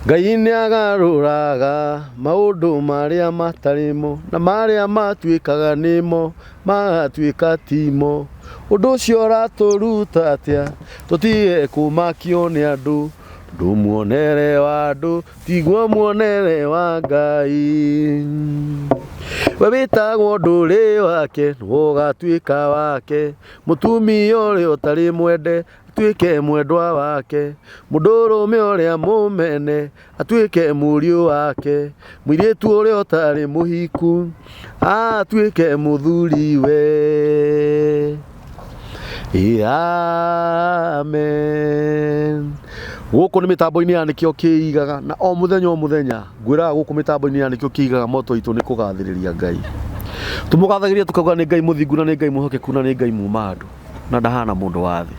Ngai nĩagarũraga maũndũ marĩa matarĩ mo na marĩa matuĩkaga nĩmo magatuĩka timo. Ũndũ ũcio ũratũruta atĩa? Tũtige kũmakio nĩ andũ, tondũ muonere wa andũ tiguo muonere wa Ngai. We wĩtagwo ndũrĩ wake, nĩwe ũgatuĩka wake, mũtumia ũrĩa ũtarĩ mwende atuĩke mwendwa wake, mũndũrũme ũrĩa mũmene atuĩke mũriũ wake, mũirĩtu ũrĩa ũtarĩ mũhiku atuĩke mũthuriwe. Amen. Gũkũ nĩ mĩtambo-inĩ ya nĩkĩo kĩigaga na o mũthenya o mũthenya ngwĩraga gũkũ mĩtambo-inĩ ya nĩkĩo kĩigaga moto itũ nĩ kũgathĩrĩria Ngai. Tũmũgathagĩria tukauga nĩ Ngai mũthingu na nĩ Ngai mwĩhokeku na nĩ Ngai muma andũ na ndahana mũndũ wa thĩ.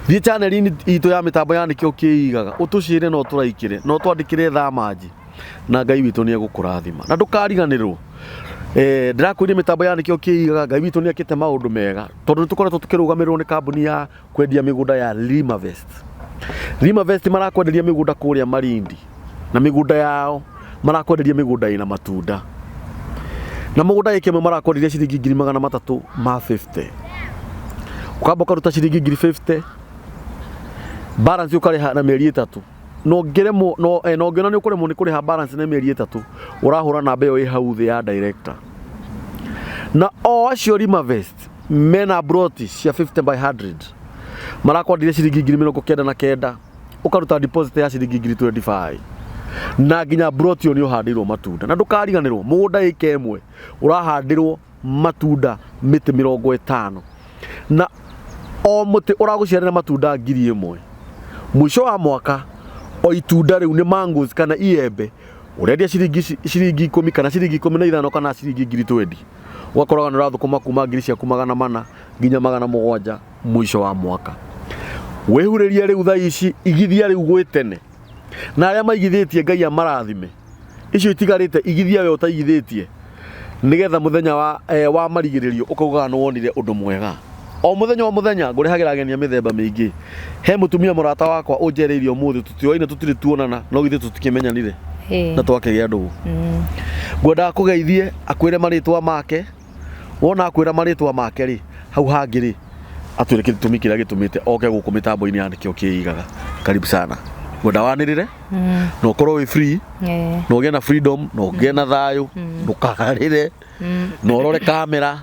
Thiĩ channel-inĩ itũ ya mĩtambo ya nĩkĩo kĩigaga ũtũcĩre na ũtũraikĩre na ũtwandĩkĩre thamanji na Ngai witũ nĩ egũkũrathima na ndũkariganĩrwo. Ndĩrakwĩria mĩtambo ya nĩkĩo kĩigaga Ngai witũ nĩ ekĩte maũndũ mega tondũ nĩ tũkoretwo tũkĩrũgamĩrĩrwo nĩ kambuni ya kwendia mĩgũnda ya Limavest. Limavest marakwenderia mĩgũnda kũrĩa Malindi na mĩgũnda yao marakwenderia mĩgũnda ĩna matunda na mũgũnda ĩka ĩmwe marakwenderia ciringi 350,000. Ũkamba ũkaruta ciringi 50,000 balance ũkarĩha na mĩeri 3 na ũngĩremwo no na ũngĩona nĩ ũkũremwo nĩ kũrĩha balance na mĩeri 3 ũrahũra namba ĩyo ĩ hau thĩ ya director. Na o acio Limavest mena broti cia 50 by 100 marakwenderia ciringi 99,000 ũkaruta deposit ya ciringi 25,000 na nginya broti ĩyo nĩ ũhandĩirwo matunda na ndũkariganĩrwo mũgũnda ĩka ĩmwe ũrahandĩrwo matunda mĩtĩ 50 na o mũtĩ ũragũciarĩra matunda 1,000. Mũico wa mwaka o itunda rĩu nĩ mangoes kana iembe ũrendia ciringi 10 kana ciringi 15 kana ciringi 20,000 ũgakoraga nĩ ũrathũkũma kuma ngiri ciaku 400 nginya 700 mũico wa mwaka. Wĩhurĩrie rĩu thaa ici, igithia rĩu gwĩ tene na arĩa maigithĩtie Ngai amarathime, icio itigarĩte igithia we ũtaigithĩtie nĩgetha mũthenya wa marigĩrĩrio ũkaugaga nĩ wonire ũndũ mwega. O mũthenya o mũthenya ngũrehagĩra ageni a mĩthemba mĩingĩ. He mũtumia mũrata wakwa ũnjereire ũmũthĩ tũtioaine tũtirĩ tuonana no githĩ tũtikĩmenyanire na twakĩgĩa ndũgũ. Ngwendaga kũgeithie akwĩre marĩtwa make, wona akwĩra marĩtwa make rĩ, hau hangĩ rĩ atwĩre gĩtũmi kĩrĩa gĩtũmĩte oke gũkũ mĩtambo-inĩ ya nĩkĩo kĩigaga. Karibu sana. Ngwenda wanĩrĩre na ũkorwo wĩ free na ũgĩe na freedom na ũgĩe na thayũ, ndũkarĩre na ũrore kamera.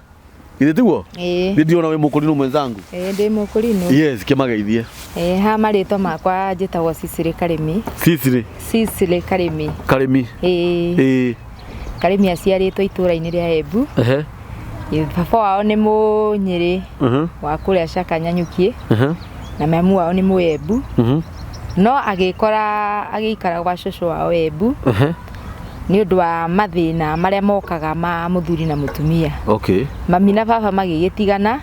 Githĩ tiguo? Ĩĩ. Niĩ ndĩrona wĩ mũkũrinũ mwenzangu. Ĩĩ ndĩ mũkũrinũ. Yes, kĩmageithie. Ĩĩ ha marĩtwa makwa njĩtagwo Cicely Karĩmi. Cicely. Cicely Karĩmi. Karĩmi. Ĩĩ. Ĩĩ. Karĩmi aciarĩtwo itũũra-inĩ rĩa Embu. Ehe. Baba wao nĩ Mũnyĩrĩ wa kũrĩa Caka Nyanyuki na mamu wao nĩ Mũembu. No agĩkora agĩikara gwa cũcũ wao Embu nĩ ũndũ wa mathĩna marĩa mokaga ma mũthuri na mũtumia. Okay. Mami na baba magĩgĩtigana.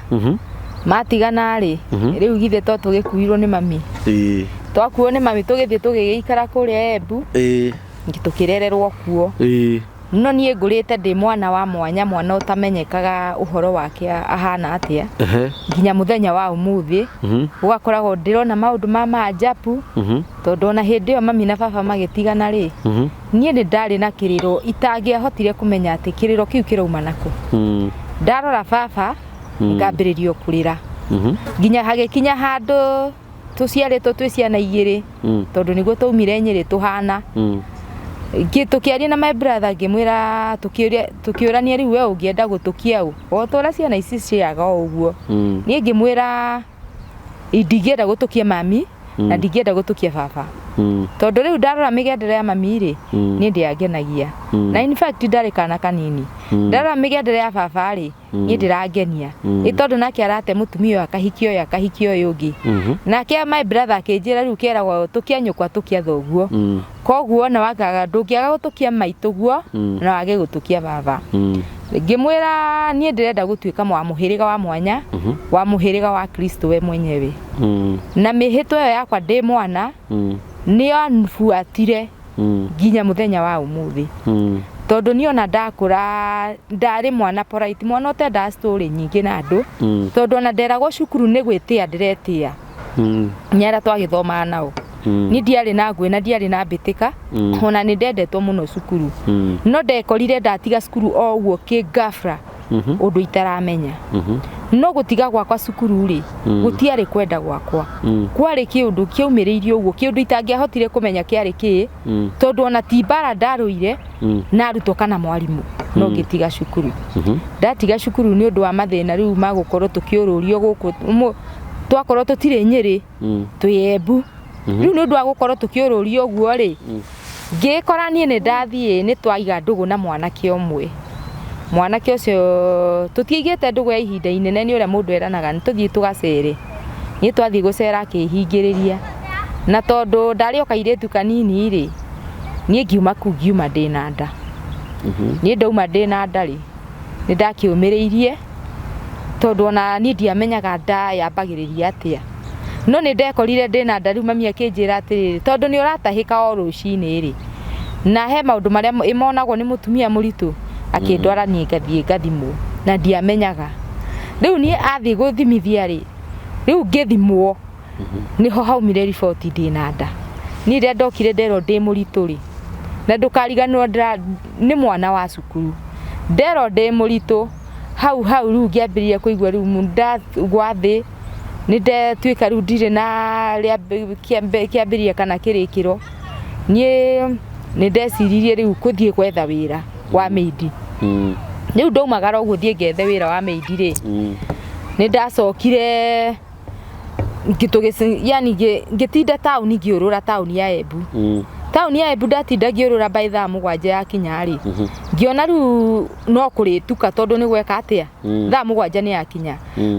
Matigana rĩ, rĩu githĩ to tũgĩkuirwo nĩ mami. Ĩĩ. Twakuo nĩ mami tũgĩthiĩ tũgĩgĩikara kũrĩa Embu. Ĩĩ. Tũkĩrererwo kuo. Ĩĩ. No niĩ ngũrĩte ndĩ mwana wa mwanya, mwana ũtamenyekaga ũhoro wake ahana atĩa nginya mũthenya wa ũmũthĩ. Gũgakoragwo ndĩrona maũndũ ma maajabu tondũ ona hĩndĩ ĩyo mami na baba magĩtigana rĩ, niĩ nĩ ndarĩ na kĩrĩro itangĩahotire kũmenya atĩ kĩrĩro kĩu kĩrauma nakũ. Ndarora baba ngambĩrĩria kũrĩra nginya hagĩkinya handũ tũciarĩtwo twĩ ciana igĩrĩ tondũ nĩguo twaumire Nyĩrĩ tũhana. Tũkĩaria na my brother ngĩmwĩra tũkĩũrania rĩu we ũngĩenda gũtũkia ũ? O ta ũrĩa ciana ici ciaga o ũguo. Niĩ ngĩmwĩra ndingĩenda gũtũkia mami na ndingĩenda gũtũkia baba. Tondũ rĩu ndarora mĩgendere ya mami rĩ, niĩ ndĩangenagia. Na in fact ndarĩ kana kanini. Ndarora mĩgendere ya baba rĩ, niĩ ndĩrangenia. Ĩ tondũ nake arate mũtumia ũyũ akahikia ũyũ akahikia ũyũ ũngĩ. Nake my brother akĩnjĩra rĩu keragwo tũkia nyũkwa tũkia thoguo. Koguo ona wakaga ndũngĩaga gũtũkia maitũguo na wage gũtũkia baba. Ngĩmwĩra niĩ ndĩrenda gũtuĩka wa mũhĩrĩga wa mwanya, wa mũhĩrĩga wa Kristo we mwenyewe. Na mĩhĩtwa ĩyo yakwa ndĩ mwana nĩyabuatire nginya mũthenya wa ũmũthĩ. Tondũ niĩ ona ndakũra ndarĩ mwana polite, mwana ũtendaga story nyingĩ na andũ, tondũ ona nderagwo cukuru nĩ gwĩtĩa ndĩretĩa nĩ arĩa twagĩthomaga nao. Niĩ ndiarĩ na ngũĩ na ndiarĩ na mbĩtĩka, ona nĩ ndendetwo mũno cukuru. No ndekorire ndatiga cukuru o ũguo kĩngabra, ũndũ itaramenya. No gũtiga gwakwa cukuru rĩ, gũtiarĩ kwenda gwakwa, kwarĩ kĩũndũ kĩaumĩrĩirie ũguo, kĩũndũ itangĩahotire kũmenya kĩarĩ kĩĩ, tondũ ona ti mbara ndarũire na arutwo kana mwarimũ, no ngĩtiga cukuru. Ndatiga cukuru nĩ ũndũ wa mathĩna rĩu ma gũkorwo tũkĩũrũrio gũkũ, twakorwo tũtirĩ Nyĩrĩ, twĩ Embu. Rĩu nĩ ũndũ wa gũkorwo tũkĩũrũrio ũguo rĩ, ngĩkora niĩ nĩ ndathiĩ, nĩ twaiga ndũgũ na mwanake ũmwe. Mwanake ũcio tũtiaigĩte ndũgũ ya ihinda inene, nĩ ũrĩa mũndũ eranaga nĩ tũthiĩ tũgacere. Niĩ twathiĩ gũcera akĩhingĩrĩria, na tondũ ndarĩ o kairĩtu kanini rĩ, niĩ ngiuma kuu, ngiuma ndĩna nda. Niĩ ndauma ndĩna nda rĩ, nĩ ndakĩũmĩrĩirie, tondũ ona niĩ ndiamenyaga nda yambagĩrĩria atĩa, no nĩ ndekorire ndĩna nda. Rĩu mami akĩnjĩra atĩrĩrĩ, tondũ nĩ ũratahĩka o rũcinĩ rĩ, na he maũndũ marĩa ĩmonagwo nĩ mũtumia mũritũ, akĩndwara niĩ ngathiĩ ngathimwo, na ndiamenyaga. Rĩu niĩ athiĩ gũthimithia rĩ, rĩu ngĩthimwo nĩho haumire riboti ndĩna nda. Niĩ rĩrĩa ndokire nderwo ndĩ mũritũ rĩ, na ndũkariganĩrwo nĩ mwana wa cukuru, nderwo ndĩ mũritũ hau hau rĩu ngĩambĩrĩria kũigua rĩu ndagwa thĩ, nĩ ndetuĩka rĩu ndirĩ na kĩambĩrĩria kana kĩrĩkĩro. Niĩ nĩ ndeciririe rĩu kũthiĩ gwetha wĩra wa maid. Rĩu ndaumagara ũguo thiĩ ngethe wĩra wa maid rĩ, nĩ ndacokire yani ngĩtinda taũni ngĩũrũra taũni ya Embu. Taũni ya Embu ndatinda ngĩũrũra, by thaa 7 yakinya rĩ, ngĩona rĩu no kũrĩtuka, tondũ nĩ gweka atĩa, thaa 7 nĩ yakinya.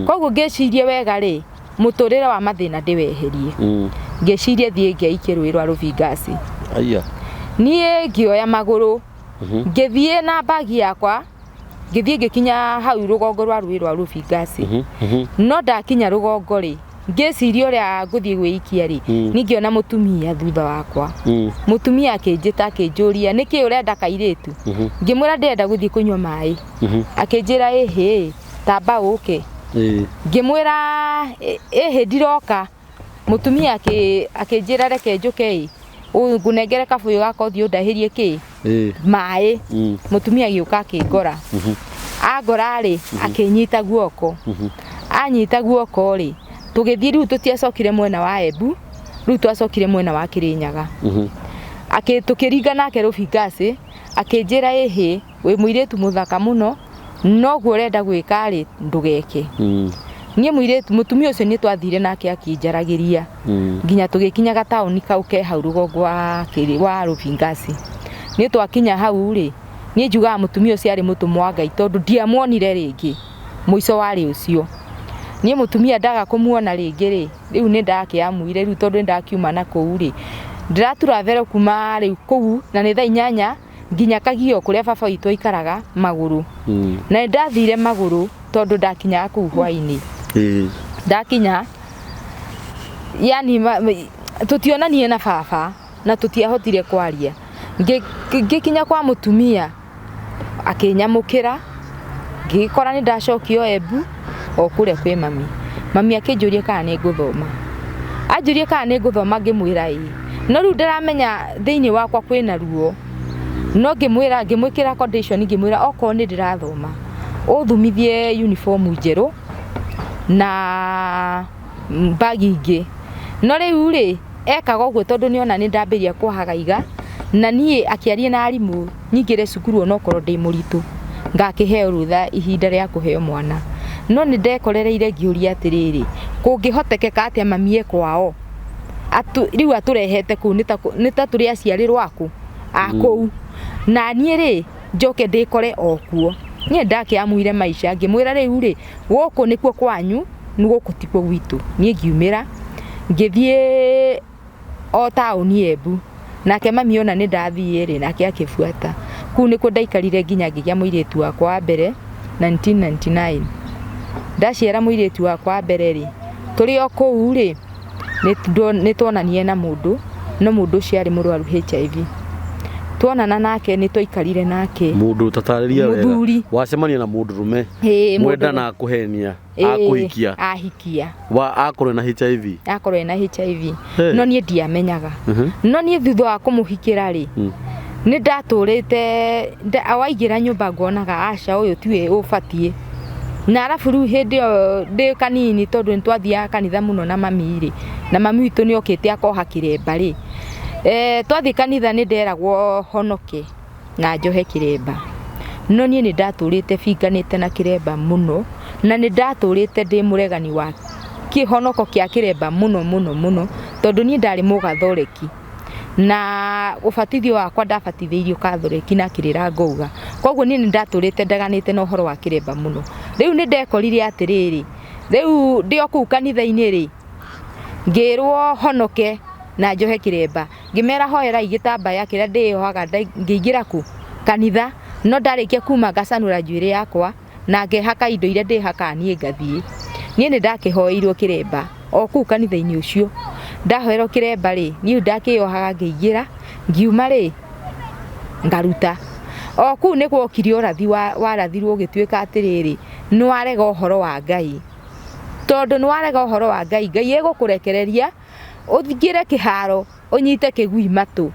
Koguo ngĩcirie wega rĩ, mũtũrĩre wa mathĩna ndĩweherie. Ngĩcirie thiĩ ngeikie rũĩ rwa Rũbingasi. Aya. Niĩ ngĩoya magũrũ, ngĩthiĩ na mbagi yakwa, ngĩthiĩ ngĩkinya hau rũgongo rwa rũĩ rwa Rũbingasi. No ndakinya rũgongo rĩ, ngĩciria ũrĩa ngũthiĩ gwĩikia rĩ, ningĩona mũtumia thutha wakwa. Mũtumia akĩnjĩta, akĩnjũria nĩkĩ ũrenda kairĩtu. Ngĩmwĩra ndĩrenda gũthiĩ kũnyua maĩ. Akĩnjĩra, ĩhĩ, tamba ũke. Ngĩmwĩra ĩhĩ, ndiroka. Mũtumia akĩnjĩra reke njũke ĩ, ngũnengere kabũyũ gaka ũthiĩ ũndahĩrie kĩ maĩ. Mũtumia agĩũka akĩngora. Angora rĩ, akĩnyita guoko. Anyita guoko rĩ, tũgĩthiĩ. Rĩu tũtiacokire mwena wa Embu, rĩu twacokire mwena wa Kĩrĩnyaga. Tũkĩringa nake Rũbingasi, akĩnjĩra, ĩhĩ, wĩ mũirĩtu mũthaka mũno, noguo ũrenda gwĩka rĩ, ndũgeke. Niĩ mũirĩtu, mũtumia ũcio nĩ twathire nake akĩnjaragĩria nginya tũgĩkinya gataũni kau ke hau rũgongo wa Rũbingasi. Nĩ twakinya hau rĩ, niĩ njugaga mũtumia ũcio arĩ mũtũmwo wa Ngai, tondũ ndiamuonire rĩngĩ. Mũico warĩ ũcio, niĩ mũtumia ndaga kũmuona rĩngĩ rĩ, rĩu nĩ ndakĩamuire rĩu, tondũ nĩ ndakiuma na kũu rĩ, ndĩratura kuma rĩu kũu na nĩ thaa 8 nginya Kagio kũrĩa baba witũ aikaraga magũrũ. Na nĩ ndathire magũrũ, tondũ ndakinyaga kũu hwainĩ. Ndakinya yani tũtionanie na baba na tũtiahotire kwaria. Ngĩkinya kwa mũtumia akĩnyamũkĩra, ngĩgĩkora nĩ ndacokio Embu o kũrĩa kwĩ mami. Mami akĩnjũria kana nĩ ngũthoma. Anjũria kana nĩ ngũthoma, ngĩmwĩra ĩĩ, no rĩu ndĩramenya thĩinĩ wakwa kwĩna ruo. No ngĩmwĩra, ngĩmwĩkĩra condition, ngĩmwĩra okorwo nĩ ndĩrathoma, ũthumithie uniform njerũ na mbagi ingĩ. No rĩu rĩ, ekaga ũguo tondũ nĩona nĩ ndambĩrĩria kũhagaiga, na niĩ akĩaria na arimũ nyingĩre cukuru onokorwo ndĩ mũritũ, ngakĩheo rũtha ihinda rĩa kũheo mwana. No nĩ ndekorereire ngĩũria atĩrĩrĩ, kũngĩhotekeka atĩa mami e kwao rĩu atũrehete kũu nĩ ta tũrĩ aciarĩrwo aku a kũu, na niĩ rĩ, njoke ndĩkore o kuo. Niĩ ndakĩamuire maica, ngĩmwĩra rĩu rĩ, gũkũ nĩkuo kwanyu, nĩ gũkũ tikuo gwitũ. Niĩ ngiumĩra ngĩthiĩ o taũni Embu, nake mami ona nĩ ndathiĩ rĩ, nake akĩbuata. Kũu nĩkuo ndaikarire nginya ngĩgĩa mũirĩtu wakwa wa mbere 1999. Ndaciara mũirĩtu wakwa wa mbere rĩ, tũrĩ o kũu rĩ, nĩ tuonanie na mũndũ, no mũndũ ũcio arĩ mũrwaru HIV. Tuonana nake nĩ twaikarire nake. Mũndũ tatarĩria wega. Mũthuri. Wacemania na mũndũ rũme. Ĩĩ, Mwenda mũndũ- na akũhenia. Ĩĩ, Akũhikia. Ahikia. Wa akorwo na HIV. Akorwo ena HIV. Hey. No niĩ ndiamenyaga. No niĩ thutha wa kũmũhikĩra rĩ, nĩ ndatũrĩte waingĩra nyũmba ngonaga aca ũyũ tiwe ũbatiĩ. Na arabu rĩu hĩndĩ ĩyo ndĩ kanini tondũ nĩ twathiaga kanitha mũno na mami rĩ, na mami witũ nĩ okĩte akoha kĩremba rĩ, twathiĩ kanitha nĩ nderagwo honoke na njohe kĩremba. No niĩ nĩ ndatũrĩte binganĩte na kĩremba mũno, na nĩ ndatũrĩte ndĩ mũregani wa kĩhonoko kĩa kĩremba mũno mũno mũno, tondũ niĩ ndarĩ mũgathoreki. Na ũbatithio wakwa ndabatithĩirio kathoreki na kĩrĩra ngauga. Koguo niĩ nĩ ndatũrĩte ndeganĩte na ũhoro wa kĩremba mũno. Rĩu nĩ ndekorire atĩrĩrĩ, rĩu ndĩ o kũu kanitha-inĩ rĩ, ngĩrwo honoke na njohe kĩremba. Ngĩmera hoerai gĩtambaya kĩrĩa ndĩyohaga ngĩingĩra kũ kanitha, no ndarĩkia kuma ngacanũra njuĩrĩ yakwa na ngehaka indo iria ndĩhakaga niĩ ngathiĩ. Niĩ nĩ ndakĩhoeirwo kĩremba o kũu kanitha-inĩ ũcio. Ndahoerwo kĩremba rĩ, niĩ ndakĩyohaga ngĩingĩra, ngiuma rĩ, ngaruta. O kũu nĩ gwokire ũrathi warathirwo ũgĩtuĩka atĩrĩrĩ, nĩ warega ũhoro wa Ngai. Tondũ nĩ warega ũhoro wa Ngai, Ngai egũkũrekereria ũingĩre kĩharo ũnyite kĩgui matũ.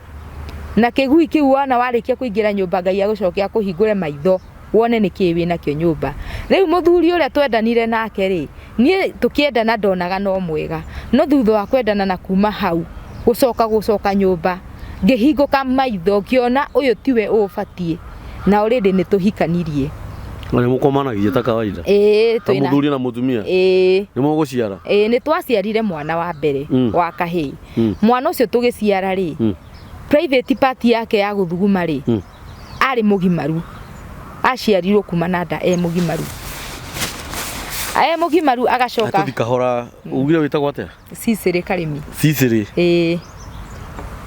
Na kĩgui kĩu wona warĩkia kũingĩra nyũmba Ngai agũcoke akũhingũre maitho wone nĩkĩĩ wĩnakĩo nyũmba. Rĩu mũthuri ũrĩa twendanire nake rĩ, niĩ tũkĩendana ndonaga no mwega. No thutha wa kwendana na kuma hau gũcoka gũcoka nyũmba, ngĩhingũka maitho ngĩona ũyũ tiwe ũbatiĩ. Na already nĩ tũhikanirie. Na nĩ mũkomanagia ta kawaida. Ĩĩ, Ta twĩna mũthuri na mũtumia. Ĩĩ. Nĩ mũgũciara. Ĩĩ, nĩ twaciarire mwana wa mbere wa kahĩĩ. Mwana ũcio tũgĩciara rĩ, private part yake ya gũthuguma rĩ, arĩ mũgimaru. Aciarirwo kuma na nda e mũgimaru. E mũgimaru agacoka. Tũthi kahora, ugire wĩtagwo atĩa? Cicĩrĩ Karĩmi. Cicĩrĩ. Ĩĩ.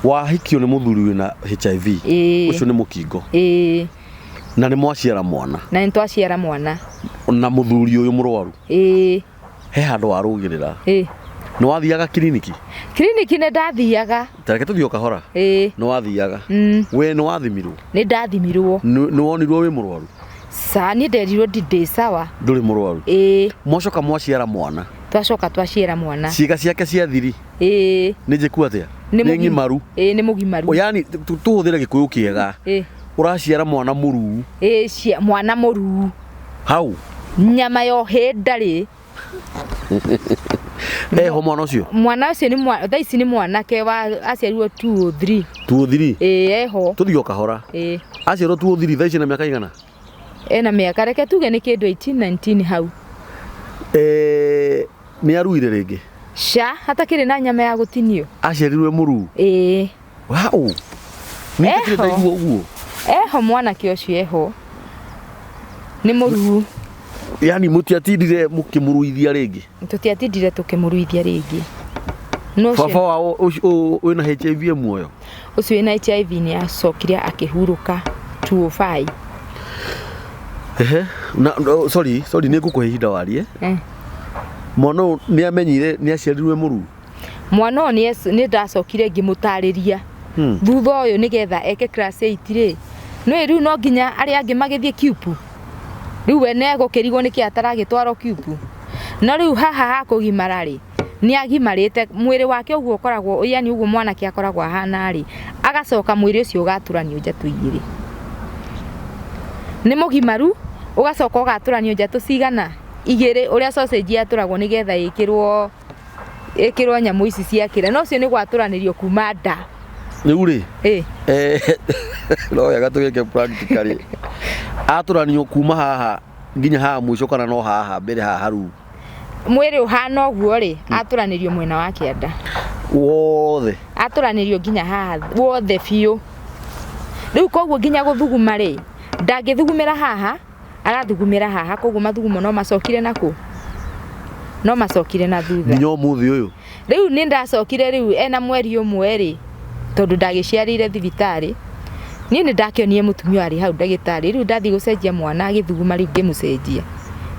Wahikio nĩ mũthuri wĩna HIV. Ĩĩ. Ũcio nĩ mũkingo. Ĩĩ. Na nĩ mwaciara mwana. Na nĩ twaciara mwana. Na mũthuri ũyũ mũrwaru. Ĩĩ. He handũ warũgĩrĩra. Ĩĩ. Nĩ wathiaga kiriniki? Kiriniki nĩ ndathiaga. Ta reke tũthiĩ o kahora. Ĩĩ. Nĩ wathiaga. We nĩ wathimirwo? Nĩ ndathimirwo. Nĩ wonirwo wĩ mũrwaru? Ca, niĩ nderirwo ndĩ sawa. Ndũrĩ mũrwaru? Ĩĩ. Mwacoka mwaciara mwana? Twacoka twaciara mwana. Ciĩga ciake cia thiri? Ĩĩ. Nĩ njĩku atĩa? Nĩ ng'imaru? Ĩĩ, nĩ mũgimaru. Yaani tũhũthĩre gĩkũyũ kĩega. Ĩĩ. Ũraciara mwana mũruu. Ĩĩ, mwana mũruu. Hau? Nyama ya ũhĩ ndarĩ. Eho mwana ũcio? Mwana ũcio nĩ thaa ici nĩ mwanake wa aciarirwo 203. 203? Ĩĩ, eho. Tũthiĩ o kahora. Ĩĩ. Aciarirwo 203 thaa ici ena mĩaka igana? Ena mĩaka reke tuge nĩ kĩndũ 18 19 hau. Nĩ aruire rĩngĩ? Ca, hatakĩrĩ na nyama ya gũtinio. Aciarirwo e mũruu? Ĩĩ. Wow. Niĩ ndirĩ ndaigua ũguo. Eho mwanake ũcio eho. Nĩ mũruu. Yaani mũtiatindire mũkĩmũruithia rĩngĩ? Tũtiatindire tũkĩmũruithia rĩngĩ. No Baba wao ũcio wĩna HIV e muoyo? Ũcio wĩna HIV nĩ acokire akĩhurũka 205. Ehe, na sorry, sorry nĩ ngũkũhe ihinda warie. Mwana ũyũ nĩ amenyire nĩ aciarirwo e mũruu? Mwana ũyũ nĩ ndacokire ngĩmũtarĩria. Thutha ũyũ nĩgetha eke class 8 rĩ, nĩũĩ rĩu no nginya arĩa angĩ magĩthiĩ kiupu. Rĩu we nĩ egũkĩrigwo nĩkĩ ataragĩtwarwo kiupu. No rĩu haha ha kũgimara rĩ, nĩ agimarĩte mwĩrĩ wake ũguo ũkoragwo, yani ũguo mwanake akoragwo ahana rĩ, agacoka mwĩrĩ ũcio ũgatũranio njatũ igĩrĩ. Nĩ mũgimaru, ũgacoka ũgatũranio njatũ cigana? Igĩrĩ, ũrĩa sausage yatũragwo nĩgetha ĩkĩrwo nyamũ ici cia kĩrĩa. No ũcio nĩ gwatũranĩrio kuma nda. Rĩu rĩ, no wega tũgĩke practically. Atũranio kuma haha nginya haha mũico kana no haha mbere haha haru? Mwĩrĩ ũhana ũguo rĩ, atũranĩrio mwena wa kĩanda. Wothe. Atũranĩrio nginya haha wothe biũ. Rĩu koguo nginya gũthuguma rĩ, ndangĩthugumĩra haha, arathugumĩra haha, koguo mathugumo no macokire na kũ? No macokire na thutha. Nginya ũmũthĩ ũyũ? Rĩu nĩ ndacokire rĩu ena mweri ũmwe rĩ, tondũ ndagĩciarĩire thibitarĩ. Niĩ nĩ ndakĩonire mũtumia warĩ hau ndagĩtarĩ, rĩu ndathiĩ gũcenjia mwana agĩthuguma rĩu ngĩmũcenjia.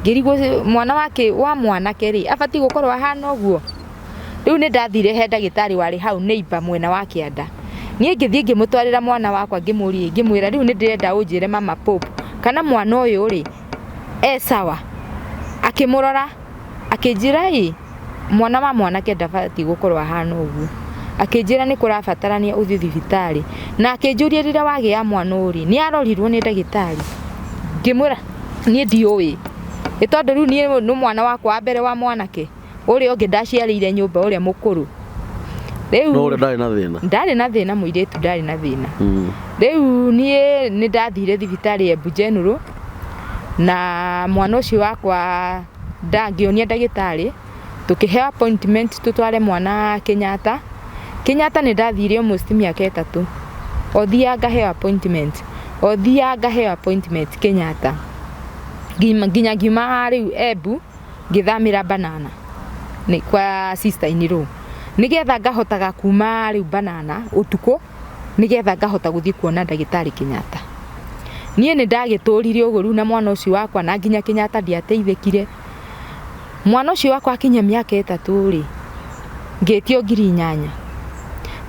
Ngĩrigwo mwana wake wa mwanake rĩ, abatiĩ gũkorwo ahana ũguo. Rĩu nĩ ndathire he ndagĩtarĩ warĩ hau neighbor mwena wa kĩanda. Niĩ ngĩthiĩ ngĩmũtwarĩra mwana wakwa, ngĩmũria, ngĩmwĩra, rĩu nĩ ndĩrenda ũnjĩre, mama Pope, kana mwana ũyũ rĩ e sawa? Akĩmũrora, akĩnjĩra, ĩ mwana wa mwanake ndabatiĩ gũkorwo ahana ũguo. Akĩnjĩra nĩ kũrabatarania ũthiĩ thibitarĩ, na akĩnjũria, rĩrĩa wagĩa mwana ũyũ rĩ, nĩ arorirwo nĩ ndagĩtarĩ? Ngĩmwĩra niĩ ndiũĩ, nĩ tondũ rĩu niĩ nĩ mwana wakwa wa mbere wa mwanake, ũrĩa ũngĩ ndaciarĩire nyũmba, ũrĩa mũkũrũ rĩu. No ũrĩa ndarĩ na thĩna? Ndarĩ na thĩna, mũirĩtu ndarĩ na thĩna. Rĩu niĩ nĩ ndathire thibitarĩ Embu General na mwana ũcio wakwa, ndangĩonia ndagĩtarĩ, tũkĩheo appointment tũtware mwana Kenyatta. Kenyatta nĩ ndathire almost mĩaka 3, o thiaga ngaheo appointment, o thiaga ngaheo appointment Kenyatta, nginya ngiuma rĩu Embu, ngĩthamĩra Banana nĩ kwa sister in law, nĩgetha ngahotaga kuma rĩu Banana ũtukũ, nĩgetha ngahota gũthiĩ kuona ndagĩtarĩ Kenyatta. Niĩ nĩ ndagĩtũrire ũguo rĩu na mwana ũcio wakwa, na nginya Kenyatta ndiateithĩkire. Mwana ũcio wakwa akinya mĩaka 3 rĩ, ngĩtio 8,000,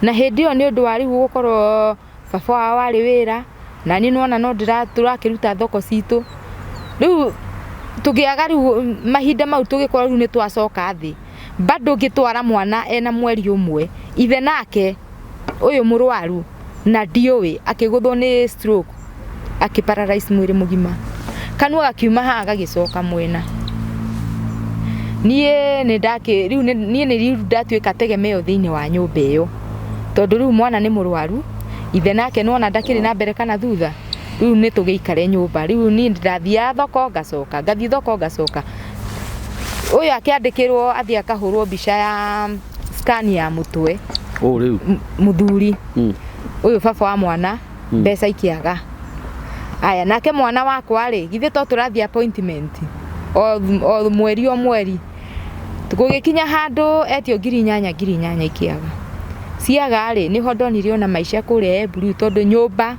na hĩndĩ ĩyo nĩ ũndũ wa rĩu gũkorwo baba wao warĩ wĩra, na niĩ nĩwona no tũrakĩruta thoko citũ. Rĩu tũgĩaga, rĩu mahinda mau tũgĩkorwo rĩu nĩ twacoka thĩ, bado ngĩtwara mwana ena mweri 1, ithe nake ũyũ mũrwaru na ndiũĩ akĩgũthwo nĩ stroke, akĩ paralyze mwĩrĩ mũgima, kanua gakiuma haha gagĩcoka mwena. Niĩ nĩ ndakĩ rĩu niĩ nĩ rĩu ndatuĩka tegemeo thĩinĩ wa nyũmba ĩyo, tondũ rĩu mwana nĩ mũrwaru, ithe nake nĩwona ndakĩrĩ na mbere kana thutha. Rĩu nĩ tũgĩikare nyũmba. Rĩu niĩ ndathiaga thoko ngacoka, ngathiĩ thoko ngacoka. Ũyũ akĩandĩkĩrwo athiĩ akahũrwo mbica ya scan ya mũtwe. Ũũ rĩu? Mũthuri ũyũ, baba wa mwana, mbeca ikĩaga. Aya, nake mwana wakwa rĩ, githĩ to tũrathiĩ appointment o mweri o mweri? Gũgĩkinya handũ etio 8,000, 8,000 ikĩaga. Ciaga rĩ, nĩho ndonire ona maica kũrĩa Embu rĩu, tondũ nyũmba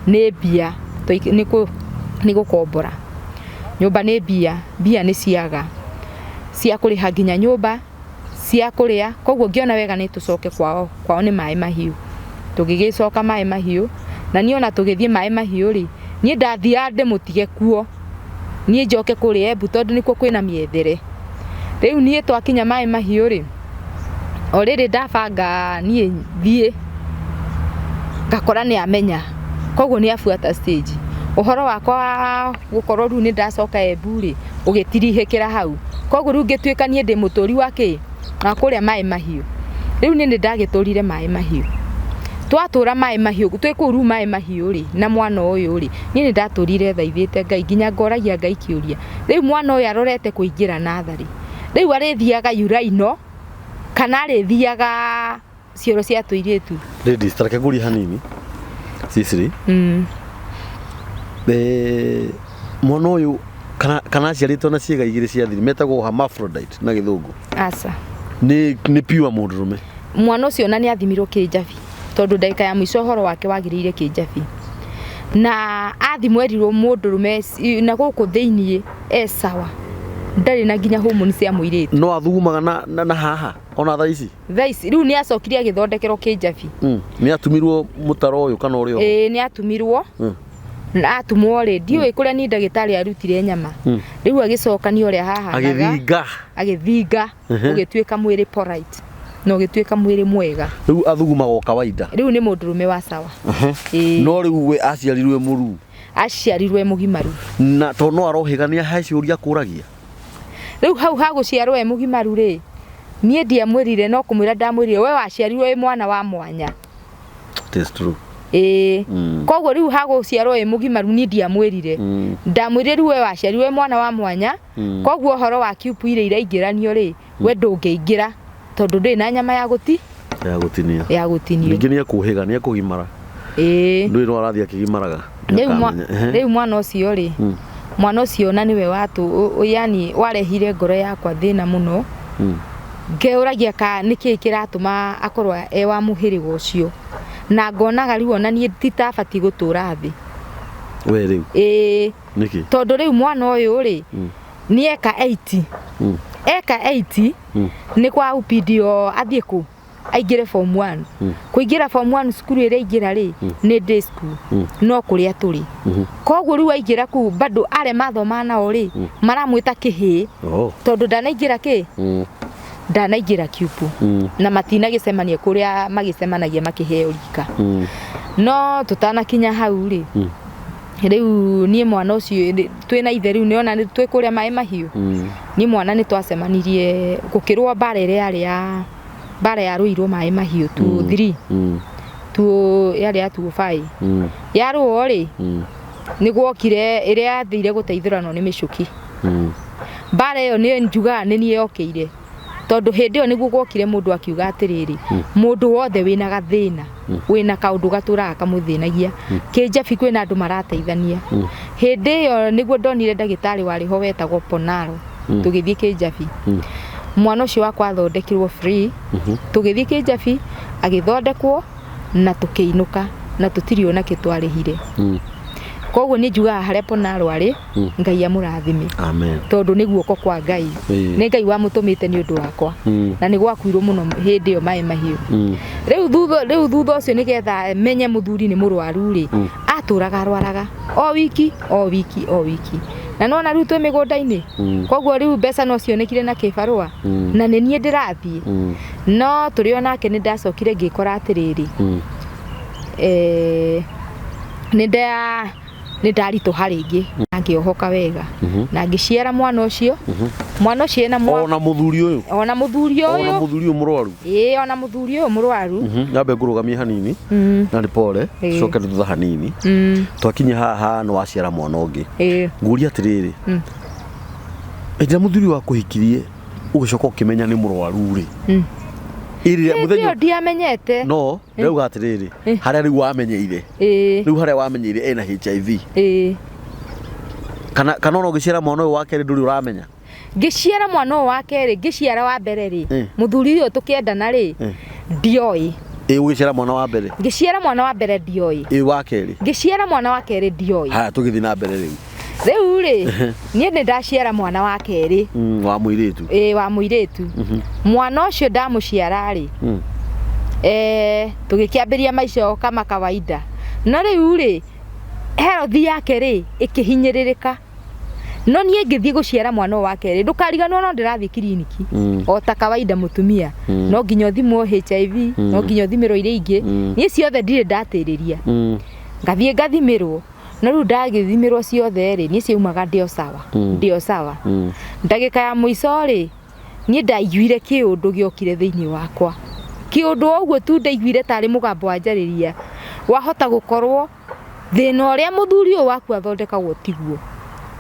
nĩ mbia, nĩ gũkombora nyũmba nĩ mbia, mbia nĩ ciaga cia kũrĩha nginya nyũmba, cia kũrĩa. Koguo ngĩona wega nĩ tũcoke kwao. Kwao nĩ Maĩ Mahiũ. Tũgĩgĩcoka Maĩ Mahiũ, na niĩ ona tũgĩthiĩ Maĩ Mahiũ rĩ, niĩ ndathiaga ndĩmũtige kuo, niĩ njoke kũrĩa Embu, tondũ nĩkuo kwĩna mĩethere. Rĩu niĩ twakinya Maĩ Mahiũ rĩ, o rĩrĩ ndabanga niĩ thiĩ, ngakora nĩ amenya, koguo nĩ abuata stage. Ũhoro wakwa wa gũkorwo rĩu nĩ ndacoka Embu rĩ, ũgĩtirihĩkĩra hau. Koguo rĩu ngĩtuĩka niĩ ndĩ mũtũri wa kĩ wa kũrĩa Maĩ Mahiũ. Rĩu niĩ nĩ ndagĩtũrire Maĩ Mahiũ. Twatũra Maĩ Mahiũ, twĩ kũu rĩu Maĩ Mahiũ rĩ, na mwana ũyũ rĩ, niĩ nĩ ndatũrire thaithĩte Ngai, nginya ngoragia Ngai kĩũria, rĩu mwana ũyũ arorete kũingĩra natharĩ, rĩu arĩthiaga uraino kana arĩthiaga cioro cia tũirĩtu? Ladies, tareke ngũrie hanini, Cicily. Mwana ũyũ kana aciarĩtwo na ciĩga igĩrĩ cia thiri, metagwo hermaphrodite na Gĩthũngũ? Aca. Nĩ pure mũndũrũme? Mwana ũcio ona nĩ athimirwo kĩnjabi, tondũ ndagĩka ya mũico ũhoro wake wagĩrĩire kĩnjabi, na athimwo erirwo mũndũrũme na gũkũ thĩiniĩ e sawa, ndarĩ na nginya hormone cia mũirĩtu. No athugumaga na haha ona thaa ici? Thaa ici rĩu nĩ acokire agĩthondekerwo kĩnjabi. Nĩ atumirwo mũtaro ũyũ kana ũrĩa ũngĩ? Ĩĩ, nĩ atumirwo. Na atumwo rĩ, ndiũĩ kũrĩa ni ndagĩtarĩ arutire nyama. Rĩu agĩcokania ũrĩa hahanaga. Agĩthinga. Agĩthinga. Ũgĩtuĩka mwĩrĩ polite na ũgĩtuĩka mwĩrĩ mwega. Rĩu athugumaga o kawaida? Rĩu nĩ mũndũrũme wa sawa. Ĩĩ. No rĩu we aciarirwe mũruu? Aciarirwe e mũgimaru. Na tondũ no arohĩga, nĩ he ciũria akũragia? Rĩu hau hagũciarwo e mũgimaru rĩ, niĩ ndiamwĩrire, no kũmwĩra ndamwĩrire, we waciarirwo wĩ mwana wa mwanya. It is true. Ĩĩ. Koguo rĩu hagũciarwo wĩ mũgimaru, niĩ ndiamwĩrire. Ndamwĩrire, rĩu we waciarirwo wĩ mwana wa mwanya. Koguo ũhoro wa cube iria iraingĩranio rĩ, we ndũngĩingĩra, tondũ ndũrĩ na nyama ya gũti ya gũtinia. Ya gũtinio. Ningĩ nĩ ekũhĩga, nĩ ekũgimara. Ĩĩ. Ndũĩ no arathiĩ akĩgimaraga. Rĩu Nĩakamenya. Ehe. Rĩu mwana ũcio rĩ, mwana ũcio na nĩwe watũ yani warehire ngoro yakwa thĩna mũno. Ngeũragia ka nĩkĩĩ kĩratũma akorwo e wa mũhĩrĩga ũcio, na ngonaga rĩu ona niĩ nditabatiĩ gũtũra thĩ. We rĩu? Ĩĩ. Nĩkĩ? Tondũ rĩu mwana ũyũ rĩ, nĩ eka 80. Eka 80. Nĩ kwa upidio athiĩ kũ? Aingĩre form 1. Kũingĩra form 1, cukuru ĩrĩa aingĩra rĩ, nĩ day school, no kũrĩa tũrĩ. Koguo rĩu aingĩra kũu, bado arĩa mathoma nao rĩ, maramwĩta kĩhĩĩ, tondũ ndanaingĩra kĩ, ndanaingĩra kiupu, na matinagĩcemania kũrĩa magĩcemanagia makĩheo rika. No tũtanakinya hau rĩ, rĩu niĩ mwana ũcio twĩna ithe, rĩu nĩona nĩ twĩ kũrĩa Maĩ Mahiũ. Niĩ mwana nĩ twacemanirie gũkĩrwo mbara ĩrĩa yarĩ ya mbara ya rũirwo Maĩ Mahiũ 23, two yarĩ ya 25. Yarũo rĩ, nĩ gwokire ĩrĩa yathire gũteithũranwo nĩ mĩcuki. Mbara ĩyo nĩ njugaga nĩ niĩ yokĩire, tondũ hĩndĩ ĩyo nĩguo gwokire mũndũ akiuga atĩrĩrĩ, mũndũ wothe wĩna gathĩna, wĩna kaũndũ gatũraga kamũthĩnagia, kĩnjabi kwĩna andũ marateithania. Hĩndĩ ĩyo nĩguo ndonire ndagĩtarĩ warĩ ho wetagwo Ponaro. Tũgĩthiĩ kĩnjabi, mwana ũcio wakwa athondekirwo free. Tũgĩthiĩ kĩnjabi agĩthondekwo na tũkĩinũka na tũtirĩ ona kĩ twarĩhire. Koguo nĩ njugaga harĩa Ponaro arĩ, Ngai amũrathime. Amen. Tondũ nĩ guoko kwa Ngai. Nĩ Ngai wamũtũmĩte nĩ ũndũ wakwa. Na nĩ gwakuirwo mũno hĩndĩ ĩyo Maĩ Mahiũ. Rĩu thutha ũcio, nĩgetha menye mũthuri nĩ mũrwaru rĩ, atũraga arwaraga o wiki, o wiki, o wiki, na nona rĩu twĩ mĩgũnda-inĩ. Koguo rĩu mbeca no cionekire na kĩbarũa, na nĩ niĩ ndĩrathiĩ. No tũrĩ o nake nĩ ndacokire ngĩkora atĩrĩrĩ, nĩ ndaritũha rĩngĩ na ngĩohoka wega na ngĩciara mwana ũcio. Mwana ũcio ena mwana. Ona mũthuri ũyũ? Ona mũthuri Ona ũyũ. Mũthuri ũyũ mũrwaru? Ĩĩ, ona mũthuri ũyũ mũrwaru. Nyambe ngũrũgamie hanini. Na nĩ pole. Coke thutha hanini. Twakinya haha nĩ waciara mwana ũngĩ. Ngũria atĩrĩrĩ, hĩndĩ ĩrĩa mũthuri wakũhikirie ũgĩcoka ũkĩmenya nĩ mũrwaru rĩ, ĩrĩa Hĩndĩ mũthenya ĩyo ndiamenyete. No ndauga atĩrĩrĩ, harĩa rĩu wamenyeire, rĩu harĩa wamenyeire ena HIV, kana ona ũgĩciara mwana ũyũ wa kerĩ ndũrĩ ũramenya? Ngĩciara mwana ũyũ wa kerĩ, ngĩciara wa mbere rĩ, mũthuri ũyũ tũkĩendana rĩ, ndioĩ. Ĩ, ũgĩciara mwana wa mbere? Ngĩciara mwana wa mbere ndioĩ. Ĩ, wa kerĩ? Ngĩciara mwana wa kerĩ ndioĩ. Haya, tũgĩthiĩ na mbere rĩu. Rĩu rĩ, niĩ nĩ ndaciara mwana wa kerĩ. Wa mũirĩtu? Ĩĩ, wa mũirĩtu. Mwana ũcio ndamũciara rĩ, tũgĩkĩambĩria maica o kama kawaida, no rĩu rĩ, health yake rĩ ĩkĩhinyĩrĩrĩka. No niĩ ngĩthiĩ gũciara mwana ũyũ wa kerĩ, ndũkariganwo no ndĩrathiĩ kiriniki o ta kawaida, mũtumia no nginya ũthimwo HIV, no nginya ũthimĩrwo iria ingĩ. Niĩ ciothe ndirĩ ndatĩrĩria. Ngathiĩ ngathimĩrwo, no rĩu ndagĩthimĩrwo ciothe rĩ, niĩ ciaumaga ndĩ o sawa, ndĩ o sawa. Ndagĩka ya mũico rĩ, niĩ ndaiguire kĩũndũ gĩokire thĩinĩ wakwa, kĩũndũ o ũguo tu ndaiguire tarĩ mũgambo wanjarĩria, wahota gũkorwo thĩna ũrĩa mũthuri ũyũ waku athondekagwo tiguo.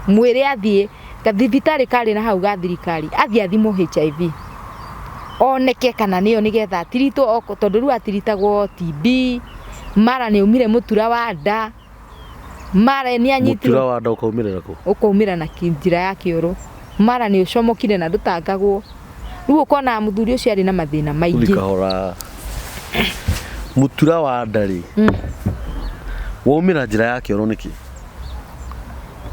Mwĩre athiĩ gathibitarĩ karĩ na hau ga thirikari, athiĩ athimwo HIV oneke kana nĩyo, nĩgetha atiritwo tondũ rĩu atiritagwo TB, mara nĩ aumire mũtura wa nda, mara nĩ anyitirwo. Mũtura wa nda ũkaumĩrĩra kũ? Ũkaumĩra na njĩra ya kĩoro, mara nĩ ũcomokire na ndũtangagwo. Rĩu ũkona mũthuri ũcio arĩ na mathĩna maingĩ. Ũthi kahora. Mũtura wa nda rĩ, waumĩra njĩra ya kĩoro nĩkĩ?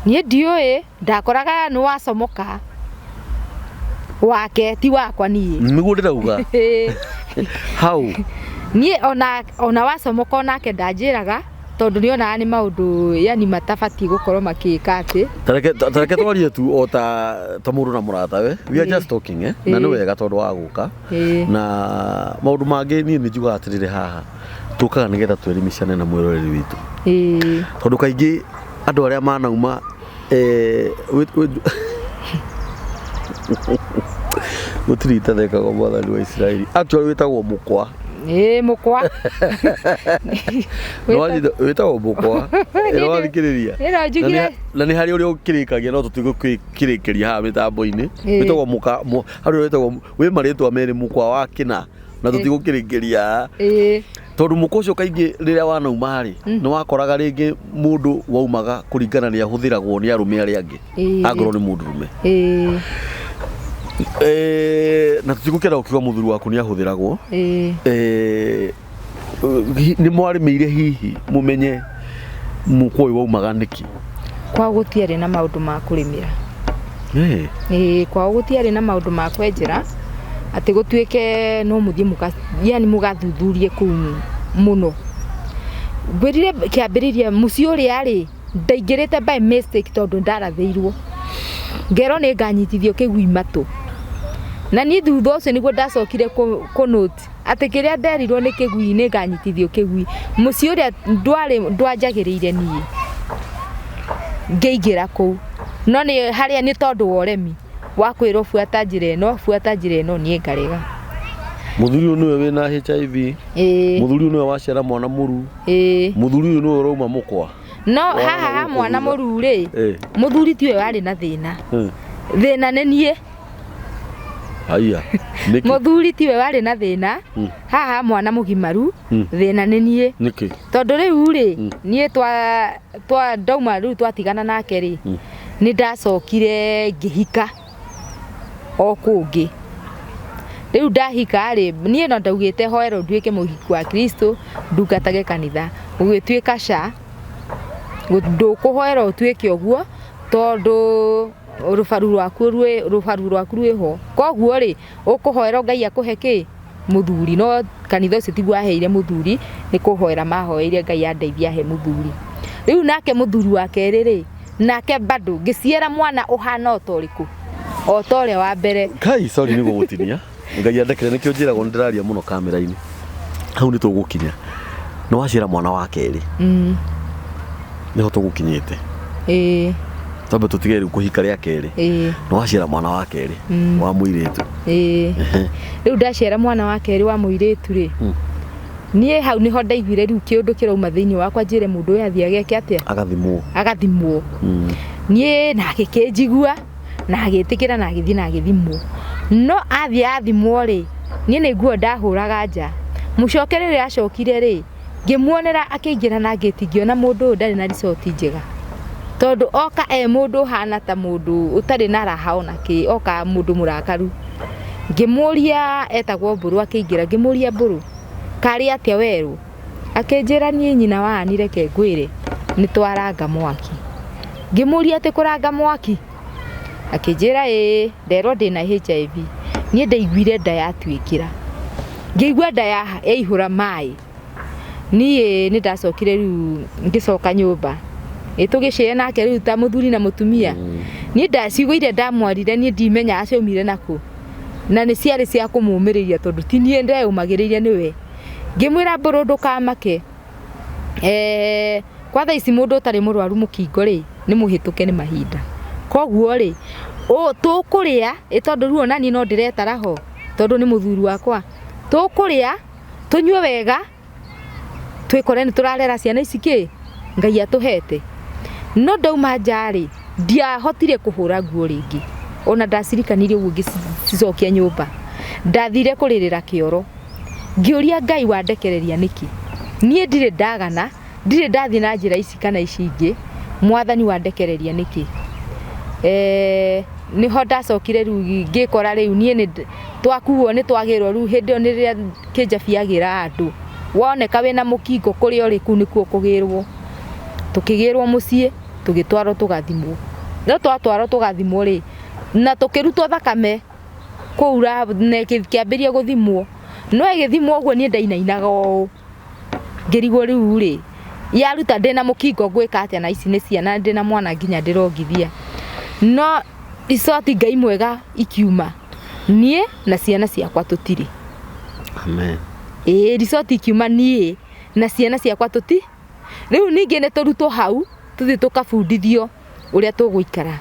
Niĩ ndiũĩ, ndakoraga nĩ wacomoka wake, ti wakwa niĩ. Nĩguo ndĩrauga hau. Niĩ ona wacomoka onake ndanjĩraga, tondũ nĩonaga nĩ maũndũ yani matabatiĩ gũkorwo makĩka atĩ. Tareke twarie tu o ta mũndũ na mũratawe. We are just talking, eh? Na nĩ wega tondũ wa gũka na maũndũ mangĩ. Niĩ nĩ njugaga atĩrĩrĩ, haha tũkaga nĩgetha twerimicane na mwĩroreri witũ, tondũ kaingĩ andũ arĩa manauma gũtirĩ itathekagwo mwathani wa Isiraeli. Actually wĩtagwo mũkwa. Ĩĩ, mũkwa. Wĩtagwo mũkwa. Nĩwathikĩrĩria? Ĩno njugire. Na nĩ harĩ ũrĩa ũkĩrĩkagia, no tũtigũkĩrĩkĩria haha mĩtambo-inĩ. Wĩtagwo mũka harĩ ũrĩa wĩtagwo wĩ marĩtwa merĩ, mũkwa wa kĩna, na tũtigũkĩrĩkĩria haha, tondũ mũkwa ũcio kaingĩ rĩrĩa wanauma rĩ, nĩ wakoraga rĩngĩ mũndũ waumaga kũringana nĩ ahũthĩragwo nĩ arũme arĩa angĩ, angorwo nĩ mũndũrũme. Na tũtigũkĩenda gũkiuga mũthuri waku nĩ ahũthĩragwo. Nĩ mwarĩmĩire hihi mũmenye mũkwa ũyũ waumaga nĩkĩ? Kwao gũtiarĩ na maũndũ ma kũrĩmĩra. Ĩĩ, kwao gũtiarĩ na maũndũ ma kwenjera, Atĩ gũtuĩke no mũthiĩ mũka yani mũgathuthurie kũu mũno. Ngwĩrire kĩambĩrĩria mũciĩ ũrĩa rĩ, ndaingĩrĩte by mistake tondũ ndarathĩirwo. Ngerwo nĩ nganyitithio kĩgui matũ. Na niĩ thutha ũcio nĩguo ndacokire kũ note atĩ kĩrĩa nderirwo nĩ kĩgui nĩ nganyitithio kĩgui. Mũciĩ ũrĩa ndwarĩ ndwanjagĩrĩire niĩ ngĩingĩra kũu. No nĩ harĩa nĩ tondũ wa ũremi wa kwĩrwo buata njĩra ĩno, buata njĩra ĩno, niĩ ngarega. Mũthuri ũyũ nĩwe wĩna HIV. Ĩĩ. Mũthuri ũyũ nĩwe waciara mwana mũru. Ĩĩ. Mũthuri ũyũ nĩwe ũrauma mũkwa. No haha ha mwana mũru rĩ, Ĩĩ. mũthuri tiwe warĩ na thĩna. Mm. Thĩna nĩ niĩ. Haiya. Nĩkĩ? Mũthuri tiwe warĩ na thĩna. Mm. Haha mwana mũgimaru, Mm. thĩna nĩ niĩ. Nĩkĩ? Tondũ rĩu rĩ, niĩ twa ndauma rĩu twatigana nake rĩ, nĩ ndacokire ngĩhika o kũngĩ. Rĩu ndahika rĩ, niĩ no ndaugĩte hoerwo nduĩke mũhiki wa Kristo, ndungatage kanitha. Gũgĩtuĩka ca, ndũkũhoerwo ũtuĩke ũguo, tondũ rũbaru rwaku rwĩ rũbaru rwaku rwĩho. Koguo rĩ, ũkũhoerwo Ngai akũhe kĩ? Mũthuri. No kanitha ũcio tiguo aheire mũthuri, nĩ kũhoera mahoeire Ngai andeithie ahe mũthuri. Rĩu nake mũthuri wa kerĩ rĩ, nake bado ngĩciara mwana ũhana o ta ũrĩkũ? O ta ũrĩa wa mbere. Kai, sorry nĩ gũgũtinia. Ngai andekere nĩkĩo njĩragwo nĩ ndĩraria mũno kamera-inĩ. Hau nĩ tũgũkinya. Nĩ waciara mwana wa kerĩ. Nĩho tũgũkinyĩte. Ĩĩ. Twambe tũtige rĩu kũhika rĩa kerĩ. Ĩĩ. Nĩ waciara mwana wa kerĩ wa mũirĩtu. Ĩĩ. Rĩu ndaciara mwana wa kerĩ wa mũirĩtu rĩ, niĩ hau nĩho ndaiguire rĩu kĩũndũ kĩrauma thĩinĩ wakwa njĩre mũndũ ũyũ athiĩ ageke atĩa? Agathimwo. Agathimwo. Niĩ na agĩkĩnjigua na agĩtĩkĩra na agĩthiĩ na agĩthimwo. No athiĩ athimwo rĩ, niĩ nĩ nguo ndahũraga nja. Mũcoke rĩrĩa acokire rĩ, ngĩmuonera akĩingĩra na ngĩti ngĩona mũndũ ũyũ ndarĩ na result njega. Tondũ oka e mũndũ ũhana ta mũndũ ũtarĩ na raha ona kĩ, oka mũndũ mũrakaru. Ngĩmũria etagwo Mbũrũ akĩingĩra, ngĩmũria Mbũrũ, karĩ atĩa werũ? Akĩnjĩra niĩ nyina wa Ann reke ngwĩre, nĩ twaranga mwaki. Ngĩmũria atĩ kũranga mwaki? Akĩnjĩra ĩĩ, nderwo ndĩna HIV. Niĩ ndaiguire nda yatuĩkĩra. Ngĩigua nda yaihũra maĩ. Niĩ nĩ ndacokire rĩu ngĩcoka nyũmba. Ĩ tũgĩcĩe nake rĩu ta mũthuri na mũtumia. Niĩ ciugo iria ndamwarire niĩ ndimenyaga ciaumire nakũ. Na nĩ ciarĩ cia kũmũmĩrĩria tondũ ti niĩ ndeyũmagĩrĩria nĩwe. Ngĩmwĩra Mbũrũ ndũkamake. Kwa thaa ici mũndũ ũtarĩ mũrwaru mũkingo rĩ, nĩ mũhĩtũke nĩ mahinda. Koguo rĩ, tũkũrĩa, ĩ tondũ rĩu ona niĩ no ndĩretara ho, tondũ nĩ mũthuri wakwa. Tũkũrĩa, tũnyue wega, twĩkore nĩ tũrarera ciana ici kĩ, Ngai atũhete. No ndauma nja rĩ, ndiahotire kũhũra nguo rĩngĩ. Ona ndacirikanirie ũguo ngĩcicokia nyũmba. Ndathire kũrĩrĩra kĩoro. Ngĩũria Ngai wandekereria nĩkĩ? Niĩ ndirĩ ndagana, ndirĩ ndathiĩ na njĩra ici kana ici ingĩ, mwathani wandekereria nĩkĩ? Nĩho ndacokire rĩu ngĩkora rĩu niĩ nĩ twakuo nĩ twagĩrwo rĩu hĩndĩ ĩyo nĩ rĩrĩa kĩnjabi agĩra andũ. Woneka wĩna mũkingo kũrĩa ũrĩ kũu nĩkuo ũkũgĩrwo. Tũkĩgĩrwo mũciĩ, tũgĩtwarwo tũgathimwo. No twatwarwo tũgathimwo rĩ, na tũkĩrutwo thakame kũu na ĩkĩambĩrĩria gũthimwo. No ĩgĩthimwo ũguo niĩ ndainainaga ũũ. Ngĩrigwo rĩu rĩ, yaruta ndĩna mũkingo ngwĩka atĩa na ici nĩ ciana ndĩna mwana nginya ndĩrongithia. No icoti Ngai mwega ikiuma, niĩ na ciana ciakwa tũtirĩ. Amen. Ĩĩ ricoti ikiuma niĩ na ciana ciakwa tũti. Rĩu ningĩ nĩ tũrutwo hau tũthiĩ tũkabundithio ũrĩa tũgũikara.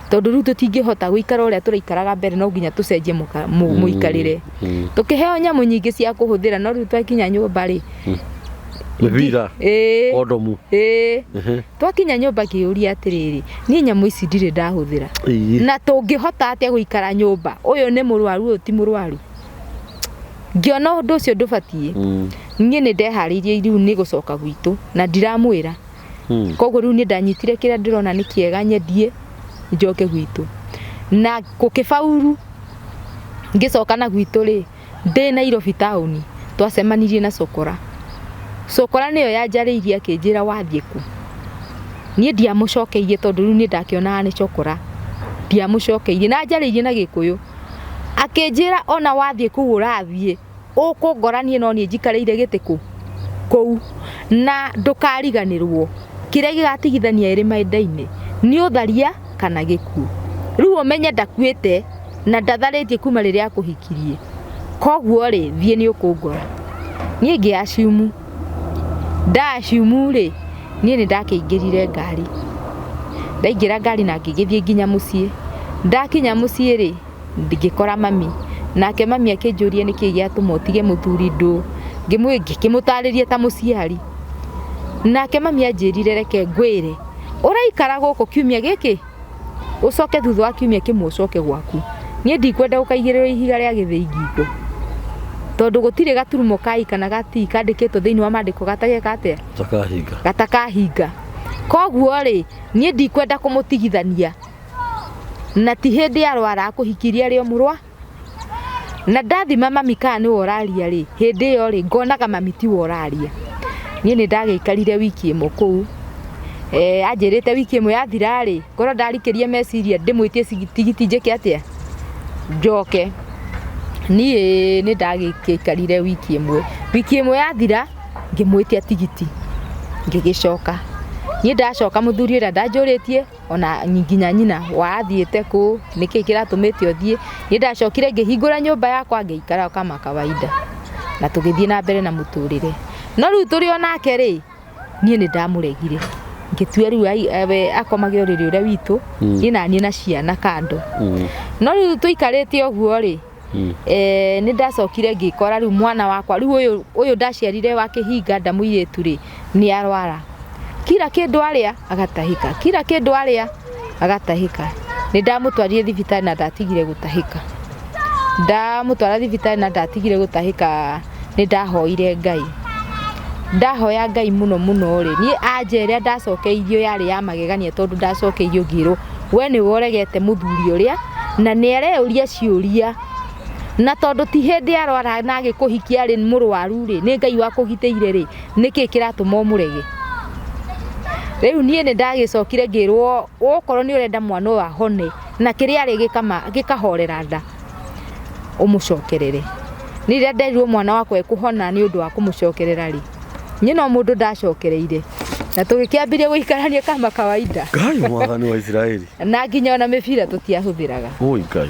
Tondũ rĩu tũtingĩhota gũikara ũrĩa tũraikaraga mbere no nginya tũcenjie mũikarĩre. Tũkĩheo nyamũ nyingĩ cia kũhũthĩra no rĩu twakinya nyũmba rĩ. Mĩbira. Ĩĩ. Kondomu. Ĩĩ. Twakinya nyũmba ngĩũria atĩrĩrĩ, niĩ nyamũ ici ndirĩ ndahũthĩra. Na tũngĩhota atĩa gũikara nyũmba? Ũyũ nĩ mũrwaru, ũyũ ti mũrwaru. Ngĩona ũndũ ũcio ndũbatiĩ. Niĩ nĩ ndeharĩirie rĩu nĩ gũcoka gwitũ na ndiramwĩra. Koguo rĩu niĩ ndanyitire kĩrĩa ndĩrona nĩ kĩega nyendie njoke gwitũ. Na gũkĩbauru ngĩcoka na gwitũ rĩ, ndĩ Nairobi taũni twacemanirie na cokora. Cokora nĩyo yanjarĩirie akĩnjĩra wathiĩ kũ. Niĩ ndiamũcokeirie tondũ rĩu niĩ ndakĩonaga nĩ cokora. Ndiamũcokeirie na anjarĩirie na Gĩkũyũ. Akĩnjĩra ona wathiĩ kũu ũrathiĩ ũkũngora niĩ no niĩ njikarĩire gĩtĩ kũ kũu na ndũkariganĩrwo kĩrĩa gĩgatigithania ĩrĩ maendainĩ nĩ ũtharia kana gĩkuũ. Rĩu ũmenye ndakuĩte na ndatharĩtie kuma rĩrĩa akũhikirie, koguo rĩ thiĩ nĩ ũkũngora. Niĩ ngĩ assume, nda assume rĩ niĩ nĩ ndakĩingĩrire ngari, ndaingĩra ngari na ngĩgĩthiĩ nginya mũciĩ. Ndakinya mũciĩ rĩ ngĩkora mami, nake mami akĩnjũria nĩkĩ gĩatũma ũtige mũthuri ndũ, ngĩkĩmũtarĩria ta mũciari. Nake mami anjĩrire reke ngwĩre, ũraikara gũkũ kiumia gĩkĩ ũcoke thutha wa kiumia kĩmwe ũcoke gwaku. Niĩ ndikwenda ũkaigĩrĩrwo ihiga rĩa gĩthĩi ngingo, tondũ gũtirĩ gaturumo kai kana gatii kandĩkĩtwo thĩinĩ wa mandĩko gatageka atĩa? Gatakahinga. Gatakahinga. Koguo rĩ niĩ ndikwenda kũmũtigithania, na ti hĩndĩ arwara akũhikirie arĩ o mũrwa. Na ndathima mami kana nĩwe ũraria rĩ, hĩndĩ ĩyo rĩ ngonaga mami tiwe ũraria. Niĩ nĩ ndagĩikarire wiki ĩmwe kũu, anjĩrĩte wiki ĩmwe yathira rĩ, ngorwo ndarikĩria meciria ndĩmwĩtie tigiti njĩke atĩa, njoke. Niĩ nĩ ndagĩikarire wiki ĩmwe, wiki ĩmwe yathira ngĩmwĩtia tigiti ngĩgĩcoka. Niĩ ndacoka mũthuri ũrĩa ndanjũrĩtie ona nginya nyina wathiĩte kũ, nĩkĩ kĩratũmĩte ũthiĩ. Niĩ ndacokire ngĩhingũra nyũmba yakwa ngĩikara kama kawaida na tũgĩthiĩ na mbere na mũtũrĩre. No rĩu tũrĩ o nake rĩ, niĩ nĩ ndamũregire, ngĩtua rĩu we akomage ũrĩrĩ ũrĩa witũ, niĩ na niĩ na ciana kando. No rĩu tũikarĩte ũguo rĩ, nĩ ndacokire ngĩkora rĩu mwana wakwa rĩu ũyũ ndaciarire wa kĩhinga nda mũirĩtu rĩ, nĩ arwara. Kila kĩndũ arĩa agatahĩka, kila kĩndũ arĩa agatahĩka. Nĩ ndamũtwarire thibitarĩ na ndatigire gũtahĩka. Ndamũtwara thibitarĩ na ndatigire gũtahĩka, nĩ ndahoire Ngai. Ndahoya Ngai mũno mũno rĩ, niĩ anja ĩrĩa ndacokeirio yarĩ ya magegania, tondũ ndacokeirio ngĩrwo we nĩwe ũregete mũthuri ũrĩa na nĩ areyũria ciũria, na tondũ ti hĩndĩ arwara na agĩkũhikia arĩ mũrwaru rĩ, nĩ Ngai wakũgitĩire rĩ, nĩkĩ kĩratũma ũmũrege? Rĩu niĩ nĩ ndagĩcokire ngĩrwo okorwo nĩ ũrenda mwana ũyũ ahone na kĩrĩa arĩ gĩkahorera nda, ũmũcokerere. Niĩ rĩrĩa nderirwo mwana wakwa ekũhona nĩ ũndũ wa kũmũcokerera rĩ, niĩ no mũndũ ndacokereire, na tũgĩkĩambĩrĩria gũikarania kama kawaida. Ngai mwathani wa Isiraeli. Na nginya ona mĩbira tũtiahũthĩraga. Oi Ngai.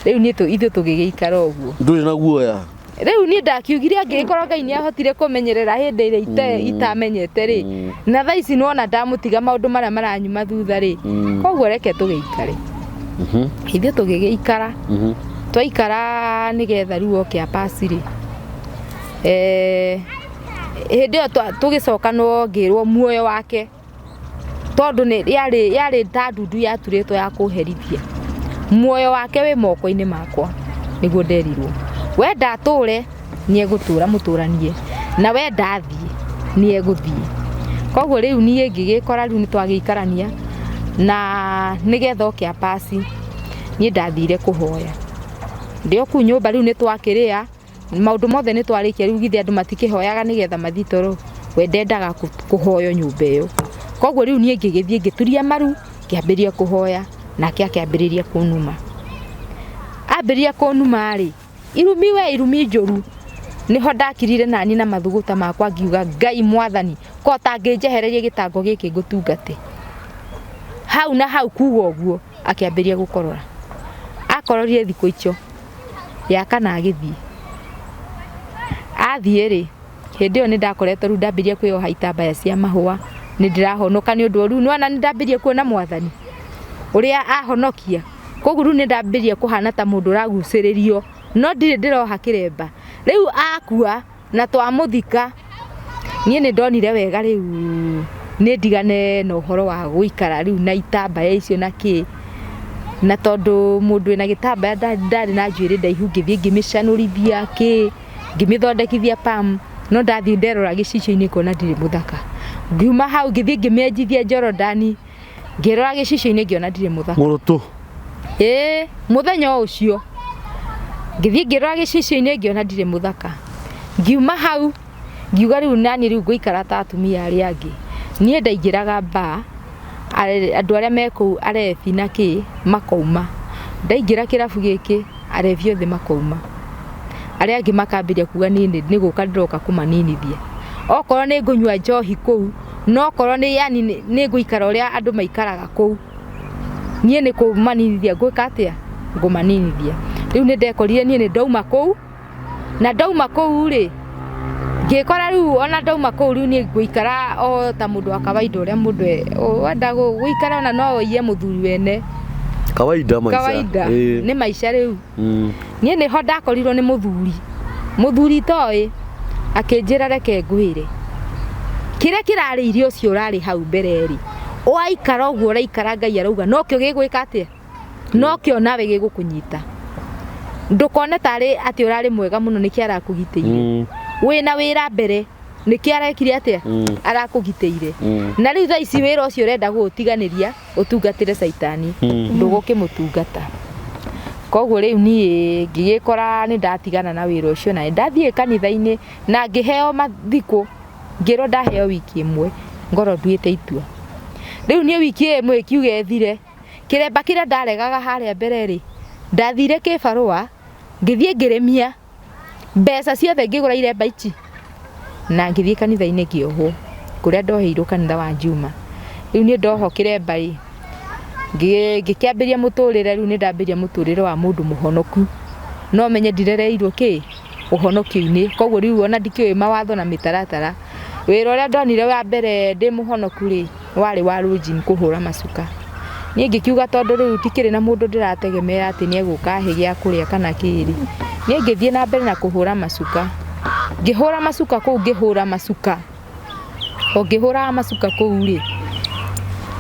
Rĩu niĩ ithuĩ tũgĩgĩikara ũguo. Ndũrĩ na guoya. Rĩu niĩ ndakiugire angĩgĩkorwo Ngai nĩ ahotire kũmenyerera hĩndĩ ĩrĩa itamenyete rĩ, na thaa ici nĩwona ndamũtiga maũndũ marĩa maranyuma thutha rĩ, koguo reke tũgĩikare. Ithuĩ tũgĩgĩikara. Twaikara nĩgetha rĩu oke apasi rĩ. Hĩndĩ ĩyo tũgĩcokanwo ngĩrwo muoyo wake, tondũ nĩ yarĩ ta ndundu yaturĩtwo ya kũherithia. Muoyo wake wĩ moko-inĩ makwa, nĩguo nderirwo. Wenda atũre nĩ egũtũra mũtũranie, na wenda athiĩ nĩ egũthiĩ. Koguo rĩu niĩ ngĩgĩkora rĩu nĩ twagĩikarania, na nĩgetha oke apasi niĩ ndathire kũhoya. Ndĩ o kũu nyũmba rĩu nĩ twakĩrĩa, maũndũ mothe nĩ twarĩkia, rĩu githĩ andũ matikĩhoyaga nĩgetha mathiĩ toro, we ndendaga kũhoywo nyũmba ĩyo. Koguo rĩu niĩ ngĩgĩthiĩ ngĩturia maru, ngĩambĩrĩria kũhoya, nake akĩambĩrĩria kũnuma. Ambĩrĩria kũnuma rĩ, irumi we irumi njũru, nĩho ndakirire nani na mathugũta makwa ngiuga Ngai mwathani ko tangĩnjehereria gĩtango gĩkĩ ngũtungate. Hau na hau kuga ũguo akĩambĩrĩria gũkorora. Akororire thikũ icio ya kana agĩthiĩ. Athiĩ rĩ, hĩndĩ ĩyo nĩ ndakoretwo rĩu ndambĩrĩria kwĩyoha itambaya cia mahũa, nĩ ndĩrahonoka nĩ ũndũ rĩu nĩwona nĩ ndambĩrĩria kuona mwathani ũrĩa ahonokia. Koguo rĩu nĩ ndambĩrĩria kũhana ta mũndũ ũragucĩrĩrio, no ndirĩ ndĩroha kĩremba. Rĩu akua na twamũthika, niĩ nĩ ndonire wega rĩu nĩ ndigane na ũhoro wa gũikara rĩu na itambaya icio na kĩ. Na tondũ mũndũ wĩna gĩtambaya ndarĩ na njuĩrĩ ndaihu, ngĩthiĩ ngĩmĩcanũrithia kĩ, ngĩmĩthondekithia pam, no ndathiĩ nderora gĩcicio-inĩ ngona ndirĩ mũthaka. Ngiuma hau ngĩthiĩ ngĩmĩenjithia Jorodani, ngĩrora gĩcicio-inĩ ngĩona ndirĩ mũthaka. Mũrũtũ. Ĩĩ, mũthenya o ũcio ngĩthiĩ ngĩrora gĩcicio-inĩ ngĩona ndirĩ mũthaka. Ngiuma hau ngiuga rĩu nani rĩu ngũikara ta atumia arĩa angĩ. Niĩ ndaingĩraga bar, andũ arĩa me kũu arebi na kĩ makouma. Ndaingĩra kĩrabu gĩkĩ Arevi othe makauma, arĩa angĩ makambĩrĩria kuga niĩ nĩ gũka ndĩroka kũmaninithia. Okorwo nĩ ngũnyua njohi kũu, no okorwo nĩ yani nĩ ngũikara ũrĩa andũ maikaraga kũu, niĩ nĩ kũmaninithia ngwĩka atĩa? Ngũmaninithia. Rĩu nĩ ndekorire niĩ nĩ ndauma kũu, na ndauma kũu rĩ, ngĩkora rĩu ona ndauma kũu rĩu niĩ ngũikara o ta mũndũ wa kawaida ũrĩa mũndũ wenda gũikara ona no ũiye mũthuri wene. Kawaida maica. Kawaida nĩ maica rĩu. Niĩ nĩho ndakorirwo nĩ mũthuri, mũthuri itoĩ, akĩnjĩra reke ngwĩre, kĩrĩa kĩrarĩire ũcio ũrarĩ hau mbere rĩ, waikara ũguo ũraikara Ngai arauga nokĩo gĩgwĩka atĩa? Nokĩo nawe gĩgũkũnyita. Ndũkone tarĩ atĩ ũrarĩ mwega mũno nĩkĩo arakũgitĩire. Wĩna wĩra mbere nĩkĩo arekire atĩa? Arakũgitĩire. Na rĩu thaa ici wĩra ũcio ũrenda gũũtiganĩria ũtungatĩre caitani, ndũgũkĩmũtungata. Koguo rĩu niĩ ngĩgĩkora nĩ ndatigana na wĩra ũcio na nĩ ndathiĩ kanitha-inĩ na ngĩheo mathikũ, ngĩrwo ndaheo wiki ĩmwe ngorwo nduĩte itua. Rĩu niĩ wiki ĩmwe ĩkiuga ĩthire, kĩremba kĩrĩa ndaregaga harĩa mbere rĩ, ndathire kĩbarũa, ngĩthiĩ ngĩrĩmia mbeca ciothe ngĩgũra iremba ici na ngĩthiĩ kanitha-inĩ ngĩohwo kũrĩa ndoheirwo kanitha wa Juma. Rĩu niĩ ndohwo kĩremba rĩ, ngĩkĩambĩrĩria mũtũrĩre, rĩu nĩ ndambĩrĩria mũtũrĩre wa mũndũ mũhonoku. No menye ndirereirwo kĩ? Ũhonokio-inĩ. Koguo rĩu ona ndikĩũĩ mawatho na mĩtaratara. Wĩra ũrĩa ndonire wa mbere ndĩ mũhonoku rĩ, warĩ wa lodging kũhũra macuka. Niĩ ngĩkiuga tondũ rĩu ndikĩrĩ na mũndũ ndĩrategemea atĩ nĩ egũka ahe gĩa kũrĩa kana kĩ rĩ, niĩ ngĩthiĩ na mbere na kũhũra macuka. Ngĩhũra macuka kũu, ngĩhũra macuka. O ngĩhũraga macuka kũu rĩ,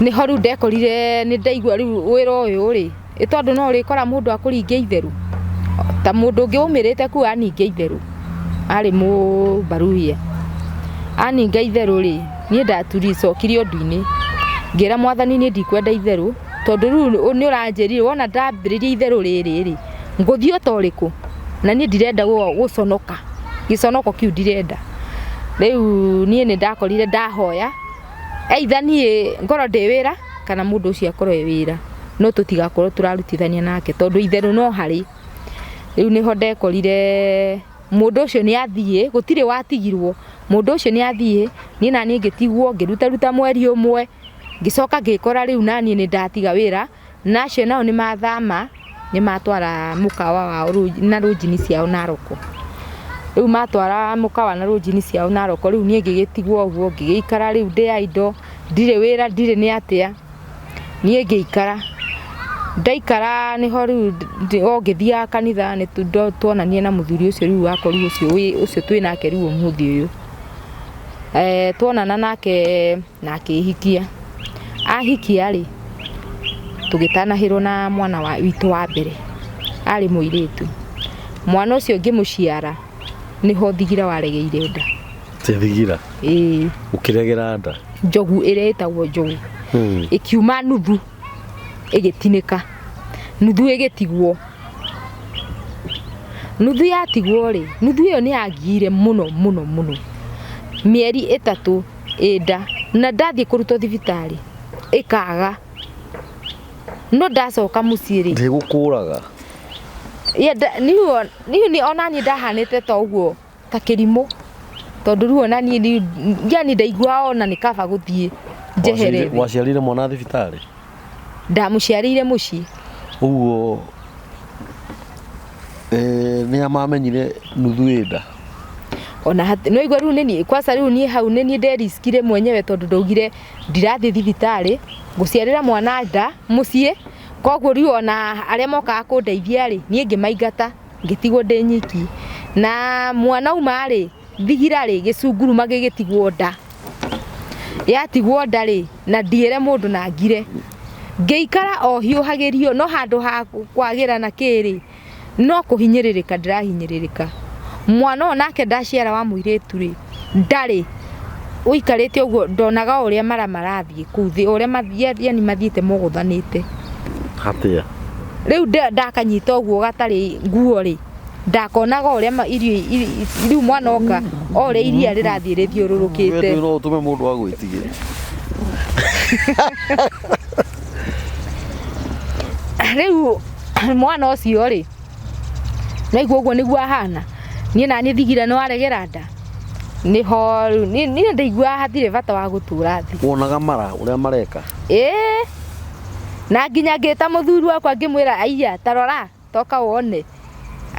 nĩho rĩu ndekorire nĩ ndaigua rĩu wĩra ũyũ rĩ, ĩ tondũ no ũrĩkora mũndũ akũringia itherũ. Ta mũndũ ũngĩ waumĩrĩte kũu aningia itherũ, arĩ mũbaruhia. Aninga itherũ rĩ, niĩ ndacokirie ũndũ-inĩ. Ngĩra mwathani niĩ ndikwenda itherũ, tondũ rĩu nĩ ũranjĩrire wona ndambĩrĩria itherũ rĩrĩ rĩ, ngũthiĩ o ta ũrĩkũ? Na niĩ ndirenda gũconoka, gĩconoko kĩu ndirenda. Rĩu niĩ nĩ ndakorire ndahoya, either niĩ ngorwo ndĩ wĩra kana mũndũ ũcio akorwo e wĩra, no tũtigakorwo tũrarutithania nake tondũ itherũ no harĩ. Rĩu nĩho ndekorire mũndũ ũcio nĩ athiĩ, gũtirĩ watigirwo, mũndũ ũcio nĩ athiĩ, niĩ naniĩ ngĩtigwo, ngĩrutaruta mweri ũmwe, ngĩcoka ngĩkora rĩu naniĩ nĩ ndatiga wĩra, na acio nao nĩ mathama, nĩ matwara mũkawa wao na rũnjini ciao Naroko. Rĩu matwara mũkawa na rũnjini ciao Naroko, rĩu niĩ ngĩgĩtigwo ũguo, ngĩgĩikara rĩu ndĩ idle, ndirĩ wĩra, ndirĩ nĩ atĩa, niĩ ngĩikara. Ndaikara nĩho rĩu o ngĩthiaga kanitha nĩ tuonanie na mũthuri ũcio rĩu wakorirwo ũcio twĩ nake rĩu ũmũthĩ ũyũ. Tuonana nake na akĩhikia. Ahikia rĩ, tũgĩtanahĩrwo na mwana witũ wa mbere, arĩ mũirĩtu. Mwana ũcio ngĩmũciara nĩho thigira waregeire nda. Thigira? Ĩĩ. Ũkĩregera nda? Njogu ĩrĩa ĩtagwo njogu. Ĩkiuma nuthu, ĩgĩtinĩka. Nuthu ĩgĩtigwo. Nuthu yatigwo rĩ, nuthu ĩyo nĩ yagire mũno mũno mũno. Mĩeri ĩtatũ ĩ nda, na ndathiĩ kũrutwo thibitarĩ, ĩkaga. No ndacoka mũciĩ rĩ. Ndĩgũkũraga. Niĩ ona niĩ ndahanĩte ta ũguo, ta kĩrimũ. Tondũ rĩu ona niĩ yani ndaiguaga ona nĩ kaba gũthiĩ njehere thĩ. Waciarire mwana thibitarĩ? Ndamũciarĩire mũciĩ. Ũguo nĩ a mamenyire nuthu ĩ nda? Ona no igua rĩu nĩ niĩ, kwanza rĩu niĩ hau nĩ niĩ nderiskire mwenyewe tondũ ndaugire ndirathiĩ thibitarĩ gũciarĩra mwana nda mũciĩ, koguo rĩu ona arĩa mokaga kũndeithia rĩ, niĩ ngĩmaingata, ngĩtigwo ndĩ nyiki. Na mwana auma rĩ, thigira rĩ, gĩcunguruma gĩgĩtigwo nda. Yatigwo nda rĩ, na ndiĩre mũndũ na ngire. Ngĩikara o hiũhagĩrio, no handũ ha kwagĩra na kĩ rĩ, no kũhinyĩrĩrĩka ndĩrahinyĩrĩrĩka. Mwana ũyũ nake ndaciara wa mũirĩtu rĩ, ndarĩ ũikarĩte ũguo, ndonaga o ũrĩa mara marathiĩ kũu thĩ, ũrĩa yani mathiĩte mogothanĩte. Atĩa? Rĩu ndakanyita ũguo gatarĩ nguo rĩ, ndakonaga ũrĩa irio rĩu mwana oka, o ũrĩa iria rĩrathiĩ rĩthiũrũrũkĩte. Wendo no ũtũme mũndũ agwĩtigĩre. Rĩu mwana ũcio rĩ, Naigua ũguo nĩguo ahana. Niĩ naniĩ thigire nĩ waregera nda. Nĩho rĩu niĩ ndaiguaga hatirĩ bata wa gũtũra thĩ. Wonaga mara ũrĩa mareka. Ĩĩ. Na nginya ngĩta mũthuri wakwa ngĩmwĩra aiya ta rora toka wone.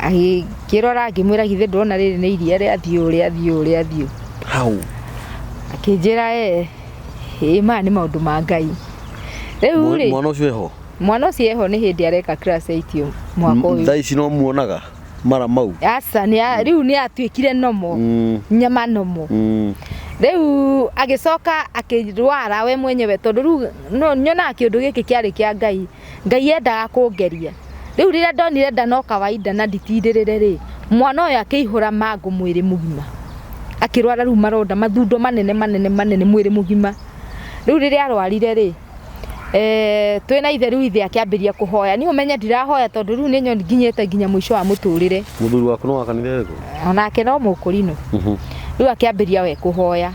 Agĩkĩrora ngĩmwĩra githĩ ndũrona rĩrĩ nĩ iria rĩathiĩ ũũ rĩathiĩ ũũ rĩathiĩ ũũ. Hau. Akĩnjĩra ee, ĩĩ maya nĩ maũndũ ma Ngai. Rĩu rĩ, Mwana ũcio eho. mwana ũcio eho nĩ hĩndĩ areka class 8 mwaka ũyũ. Thaa ici no muonaga mara mau. Aca nĩ rĩu nĩ atuĩkire nomo. Nyama nomo. Rĩu agĩcoka akĩrwara we mwenyewe tondũ rĩu no nyonaga kĩũndũ gĩkĩ kĩarĩ kĩa Ngai. Ngai endaga kũngeria. Rĩu rĩrĩa ndonire nda no kawaida na nditindĩrĩre rĩ, mwana ũyũ akĩihũra mangũ mwĩrĩ mũgima. Akĩrwara rĩu maronda mathundo manene manene manene mwĩrĩ mũgima. Rĩu rĩrĩa arwarire rĩ, twĩna ithe rĩu ithe akĩambĩrĩria kũhoya. Niĩ ũmenye ndirahoya tondũ rĩu nĩ nginyĩte nginya mũico wa mũtũrĩre. Mũthuri waku no wa kanitha ĩrĩkũ? Onake no mũkũrinũ. Rĩu akĩambĩrĩria we kũhoya.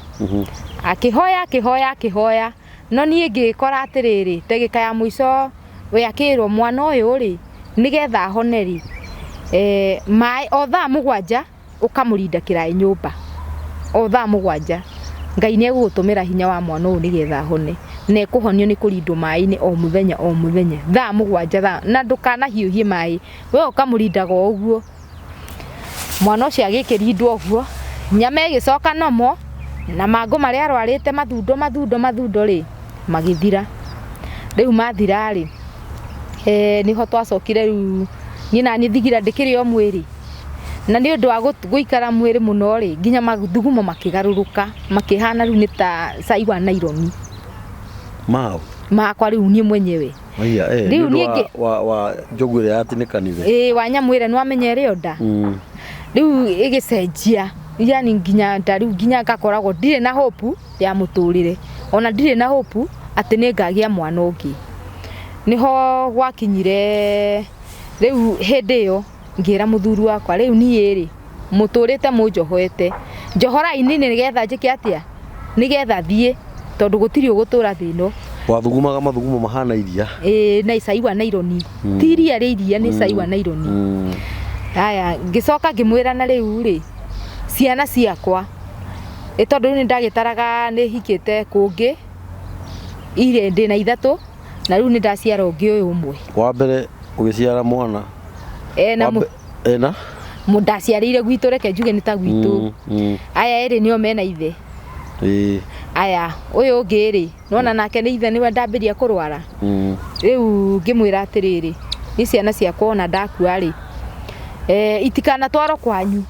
Akĩhoya akĩhoya akĩhoya. No niĩ ngĩkora atĩrĩrĩ, ndagĩka ya mũico we akĩrwo mwana ũyũ rĩ, nĩgetha ahone rĩ, maĩ o thaa 7 ũkamũrinda kĩraĩ nyũmba. O thaa 7. Ngai nĩ egũgũtũmĩra hinya wa mwana ũyũ nĩgetha ahone. Na ekũhonio nĩ kũrindwo maĩ-inĩ o mũthenya o mũthenya. Thaa 7 thaa, na ndũkanahiũhie maĩ. We ũkamũrindaga o ũguo. Mwana ũcio agĩkĩrindwo ũguo, nyama ĩgĩcoka nomo, na mangũ marĩa arwarĩte mathundo mathundo mathundo rĩ, magĩthira. Rĩu mathira rĩ, nĩho twacokire rĩu niĩ naniĩ thigira ndĩkĩrĩ o mwĩrĩ. Na nĩ ũndũ wa gũikara mwĩrĩ mũno rĩ, nginya mathugumo makĩgarũrũka, makĩhana rĩu nĩ ta cai wa naironi. Mau? Makwa rĩu niĩ mwenyewe. Aya, Rĩu niĩ wa njogu ĩrĩa yatinĩkanire. Ĩĩ, wa nyamũ ĩrĩa nĩwamenya ĩrĩ o nda. Rĩu ĩgĩcenjia, yani nginya nda rĩu nginya ngakoragwo ndirĩ na hope ya mũtũrĩre. Ona ndirĩ na hope atĩ nĩ ngagĩa mwana ũngĩ. Nĩho gwakinyire rĩu hĩndĩ ĩyo ngĩra mũthuri wakwa rĩu niĩ rĩ, mũtũrĩte mũnjohete. Njohorai niĩ nĩgetha njĩke atĩa? Nĩgetha thiĩ tondũ gũtirĩ ũgũtũra thĩ ĩno. Wathugumaga mathugumo mahana iria. Ĩĩ, na cai wa naironi. Ti iria rĩa iria, nĩ cai wa naironi. Haya, ngĩcoka ngĩmwĩra na rĩu rĩ, ciana ciakwa, ĩ tondũ rĩu nĩ ndagĩtaraga nĩ hikĩte kũngĩ, irĩ ndĩna 3, na rĩu nĩ ndaciara ũngĩ ũyũ ũmwe. Wa mbere ũgĩciara mwana. Ena Ena? Ndaciarĩire gwitũ, reke njuge nĩ ta gwitũ. Aya erĩ nĩo mena ithe. Aya, ũyũ ũngĩ rĩ, nĩwona nake nĩ ithe nĩwe ndambĩrĩria kũrwara. Rĩu ngĩmwĩra atĩrĩrĩ, niĩ ciana ciakwa ona ndakua rĩ, itikanatwarwo kwanyu,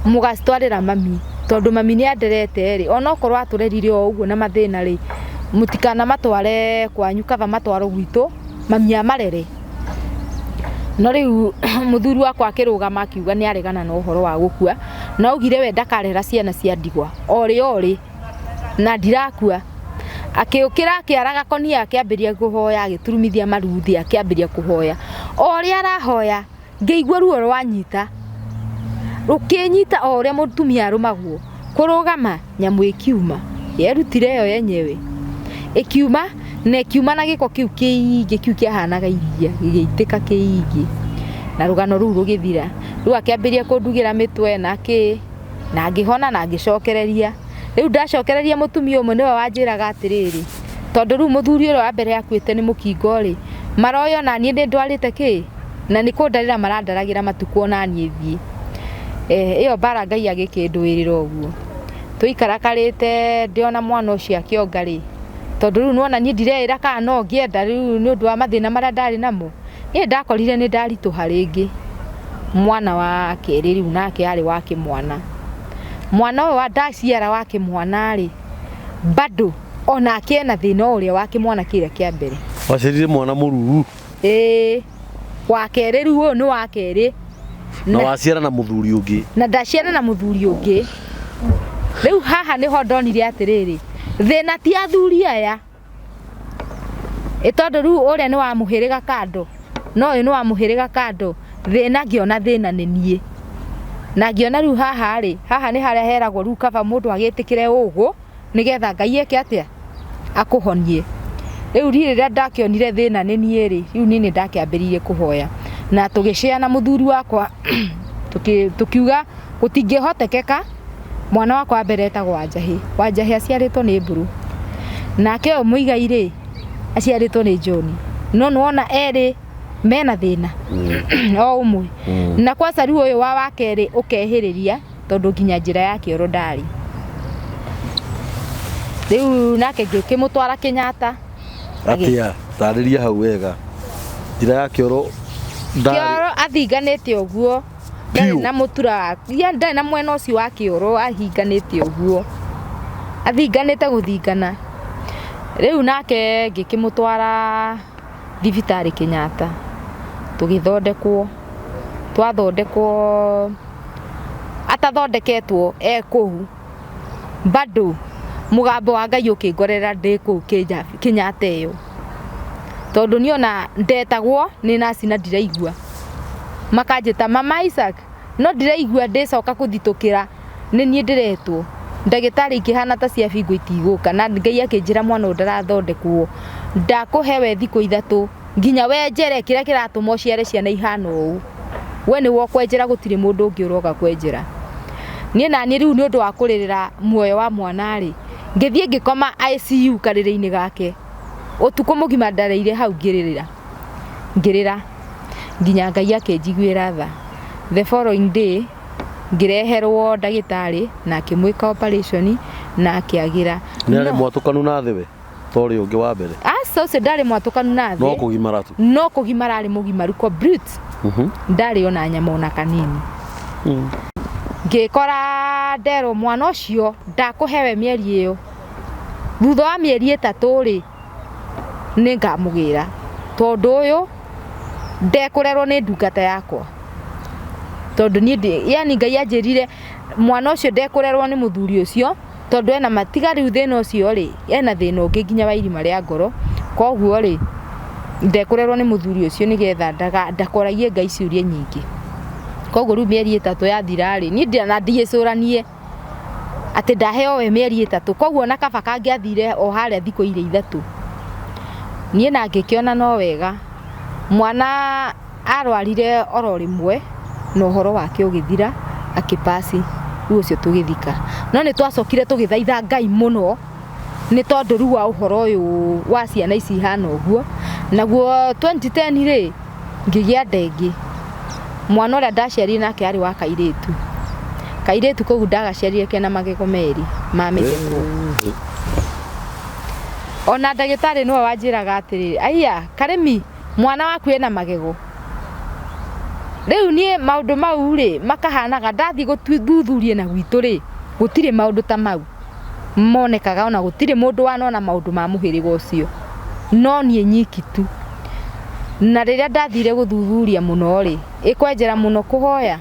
mũgacitwarĩra mami, tondũ mami nĩ anderete rĩ, onokorwo atũrerire o ũguo na mathĩna rĩ, mũtikanamatware kwanyu, kaba matwarwo gwitũ, mami amarere. No rĩu mũthuri wakwa akĩrũgama akiuga nĩ aregana na ũhoro wa gũkua, na augire we ndakarera ciana cia ndigwa, orĩ orĩ, na ndirakua. Akĩũkĩra akĩara gakonia akĩambĩrĩria kũhoya, agĩturumithia maru thĩ akĩambĩrĩria kũhoya. O ũrĩa arahoya, ngĩigua ruo rwanyita. Rũkĩnyita o ũrĩa mũtumia arũmagwo. Kũrũgama, nyamũ ĩkiuma. Yerutire yo yenyewe. Ĩkiuma, na ĩkiuma na gĩko kĩu kĩingĩ, kĩu kĩahanaga iria, gĩgĩitĩka kĩingĩ. Na rũgano rũu rũgĩthira. Rĩu akĩambĩrĩria kũndugĩra mĩtwe na kĩ, na ngĩhona na ngĩcokereria. Rĩu ndacokereria mũtumia ũmwe nĩwe wanjĩraga atĩrĩrĩ, tondũ rĩu mũthuri ũrĩa wa mbere akuĩte nĩ mũkingo rĩ, maroya ona niĩ nĩ ndwarĩte kĩ, na nĩ kũndarĩra marandaragĩra matukũ ona niĩ thiĩ. Ĩyo mbara Ngai agĩkĩndũĩrĩra ũguo. Tũikarakarĩte ndĩona mwana ũcio akĩonga rĩ, tondũ rĩu nĩwona niĩ ndireĩra kana no ngĩenda rĩu nĩ ũndũ wa mathĩna marĩa ndarĩ namo. Niĩ ndakorire nĩ ndaritũha rĩngĩ. Mwana wa kerĩ rĩu nake arĩ wa kĩmwana. Mwana ũyũ wa ndaciara wa kĩmwana rĩ, bado onake ena thĩna o ũrĩa wa kĩmwana kĩrĩa kĩa mbere. Waciarire mwana mũruru? Ĩĩ, wa kerĩ rĩu ũyũ nĩ wa kerĩ. Na waciara na mũthuri ũngĩ? Na ndaciara na mũthuri ũngĩ. Rĩu haha nĩho ndonire atĩrĩrĩ, thĩna ti athuri aya. Ĩ tondũ rĩu ũrĩa nĩ wa mũhĩrĩga kando, na ũyũ nĩ wa mũhĩrĩga kando, thĩna ngĩona thĩna nĩ niĩ. Na ngĩona rĩu haha rĩ, haha nĩ harĩa heragwo rĩu kaba mũndũ agĩtĩkĩre ũgũ, nĩgetha Ngai eke atĩa? Akũhonie. Rĩu niĩ rĩrĩa ndakĩonire thĩna nĩ niĩ rĩ, rĩu niĩ nĩ ndakĩambĩrĩirie kũhoya. Na tũgĩcĩa na mũthuri wakwa tukiuga gũtingĩhotekeka. Mwana wakwa wa mbere etagwo Wanjahĩ. Wanjahĩ aciarĩtwo nĩ Mburu, nake ũyũ Mũigai rĩ aciarĩtwo nĩ John. No nĩwona erĩ mena thĩna o ũmwe. Na kwanza rĩu ũyũ wa wakerĩ ũkehĩrĩria tondũ nginya njĩra ya kĩoro ndarĩ. Rĩu nake ngĩkĩmũtwara Kenyatta. Atia, tarĩria hau wega. Njĩra ya kĩoro ndarĩ. Kĩoro athinganĩte ũguo, ndarĩ Piũ. na mũtura wa ya ndarĩ na mwena ũcio wa kĩoro, ahinganĩte ũguo, athinganĩte gũthingana. Rĩu nake ngĩkĩmũtwara thibitarĩ Kenyatta, tũgĩthondekwo, twathondekwo, atathondeketwo e kũu bado mũgambo wa Ngai ũkĩngorera ndĩ kũu Kenyatta ĩyo, tondũ niĩ ona ndetagwo nĩ naci na ndiraigua, makanjĩta Mama Isaac, no ndiraigua, ndĩcoka kũthitũkĩra nĩ niĩ ndĩretwo. Ndagĩtarĩ ikĩhana ta cia bingo itigũka, na Ngai akĩnjĩra mwana ũyũ ndarathondekwo, ndakũhe we thikũ 3 nginya wenjere kĩrĩa kĩratũma ũciare ciana ihana ũũ. We nĩwe ũkwenjera, gũtirĩ mũndũ ũngĩ ũroka kwenjera. Niĩ na niĩ rĩu nĩ ũndũ wa kũrĩrĩra muoyo wa mwana rĩ, ngĩthiĩ ngĩkoma ICU karĩrĩ-inĩ gake ũtukũ mũgima, ndareire hau ngĩrĩrĩra ngĩrĩra nginya Ngai akĩnjiguĩra tha. The following day ngĩreherwo ndagĩtarĩ na akĩmwĩka operation na akĩagĩra. Nĩ arĩ mwatũkanu na thĩ we ta ũrĩa ũngĩ wa mbere? Aca, ũcio ndarĩ mwatũkanu na No thĩ. kũgimara tu. No kũgimara, arĩ mũgimaru complete. Ndarĩ ona nyama ona kanini. Ngĩkora nderwo mwana ũcio ndakũhewe mĩeri ĩyo, thutha wa mĩeri 3 rĩ nĩ ngamũgĩra, tondũ ũyũ ndekũrerwo nĩ ndungata yakwa, tondũ niĩ yani Ngai anjĩrire mwana ũcio ndekũrerwo nĩ mũthuri ũcio, tondũ ena matiga rĩu thĩna ũcio rĩ, ena thĩna ũngĩ nginya wa irima rĩa ngoro. Koguo rĩ ndekũrerwo nĩ mũthuri ũcio nĩgetha ndakoragie Ngai ciũria nyingĩ. Koguo rĩu mĩeri 3 yathira rĩ, niĩ na ndigĩcũranie atĩ ndaheo we mĩeri 3, koguo ona kaba kangĩathire o harĩa thikũ irĩ 3. Niĩ na ngĩkĩona no wega mwana arwarire oro rĩmwe na ũhoro wake ũgĩthira, akĩpasi, rĩu ũcio tũgĩthika. No nĩ twacokire tũgĩthaitha Ngai mũno nĩ tondũ rĩu wa ũhoro ũyũ wa ciana ici ihana ũguo. Naguo 2010 rĩ ngĩgĩa nda ĩngĩ. Mwana ũrĩa ndaciarire nake arĩ wa kairĩtu. Kairĩtu kau ndagaciarire kena magego merĩ ma mĩtheko. Ona ndagĩtarĩ nĩwe wanjĩraga atĩrĩrĩ, aiya Karĩmi, mwana waku ena magego. Rĩu niĩ maũndũ mau rĩ makahanaga ndathiĩ gũthuthuria na gwitũ rĩ, gũtirĩ maũndũ ta mau monekaga, ona gũtirĩ mũndũ wanona maũndũ ma mũhĩrĩga ũcio, no niĩ nyiki tu. Na rĩrĩa ndathire gũthuthuria mũno rĩ, ĩkwenjera mũno kũhoya,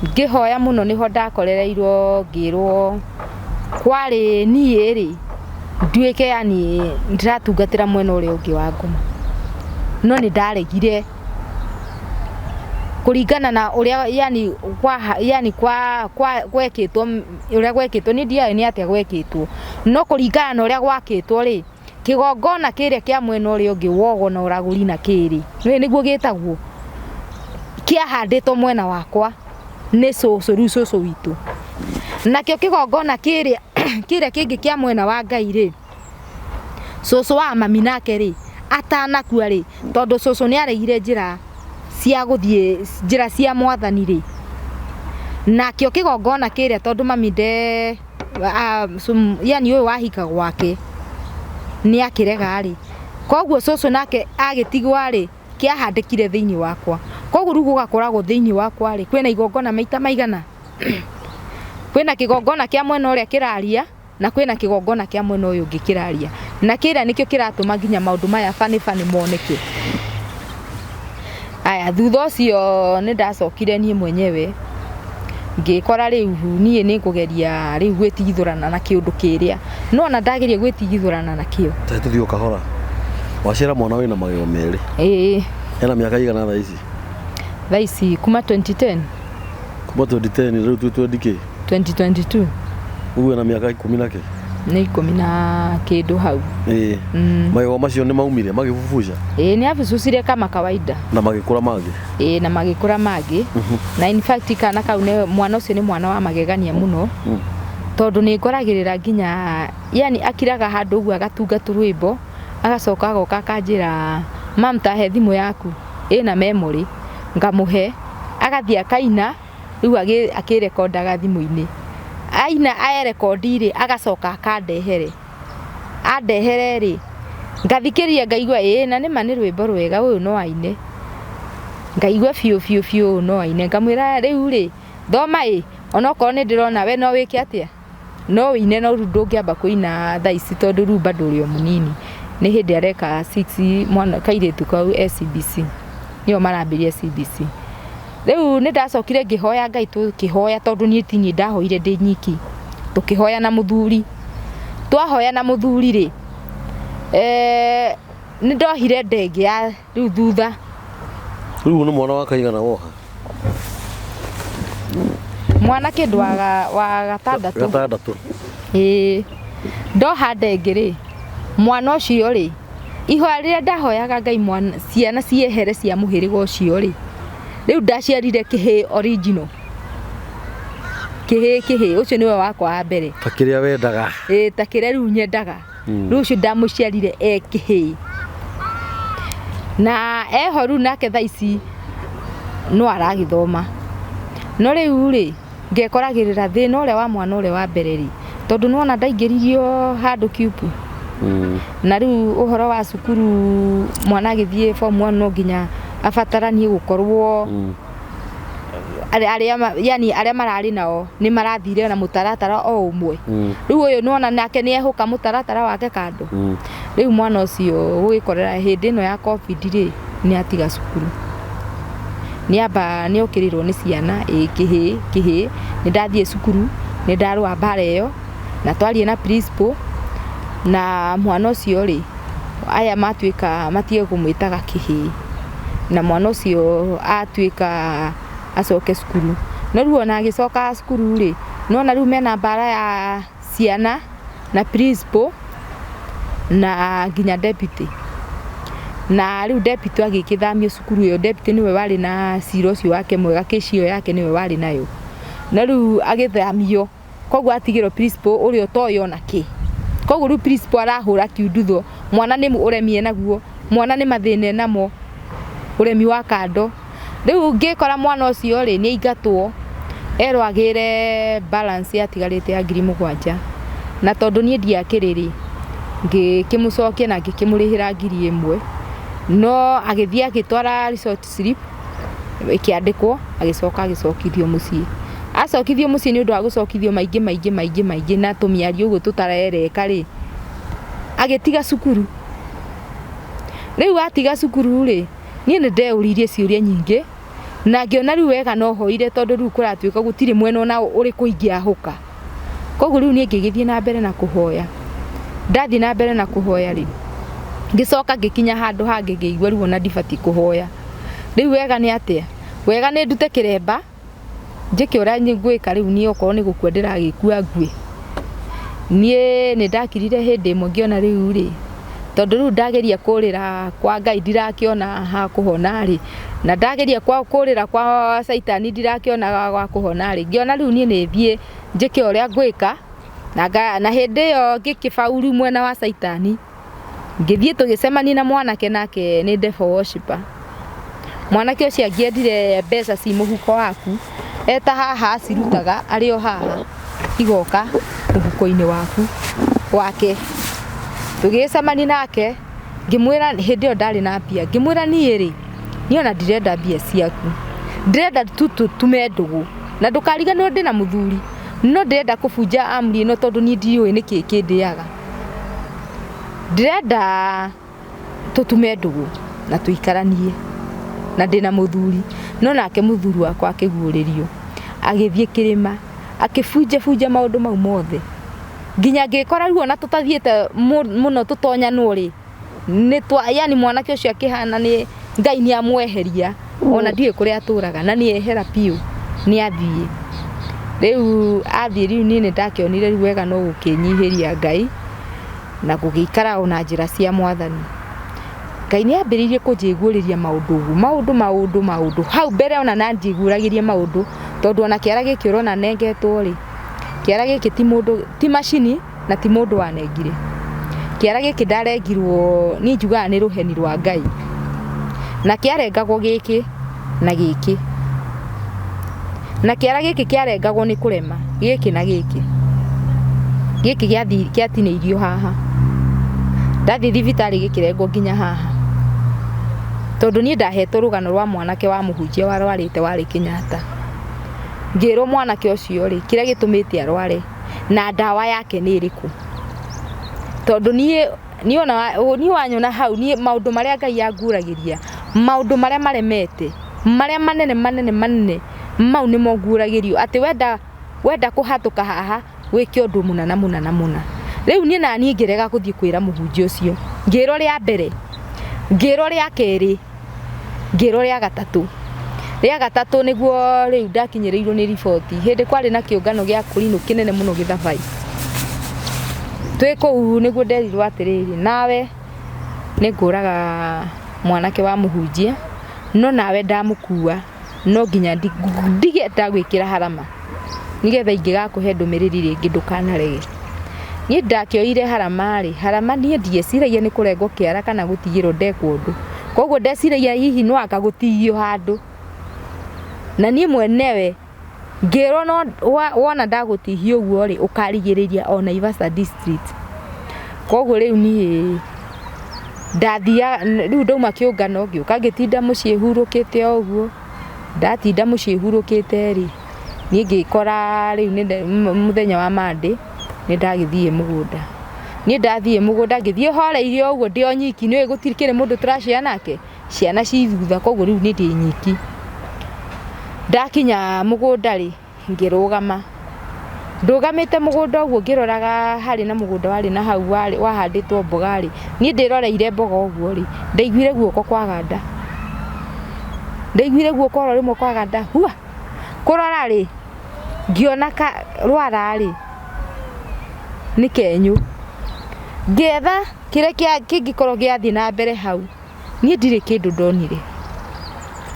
ngĩhoya mũno nĩho ndakorereirwo ngĩrwo kwarĩ niĩ rĩ nduĩke yani ndĩratungatĩra mwena ũrĩa ũngĩ wa ngoma. No nĩ ndaregire kũringana na ũrĩa yani kwa yani kwa kwa gwekĩtwo, ũrĩa gwekĩtwo niĩ ndiaĩ nĩ atĩa gwekĩtwo, no kũringana na ũrĩa gwakĩtwo rĩ, kĩgongona kĩrĩa kĩa mwena ũrĩa ũngĩ wogo na ũragũri na kĩrĩ nĩ nĩguo gĩtagwo kĩahandĩtwo mwena wakwa nĩ cũcũ, rĩu cũcũ witũ. Nakĩo kĩgongona kĩrĩa kĩrĩa kĩngĩ kĩa mwena wa Ngai rĩ, cũcũ wa mami nake rĩ atanakua rĩ, tondũ cũcũ nĩ aregire njĩra cia gũthiĩ njĩra cia mwathani rĩ, nakĩo kĩgongona kĩrĩa tondũ mami nde yani ũyũ wahika gwake nĩ akĩrega rĩ, koguo cũcũ nake agĩtigwa rĩ, kĩahandĩkire thĩinĩ wakwa. Koguo rĩu gũgakoragwo thĩinĩ wakwa rĩ kwĩna igongona maita maigana, kwĩna kĩgongona kĩa mwena ũrĩa kĩraria na kwĩna kĩgongona kĩa mwena ũyũ ũngĩ kĩraria, na kĩrĩa nĩkĩo kĩratũma nginya maũndũ maya bani bani moneke. Aya, thutha ũcio nĩ ndacokire niĩ mwenyewe ngĩkora rĩu niĩ nĩ ngũgeria rĩu gwĩtigithũrana na kĩũndũ kĩrĩa, no ona ndageria gwĩtigithũrana nakĩo. Te tũthiĩ o kahora. Waciara mwana wĩna magego merĩ. Ĩĩ. Ena mĩaka igana thaa ici? Thaa ici kuma 2010. Kuma 2010, rĩu twĩ 20 kĩ? 2022. Ũguo ena mĩaka 10 na kĩ? Nĩ 10 na kĩndũ hau. Ĩĩ. Magego macio nĩ maumire magĩbubuca? Ĩĩ, nĩ abucucire kama kawaida. Na magĩkũra mangĩ? Ĩĩ, na magĩkũra mangĩ. Na in fact kana kau nĩ mwana ũcio nĩ mwana wa magegania mũno. Tondũ nĩ ngoragĩrĩra nginya yani akiraga handũ ũguo agatunga tũrwĩmbo, agacoka agoka akanjĩra, "Mam, ta he thimũ yaku ĩna memory," ngamũhe, agathiĩ akaina, rĩu akĩrekondaga thimũ-inĩ. Aina arekondi rĩ, agacoka akandehere. Andehere rĩ, ngathikĩrĩria ngaigua ĩĩ na nĩma nĩ rwĩmbo rwega ũyũ no aine. Ngaigua biũ biũ biũ ũyũ no aine. Ngamwĩra rĩu rĩ, thoma ĩ, onokorwo nĩ ndĩrona we no wĩke atĩa? No wĩine no rĩu ndũngĩamba kũina thaa ici tondũ rĩu bado ũrĩ o mũnini. Nĩ hĩndĩ areka 6 mwana kairĩtu kau e CBC. Nĩo marambĩrĩria CBC. Rĩu nĩ ndacokire ngĩhoya Ngai, tũkĩhoya tondũ niĩ ti niĩ ndahoire ndĩ nyiki. Tũkĩhoya na mũthuri. Twahoya na mũthuri rĩ, nĩ ndohire ndenge ya rĩu thutha. Rĩu nĩ mwana wa kaigana woha? Mwana kĩndũ wa gatandatũ. Gatandatũ. Ĩĩ. Ndoha ndenge rĩ, mwana ũcio rĩ, ihoya rĩrĩa ndahoyaga Ngai mwana, ciana ciehere cia mũhĩrĩga ũcio rĩ, rĩu ndaciarire kĩhĩĩ original. Kĩhĩĩ kĩhĩĩ, ũcio nĩwe wakwa wa mbere. Ta kĩrĩa wendaga. Ĩĩ, ta kĩrĩa rĩu nyendaga. Rĩu ũcio ndamũciarire e kĩhĩĩ. Na eho rĩu nake thaa ici no aragĩthoma. No rĩu rĩ, ngekoragĩrĩra thĩna ũrĩa wa mwana ũrĩa wa mbere rĩ, tondũ nĩwona ndaingĩririo handũ kiupu. Na rĩu ũhoro wa cukuru mwana agĩthiĩ form 1 no nginya abataranie gũkorwo yani arĩa mararĩ nao nĩ marathire na mũtaratara o ũmwe. Rĩu ũyũ nĩwona nake nĩ ehũka mũtaratara wake kando. Rĩu mwana ũcio gũgĩkorera hĩndĩ ĩno ya COVID rĩ, nĩ atiga cukuru. Nĩ amba nĩ okĩrĩrwo nĩ ciana, ĩ kĩhĩĩ kĩhĩĩ, nĩ ndathiĩ cukuru, nĩ ndarũa mbara ĩyo, na twaria na principal, na mwana ũcio rĩ, aya matuĩka matige kũmwĩtaga kĩhĩĩ. Na mwana ũcio atuĩka acoke cukuru. No rĩu ona agĩcoka cukuru rĩ, nĩwona rĩu mena mbara ya ciana na principal na nginya deputy. Na rĩu deputy agĩkĩthamio cukuru ĩyo, deputy nĩwe warĩ na cira ũcio wake mwega, kesi ĩyo yake nĩwe warĩ nayo. Na rĩu agĩthamio, koguo atigĩrwo principal ũrĩa ũtoĩ ona kĩ. Koguo rĩu principal arahũra kiundutho, mwana nĩ ũremi enaguo, mwana nĩ mathĩna enamo, ũremi wa kando. Rĩu ngĩkora mwana ũcio rĩ, nĩ aingatwo, erwo agĩre balance yatigarĩte ya 7,000. Na tondũ niĩ ndiakĩrĩ rĩ, ngĩkĩmũcokia na ngĩkĩmũrĩhĩra 1,000. No agĩthiĩ agĩtwara resort slip, ĩkĩandĩkwo, agĩcoka agĩcokithio mũciĩ. Acokithio mũciĩ nĩ ũndũ wa gũcokithio maingĩ maingĩ maingĩ maingĩ na tũmĩario ũguo tũtarereka rĩ, agĩtiga cukuru. Rĩu atiga cukuru rĩ, niĩ nĩ ndeũririe ciũria nyingĩ, na ngĩona rĩu wega no hoire tondũ rĩu kũratuĩka gũtirĩ mwena ona ũrĩkũ ingĩahũka. Koguo rĩu niĩ ngĩgĩthiĩ na mbere na kũhoya. Ndathiĩ na mbere na kũhoya rĩ, ngĩcoka ngĩkinya handũ hangĩ ngĩigua rĩu ona ndibatiĩ kũhoya. Rĩu wega nĩ atĩa? Wega nĩ ndute kĩremba, njĩke ũrĩa ngwĩka rĩu niĩ okorwo nĩ gũkua ndĩragĩkua ngue. Niĩ nĩ ndakirire hĩndĩ ĩmwe ngĩona rĩu rĩ, tondũ rĩu ndageria kũrĩra kwa Ngai ndirakĩona ha kũhona rĩ, na ndageria kũrĩra kwa caitani ndirakĩona gwa kũhona rĩ, ngĩona rĩu niĩ nĩ thiĩ njĩke ũrĩa ngwĩka, na hĩndĩ ĩyo ngĩkĩbauru mwena wa caitani. Ngĩthiĩ tũgĩcemania na mwanake nake nĩ devil worshipper. Mwanake ũcio angĩendire mbeca ci mũhuko waku, eta haha acirutaga arĩ o haha, igoka mũhuko-inĩ waku wake. Tũgĩcemania nake, ngĩmwĩra hĩndĩ ĩyo ndarĩ na mbia, ngĩmwĩra niĩ rĩ, niĩ ona ndirenda mbia ciaku, ndĩrenda tu tũtume ndũgũ, na ndũkariganĩrwo ndĩna mũthuri, no ndĩrenda kũbunja amri ĩno tondũ niĩ ndiũĩ nĩkĩ kĩndĩaga. Ndĩrenda tũtume ndũgũ na tũikaranie, na ndĩna mũthuri. No nake mũthuri wakwa akĩguũrĩrio, agĩthiĩ kĩrĩma, akĩbunjabunja maũndũ mau mothe. Nginya ngĩkora rĩu ona tũtathiĩte mũno tũtonyanwo rĩ, yani mwanake ũcio akĩhana nĩ Ngai nĩ amweheria, ona ndiũĩ kũrĩa atũraga, na nĩ ehera biũ, nĩ athiĩ. Rĩu athiĩ rĩu niĩ nĩ ndakĩonire rĩu wega no gũkĩnyihĩria Ngai na gũgĩikara ona njĩra cia mwathani. Ngai nĩ ambĩrĩirie kũnjiguĩrĩria maũndũ ũguo, maũndũ maũndũ maũndũ. Hau mbere ona nanjiguagĩria maũndũ tondũ ona kĩara gĩkĩ ũrona nengetwo rĩ, kĩara gĩkĩ ti mũndũ, ti macini na ti mũndũ wanengire. Kĩara gĩkĩ ndarengirwo niĩ njugaga nĩ rũheni rwa Ngai. Na kĩarengagwo gĩkĩ na gĩkĩ. Na kĩara gĩkĩ kĩarengagwo nĩ kũrema gĩkĩ na gĩkĩ. Gĩkĩ gĩatinĩirio haha. Ndathiĩ thibitarĩ gĩkĩrengwo nginya haha. Tondũ niĩ ndahetwo rũgano rwa mwanake wa mũhunjia warwarĩte warĩ Kenyatta. Ngĩrwo mwanake ũcio rĩ, kĩrĩa gĩtũmĩte arware na ndawa yake nĩ ĩrĩkũ. Tondũ niĩ niĩ ona niĩ wanyona hau niĩ maũndũ marĩa Ngai anguũragĩria, maũndũ marĩa maremete, marĩa manene manene manene, mau nĩmo nguũragĩrio. Atĩ wenda wenda kũhatũka haha wĩke ũndũ mũna na mũna na mũna. Rĩu niĩ naniĩ ngĩrega gũthiĩ kwĩra mũhunjia ũcio. Ngĩrwo rĩa mbere, ngĩrwo rĩa kerĩ, ngĩrwo rĩa gatatũ. Rĩa gatatũ nĩguo rĩu ndakinyĩrĩirwo nĩ riboti. Hĩndĩ kwarĩ na kĩũngano gĩa kũrinũ kĩnene mũno Gĩthabai. Twĩ kũu nĩguo nderirwo atĩrĩrĩ, nawe nĩ ngũraga mwanake wa mũhunjia, no nawe ndamũkua no nginya ndige ndagwĩkĩra harama nĩgetha ingĩgakũhe ndũmĩrĩri rĩngĩ ndũkanarege. Niĩ ndakĩoire harama rĩ, harama niĩ ndieciragia nĩ kũrengwo kĩara kana gũtigĩrwo ndekwo ũndũ. Koguo ndeciragia hihi no anga gũtihio handũ. Na niĩ mwenyewe ngĩrwo no wona ndagũtihia ũguo rĩ, ũkarigĩrĩria o Naivasha district. Koguo rĩu niĩ ndathiaga, rĩu ndauma kĩũngano ngĩũka ngĩtinda mũciĩ hurũkĩte o ũguo. Ndatinda mũciĩ hurũkĩte rĩ, niĩ ngĩkora rĩu mũthenya wa Monday nĩ ndagĩthiĩ mũgũnda. Niĩ ndathiĩ mũgũnda ngĩthiĩ horeire o ũguo ndĩ o nyiki, nĩũĩ gũtikĩrĩ mũndũ tũracea nake, ciana ci thutha koguo rĩu niĩ ndĩ nyiki. Ndakinya mũgũnda rĩ, ngĩrũgama. Ndũgamĩte mũgũnda ũguo ngĩroraga harĩ na mũgũnda warĩ na hau wahandĩtwo mboga rĩ, niĩ ndĩroreire mboga ũguo rĩ, ndaiguire guoko kwaganda. Ndaiguire guoko oro rĩmwe kwaganda hua! Kũrora rĩ, ngĩona rwara rĩ, nĩ kenyũ. Ngĩetha kĩrĩa kĩngĩkorwo gĩathiĩ na mbere hau, niĩ ndirĩ kĩndũ ndonire.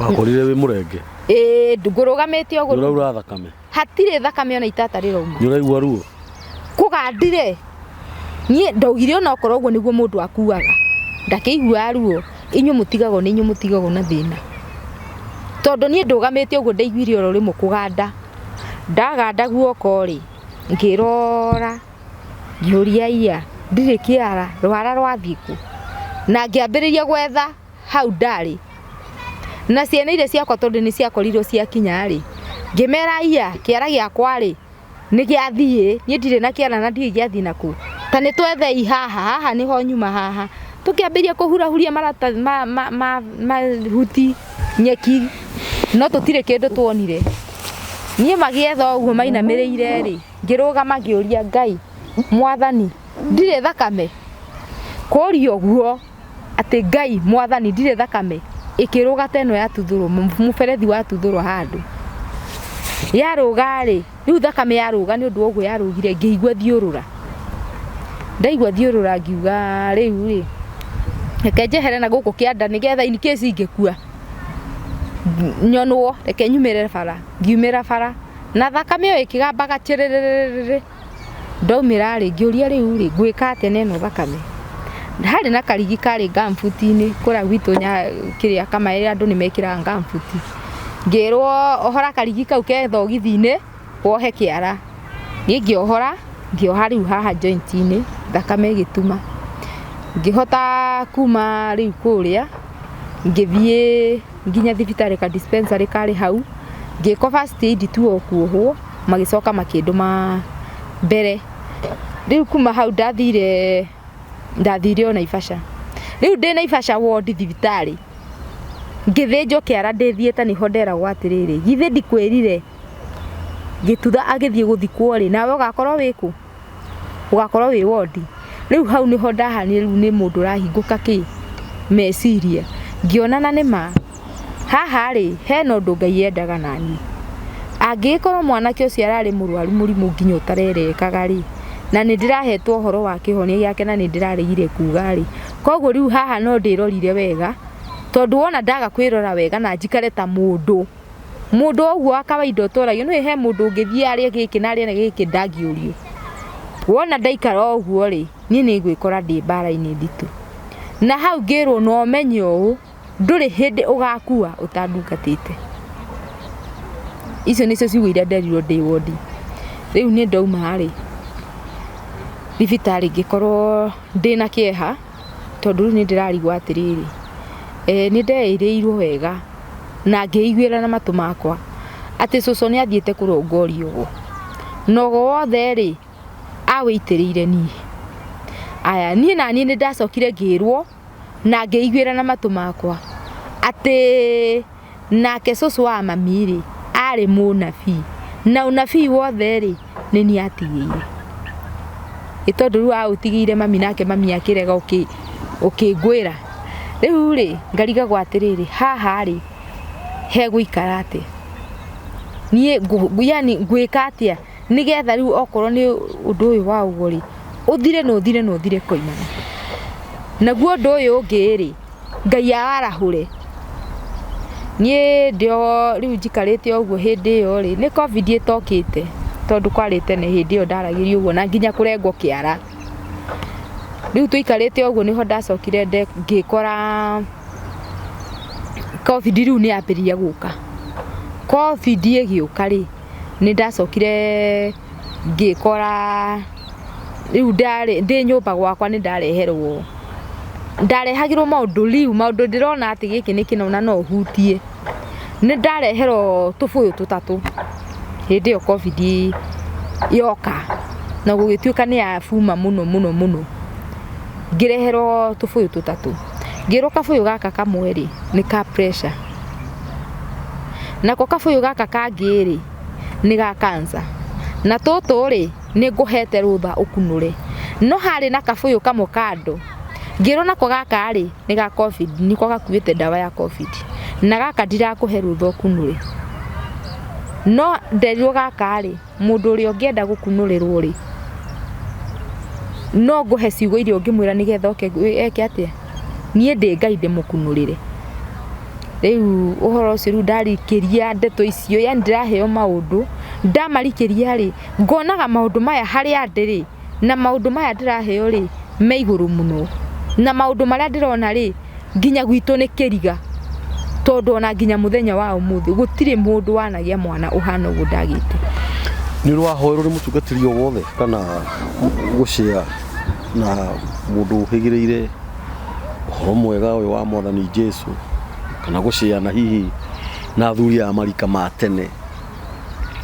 Wakorire wĩ mũrenge? Ĩĩ, ngũrũgamĩte ũguo. Nĩ ũraura thakame? Hatirĩ thakame ona itata rĩrauma. Nĩ ũraigua ruo? Kũgandire. Niĩ ndaugire ona okorwo ũguo nĩguo mũndũ akuaga. Ndakĩiguaga ruo. Inyuĩ mũtigagwo nĩ inyuĩ mũtigagwo na thĩna. Tondũ niĩ ndũgamĩte ũguo ndaiguire oro rĩmwe kũganda. Ndaganda guoko rĩ, ngĩrora, ngĩũria iya, ndirĩ kĩara, rwara rwathiĩ kũ? Na ngĩambĩrĩria gwetha hau ndarĩ. Na ciana iria ciakwa tondũ nĩ ciakorirwo ciakinya rĩ, ngĩmera iya, kĩara gĩakwa rĩ, nĩ gĩathiĩ, niĩ ndirĩ na kĩara na ndiũĩ gĩathiĩ nakũ. Ta nĩ twethei haha, haha nĩho nyuma haha. Tũkĩambĩrĩria kũhurahuria maratathi mahuti, nyeki, no tũtirĩ kĩndũ tuonire. Niĩ magĩetha ũguo mainamĩrĩire rĩ, ngĩrũgama ngĩũria Ngai, mwathani, ndirĩ thakame. Kũria ũguo atĩ Ngai mwathani ndirĩ thakame, ĩkĩrũga ta ĩno yatuthũrwo, mũberethi watuthũrwo handũ. Yarũga rĩ, rĩu thakame yarũga nĩ ũndũ wa ũguo yarũgire ngĩigua thiũrũra. Ndaigua thiũrũra ngiuga rĩu rĩ, reke njehere na gũkũ kĩanda nĩgetha in case ingĩkua nyonwo, reke nyumĩre bara. Ngiumĩra bara na thakame ĩyo ĩkĩgambaga chĩrĩrĩrĩrĩ. Ndaumĩra rĩ, ngĩũria rĩu rĩ, ngwĩka atĩa na ĩno thakame? Harĩ na karigi karĩ ngambuti-inĩ kũrĩa gwitũ kĩrĩa kamaĩ andũ nĩ mekĩraga ngambuti. Ngĩrwo ohora karigi kau ke thogithi-inĩ wohe kĩara. Niĩ ngĩohora, ngĩoha rĩu haha joint-inĩ, thakame ĩgĩtuma. Ngĩhota kuma rĩu kũrĩa, ngĩthiĩ nginya thibitarĩ ka dispensary karĩ hau, ngĩkwo first aid tu o kuohwo, magĩcoka makĩndũma mbere. Rĩu kuma hau ndathire o Naivasha. Rĩu ndĩ Naivasha ward thibitarĩ, ngĩthĩnjwo kĩara ndĩ theatre nĩho nderagwo atĩrĩrĩ, githĩ ndikwĩrire Gĩtutha agĩthiĩ gũthikwo rĩ, nawe ũgakorwo wĩ kũ? Ũgakorwo wĩ ward. Rĩu hau nĩho ndahanire rĩu nĩ mũndũ ũrahingũka kĩ meciria. Ngĩona na nĩ ma, haha rĩ, hena ũndũ Ngai endaga naniĩ. Angĩgĩkorwo mwanake ũcio ararĩ mũrwaru mũrimũ nginya ũtarerekaga rĩ, na nĩ ndĩrahetwo ũhoro wa kĩhonia gĩake na nĩ ndĩraregire kuga rĩ, koguo rĩu haha no ndĩrorire wega, tondũ wona ndaga kwĩrora wega na njikare ta mũndũ, mũndũ ũguo wa kawaida ũtũragio, nĩ he mũndũ ũngĩthiĩ arĩe gĩkĩ na arĩe gĩkĩ ndangĩũrio. Wona ndaikara ũguo rĩ, niĩ nĩ ngwĩkora ndĩ mbara-inĩ nditũ. Na hau ngĩrwo na ũmenye ũũ, ndũrĩ hĩndĩ ũgakua ũtandungatĩte. Icio nĩcio ciugo iria nderirwo ndĩ wondi. Rĩu niĩ ndauma rĩ, thibitarĩ ngĩkorwo ndĩna kĩeha, tondũ rĩu nĩ ndĩrarigwo atĩrĩrĩ, nĩ ndeĩrĩirwo wega na ngĩiguĩra na matũ makwa atĩ cũcũ nĩ athiĩte kũrongoria ũgo, na ũgo wothe rĩ awĩitĩrĩire niĩ. Aya, niĩ naniĩ nĩ ndacokire ngĩrwo na ngĩiguĩra na matũ makwa atĩ nake cũcũ wa mami rĩ arĩ mũnabii, na ũnabii wothe rĩ nĩ niĩ atigĩire. Ĩ tondũ rĩu aũtigĩire mami, nake mami akĩrega ũkĩngwĩra. Rĩu rĩ ngarigagwo atĩrĩrĩ, haha rĩ hegũikara atĩa? Niĩ yani ngwĩka atĩa nĩgetha rĩu okorwo nĩ ũndũ ũyũ wa ũguo rĩ ũthire na ũthire na ũthire koimana. Naguo ũndũ ũyũ ũngĩ rĩ Ngai arahũre. Niĩ ndĩo rĩu njikarĩte ũguo hĩndĩ ĩyo rĩ, nĩ Covid ĩtokĩte tondũ kwarĩ tene hĩndĩ ĩyo ndaragĩrio ũguo na nginya kũrengwo kĩara. Rĩu tũikarĩte ũguo nĩho ndacokire ngĩkora Covid rĩu nĩ yambĩrĩria gũka. Covid ĩgĩũka rĩ, nĩ ndacokire ngĩkora rĩu ndarĩ ndĩ nyũmba gwakwa nĩ ndareherwo, ndarehagĩrwo maũndũ rĩu maũndũ ndĩrona atĩ gĩkĩ nĩ kĩno na no hutie. Nĩ ndareherwo tũbũyũ tũtatũ hĩndĩ ĩyo Covid yoka, na gũgĩtuĩka nĩ yabuma mũno mũno mũno. Ngĩreherwo tũbũyũ tũtatũ, ngĩrwo kabũyũ gaka kamwe rĩ nĩ ka pressure, nako kabũyũ gaka kangĩ rĩ nĩ ga cancer, na tũtũ rĩ nĩ ngũhete rũtha ũkunũre. No harĩ na kabũyũ kamwe kando, ngĩrwo nako gaka rĩ nĩ ga Covid, nĩko gakuĩte ndawa ya Covid, na gaka ndirakũhe rũtha ũkunũre. No nderirwo gaka rĩ, mũndũ ũrĩa ũngĩenda gũkunũrĩrwo rĩ, no ngũhe ciugo iria ũngĩmwĩra nĩgetha oke eke atĩa, niĩ ndĩ Ngai ndĩmũkunũrĩre. Rĩu ũhoro ũcio rĩu ndarikĩria ndeto icio, yani ndĩraheo maũndũ, ndamarikĩria rĩ, ngonaga maũndũ maya harĩa ndĩ rĩ, na maũndũ maya ndĩraheo rĩ, me igũrũ mũno. Na maũndũ marĩa ndĩrona rĩ, nginya gwitũ nĩ kĩriga. Tondũ ona nginya mũthenya wa ũmũthĩ gũtirĩ mũndũ wanagĩa mwana ũhana ũguo ndagĩte. Nĩ ũrĩ wahoerwo nĩ mũtungatĩri o wothe kana gũcea na mũndũ ũhĩgĩrĩire ũhoro mwega ũyũ wa Mwathani Jesu, kana gũcea na hihi na athuri a marika ma tene?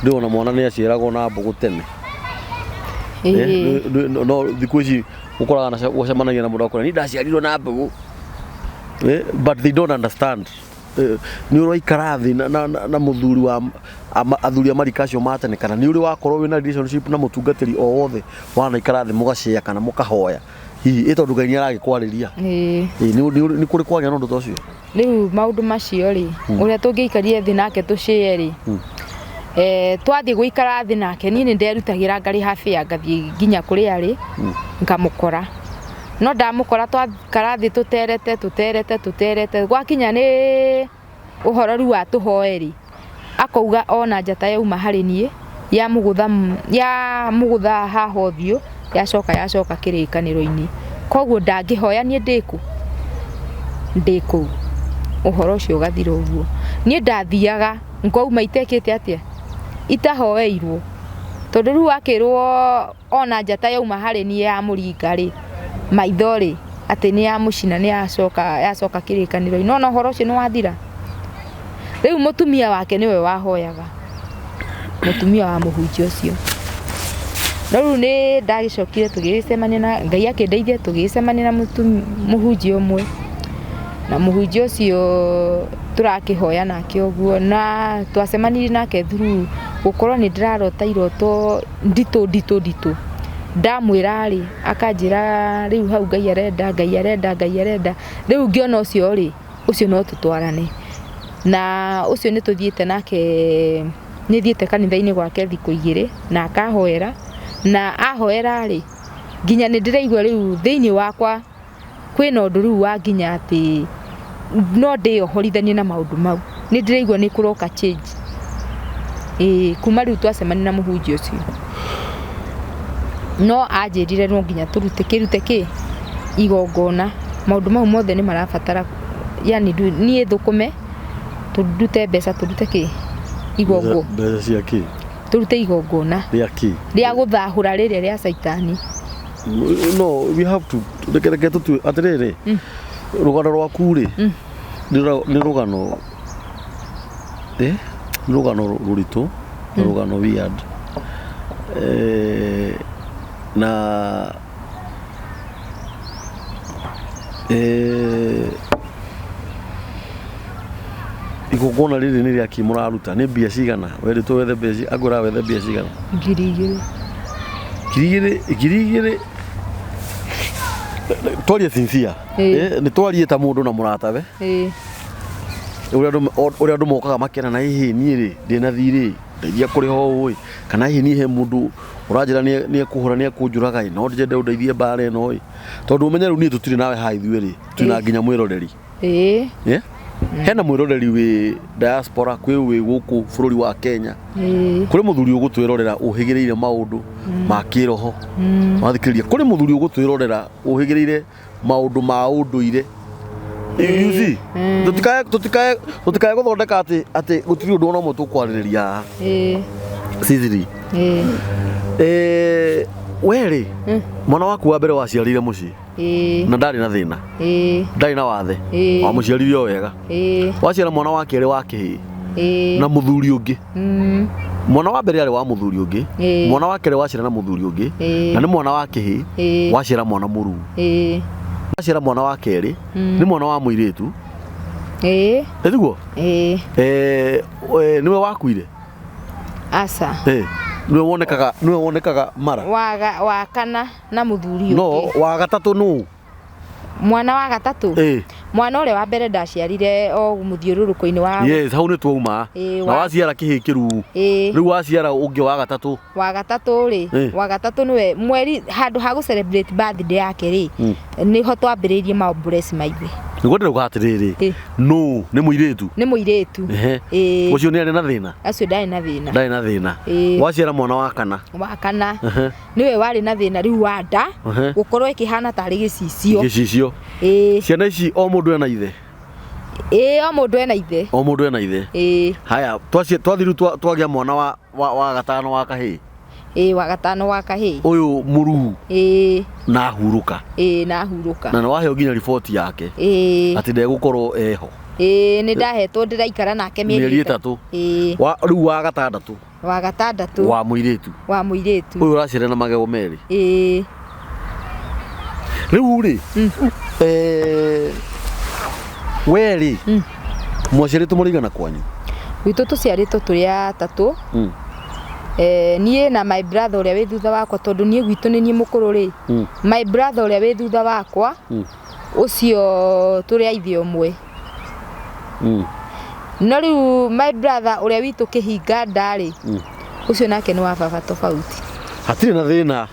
Ndĩrona mwana nĩ aciaragwo na mbũgũ tene. No thikũ ici ũkoraga na ũcemanagia na mũndũ akora niĩ ndaciarirwo na mbũgũ. But they don't understand. Nĩ ũraikara thĩ na mũthuri wa athuri a marika acio ma tene, kana nĩ ũrĩ wakorwo wĩna relationship na mũtungatĩri o wothe wanaikara thĩ mũgacea kana mũkahoya hihi ĩ tondũ Ngai nĩ aragĩkwarĩria? Nĩ kũrĩ kwagĩa na ũndũ ta ũcio? Rĩu maũndũ macio rĩ, ũrĩa tũngĩikarire thĩ nake tũcĩe rĩ, twathiĩ gũikara thĩ nake, niĩ nĩ nderutagĩra ngarĩha bĩa ngathiĩ nginya kũrĩa arĩ ngamũkora. No ndamũkora twakara thĩ tũterete tũterete tũterete, gwakinya nĩ ũhoro rĩu wa tũhoe rĩ, akauga ona njata yauma harĩ niĩ ya mũgũtha haha ũthiũ, yacoka yacoka kĩrĩkanĩro-inĩ, koguo ndangĩhoya niĩ ndĩkũ ndĩ kũu. Ũhoro ũcio ũgathira ũguo. Niĩ ndathiaga ngauma itekĩte atĩa, itahoeirwo, tondũ rĩu akĩrwo ona njata yauma harĩ niĩ ya mũringa rĩ, maitho rĩ, atĩ nĩ ya mũcina, nĩ yacoka yacoka kĩrĩkanĩro-inĩ, nona ũhoro ũcio nĩ wathira. Rĩu mũtumia wake nĩwe wahoyaga, mũtumia wa mũhunjia ũcio. No rĩu nĩ ndagĩcokire tũgĩcemania na Ngai akĩndeithia tũgĩcemania na mũhunjia ũmwe, na mũhunjia ũcio tũrakĩhoya nake ũguo, na twacemanirie nake through gũkorwo nĩ ndĩrarota iroto nditũ nditũ nditũ. Ndamwĩra rĩ, akanjĩra rĩu hau Ngai arenda, Ngai arenda, Ngai arenda. Rĩu ngĩona ũcio rĩ, ũcio no tũtwarane. Na ũcio nĩ tũthiĩte nake Nĩ thiĩte kanitha-inĩ gwake thikũ igĩrĩ na akahoera, na ahoera rĩ, nginya nĩ ndĩraigua rĩu thĩinĩ wakwa kwĩna ũndũ rĩu wa nginya atĩ no ndĩyohorithanie na maũndũ mau. Nĩ ndĩraigua nĩ kũroka change. Ĩĩ kuma rĩu twacemania na mũhunjia ũcio. No anjĩrire no nginya tũrute kĩrute kĩ igongona. Maũndũ mau mothe nĩ marabatara yani niĩ thũkũme, tũrute mbeca tũrute kĩ igongona. Mbeca cia kĩ? Tũrute igongona. Rĩa kĩ? Rĩa gũthahũra rĩrĩa rĩa caitani. No, we have to reke reke tũtue atĩrĩrĩ, rũgano rwaku rĩ, nĩ rũgano nĩ rũgano rũritũ, nĩ rũgano weird. Na igongona rĩrĩ nĩ rĩa kĩ mũraruta? Nĩ mbia cigana? Werĩtwo wethe mbia, angwĩraga wethe mbia cigana? 2000. 2000, 2000. Twarie sincere. Nĩ twarie ta mũndũ na mũratawe. Ũrĩa andũ mokaga makena na hihi niĩ rĩ ndĩna thirĩ ndeithia kũrĩha ũũ ĩ, kana hihi niĩ he mũndũ ũranjĩra nĩ ekũhũra nĩ ekũnjũraga ĩ, no njende ũndeithie mbara ĩno ĩ, tondũ ũmenye rĩu niĩ tũtirĩ nawe haha ithuĩ rĩ, twĩna nginya mwĩroreri. Hena mwĩroreri wĩ diaspora, kwĩ wĩ gũkũ bũrũri wa Kenya, kũrĩ mũthuri ũgũtwĩrorera ũhĩgĩrĩire maũndũ ma kĩroho, wathikĩrĩria, kũrĩ mũthuri ũgũtwĩrorera ũhĩgĩrĩire maũndũ ma ũndũire. You see, tũtikae gũthondeka atĩ gũtirĩ ũndũ ona ũmwe tũkwarĩrĩria haha. Sisiri. We rĩ, mwana waku wa mbere waciarire mũciĩ na ndarĩ na thĩna, ndarĩ na wathe, wamũciarire o wega. Waciara mwana wa kerĩ wa kĩhĩĩ na mũthuri ũngĩ. Mwana wa mbere arĩ wa mũthuri ũngĩ, mwana wa kerĩ waciara na mũthuri ũngĩ, na nĩ mwana wa kĩhĩĩ waciara mwana mũruu. Waciara mwana wa kerĩ nĩ mwana wa mũirĩtu. Ĩ tiguo? Nĩwe wakuire? Aca. Nĩwe wonekaga mara. Wa kana na mũthuri ũngĩ. No, wa gatatũ nũ? Mwana wa gatatũ? Mwana ũrĩa wa mbere ndaciarire o mũthiũrũrũko-inĩ wa. Yes, hau nĩ twauma. Na waciara kĩhĩĩ kĩruu. Rĩu waciara ũngĩ wa gatatũ. Wa gatatũ rĩ, wa gatatũ nĩwe mweri handũ ha gũ celebrate birthday yake rĩ, nĩho twambĩrĩirie maũmbureci maithe. Nĩguo ndĩrauga atĩrĩrĩ, nũ nĩ mũirĩtu? Nĩ mũirĩtu. Ũcio nĩ arĩ na thĩna? Acio ndarĩ na thĩna. Ndarĩ na thĩna. Waciara mwana wa kana? Wa kana. Nĩwe warĩ na thĩna rĩu wa nda, gũkorwo ĩkĩhana tarĩ gĩcicio. Gĩcicio. Ciana ici o mũndũ ena ithe? O mũndũ ena ithe. O mũndũ ena ithe. Haya, twathiĩ rĩu twagĩa mwana wa gatano wa kahĩĩ. Wa gatano wa kahĩĩ. Ũyũ mũruu. Na ahurũka. Na ahurũka. Na nĩ waheo nginya riboti yake. Atĩ ndegũkorwo eho. Nĩ ndahetwo ndĩraikara nake mĩeri ĩtatũ. Rĩu wa gatandatũ. Wa gatandatũ. Wa mũirĩtu. Wa mũirĩtu. Ũyũ ũraciara na magego merĩ. Rĩu rĩ, we rĩ, mwaciarĩtwo mũrĩ aigana kwanyu? Gwitũ tũciarĩtwo tũrĩ atatũ. Niĩ na my brother ũrĩa wĩ thutha wakwa, tondũ niĩ gwitũ nĩ niĩ mũkũrũ rĩ. My brother ũrĩa wĩ thutha wakwa, ũcio tũrĩ a ithe ũmwe. No rĩu my brother ũrĩa witũ kĩhinga nda rĩ, ũcio nake nĩ wa baba tofauti. Hatirĩ na thĩna.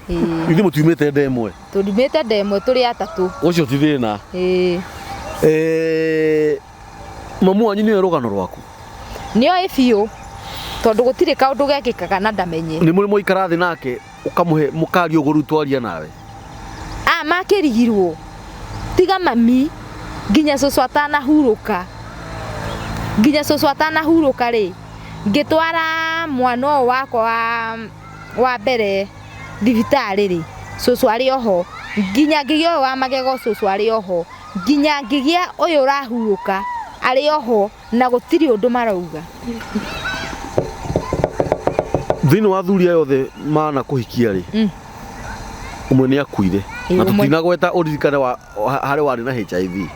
Ithuĩ mũtiumĩte nda ĩmwe. Tũtiumĩte nda ĩmwe, tũrĩ atatũ. Ũcio ti thĩna. Mamu wanyu nĩoĩ rũgano rwaku? Nĩoĩ biũ, tondũ gũtirĩ kaũndũ gekĩkaga na ndamenye. Nĩ mũrĩ mwaikara thĩ nake ũkamũhe mũkaria ũguo rĩu twaria nawe? Makĩrigirwo. Tiga mami, nginya cũcũ atanahurũka. Nginya cũcũ atanahurũka rĩ, ngĩtwara mwana ũyũ wakwa wa mbere thibitarĩ rĩ, cũcũ arĩ oho. Nginya ngĩgĩa ũyũ wa magego cũcũ arĩ oho. Nginya ngĩgĩa ũyũ ũrahurũka arĩ oho, na gũtirĩ ũndũ marauga. Thĩinĩ wa athuri aya othe mana kũhikia rĩ, ũmwe nĩ akuire. Na tũtinagweta ũririkane harĩ warĩ na HIV.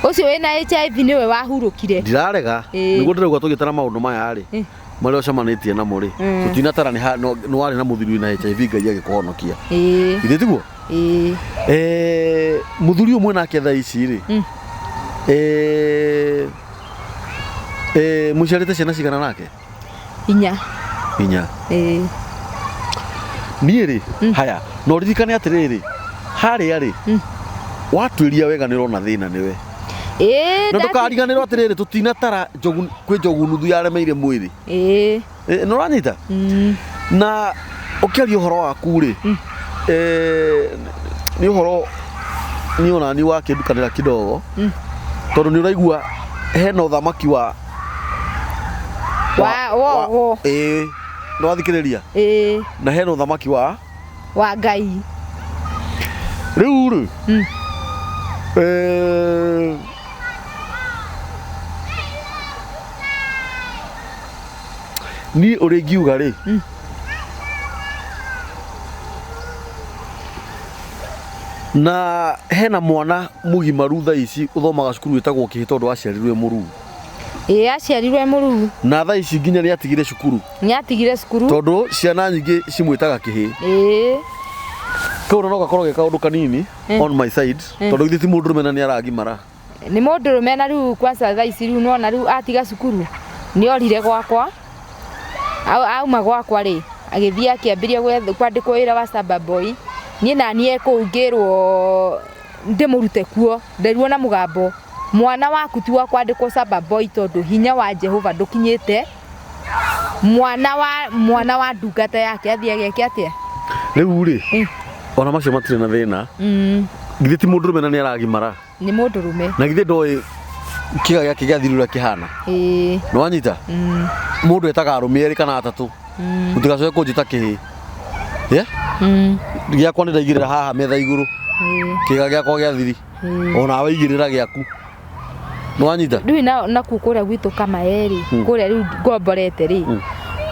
Ũcio wĩna HIV nĩwe wahurũkire. Ndirarega. Nĩguo ndĩrauga tũgĩtara maũndũ maya rĩ, marĩa ũcemanĩtie namo rĩ, tũtinatara nĩ warĩ na mũthuri wĩna HIV Ngai agĩkũhonokia. Githĩ tiguo? Mũthuri ũmwe nake thaa ici rĩ, mũciarĩte ciana cigana nake? Inya. Inya. Ĩĩ. Niĩ rĩ, haya, na ũririkane atĩrĩrĩ, harĩa rĩ, watuĩria wega nĩ ũrona thĩna nĩwe. Ĩĩ. Na ndũkariganĩrwo atĩrĩrĩ, tũtinatara njogu, kwĩ njogu nuthu yaremeire mwĩrĩ. Ĩĩ. Nĩ ũranyita? Na ũkĩaria ũhoro waku rĩ, nĩ ũhoro niĩ ona niĩ wakĩndukanĩra kidogo, tondũ nĩ ũraigua hena ũthamaki wa Wa wogo. Ĩĩ, nĩ wathikĩrĩria? Ĩĩ. Na hena ũthamaki wa Wa Ngai. Rĩu rĩ, niĩ ũrĩa ingiuga rĩ, na hena mwana mũgimaru thaa ici ũthomaga cukuru wĩtagwo kĩhĩ tondũ aciarirwo e mũruu. Ĩĩ, aciarirwo e mũruu. Na thaa ici nginya nĩ atigire cukuru. Nĩ atigire cukuru. Tondũ ciana nyingĩ cimwĩtaga kĩhĩ. Ĩĩ. Kau no gakorwo ge kaũndũ kanini on my side, tondũ githĩ ti mũndũrũme na nĩ aragimara. Nĩ mũndũrũme na rĩu kwanza thaa ici rĩu nĩwona rĩu atiga cukuru nĩ orire gwakwa. Auma gwakwa rĩ, agĩthiĩ akĩambĩrĩria kwandĩkwo wĩra wa samba boy. Niĩ naniĩ kũu ngĩrwo ndĩmũrute kuo, nderirwo na mũgambo, mwana waku ti wa kwandĩkwo samba boy tondũ hinya wa Jehova ndũkinyĩte mwana wa ndungata yake athiĩ ageke atĩa? Rĩu rĩ, ona macio matirĩ na thĩna. Githĩ ti mũndũrũme na nĩ aragimara? Nĩ mũndũrũme. Na githĩ ndoĩ kĩga gĩake gĩa thiri ũrĩa kĩhana? Ĩĩ. Nĩ wanyita? Mũndũ etaga arũme erĩ kana atatũ. Mũtigacoke kũnjĩta kĩhĩ. Yeah? Gĩakwa nĩ ndaigĩrĩra haha metha igũrũ. Kĩga gĩakwa gĩa thiri. Ona we igĩrĩra gĩaku. Nĩ wanyita? Rĩu nakuo kũrĩa gwitũ Kamae rĩ, kũrĩa rĩu ngomborete rĩ,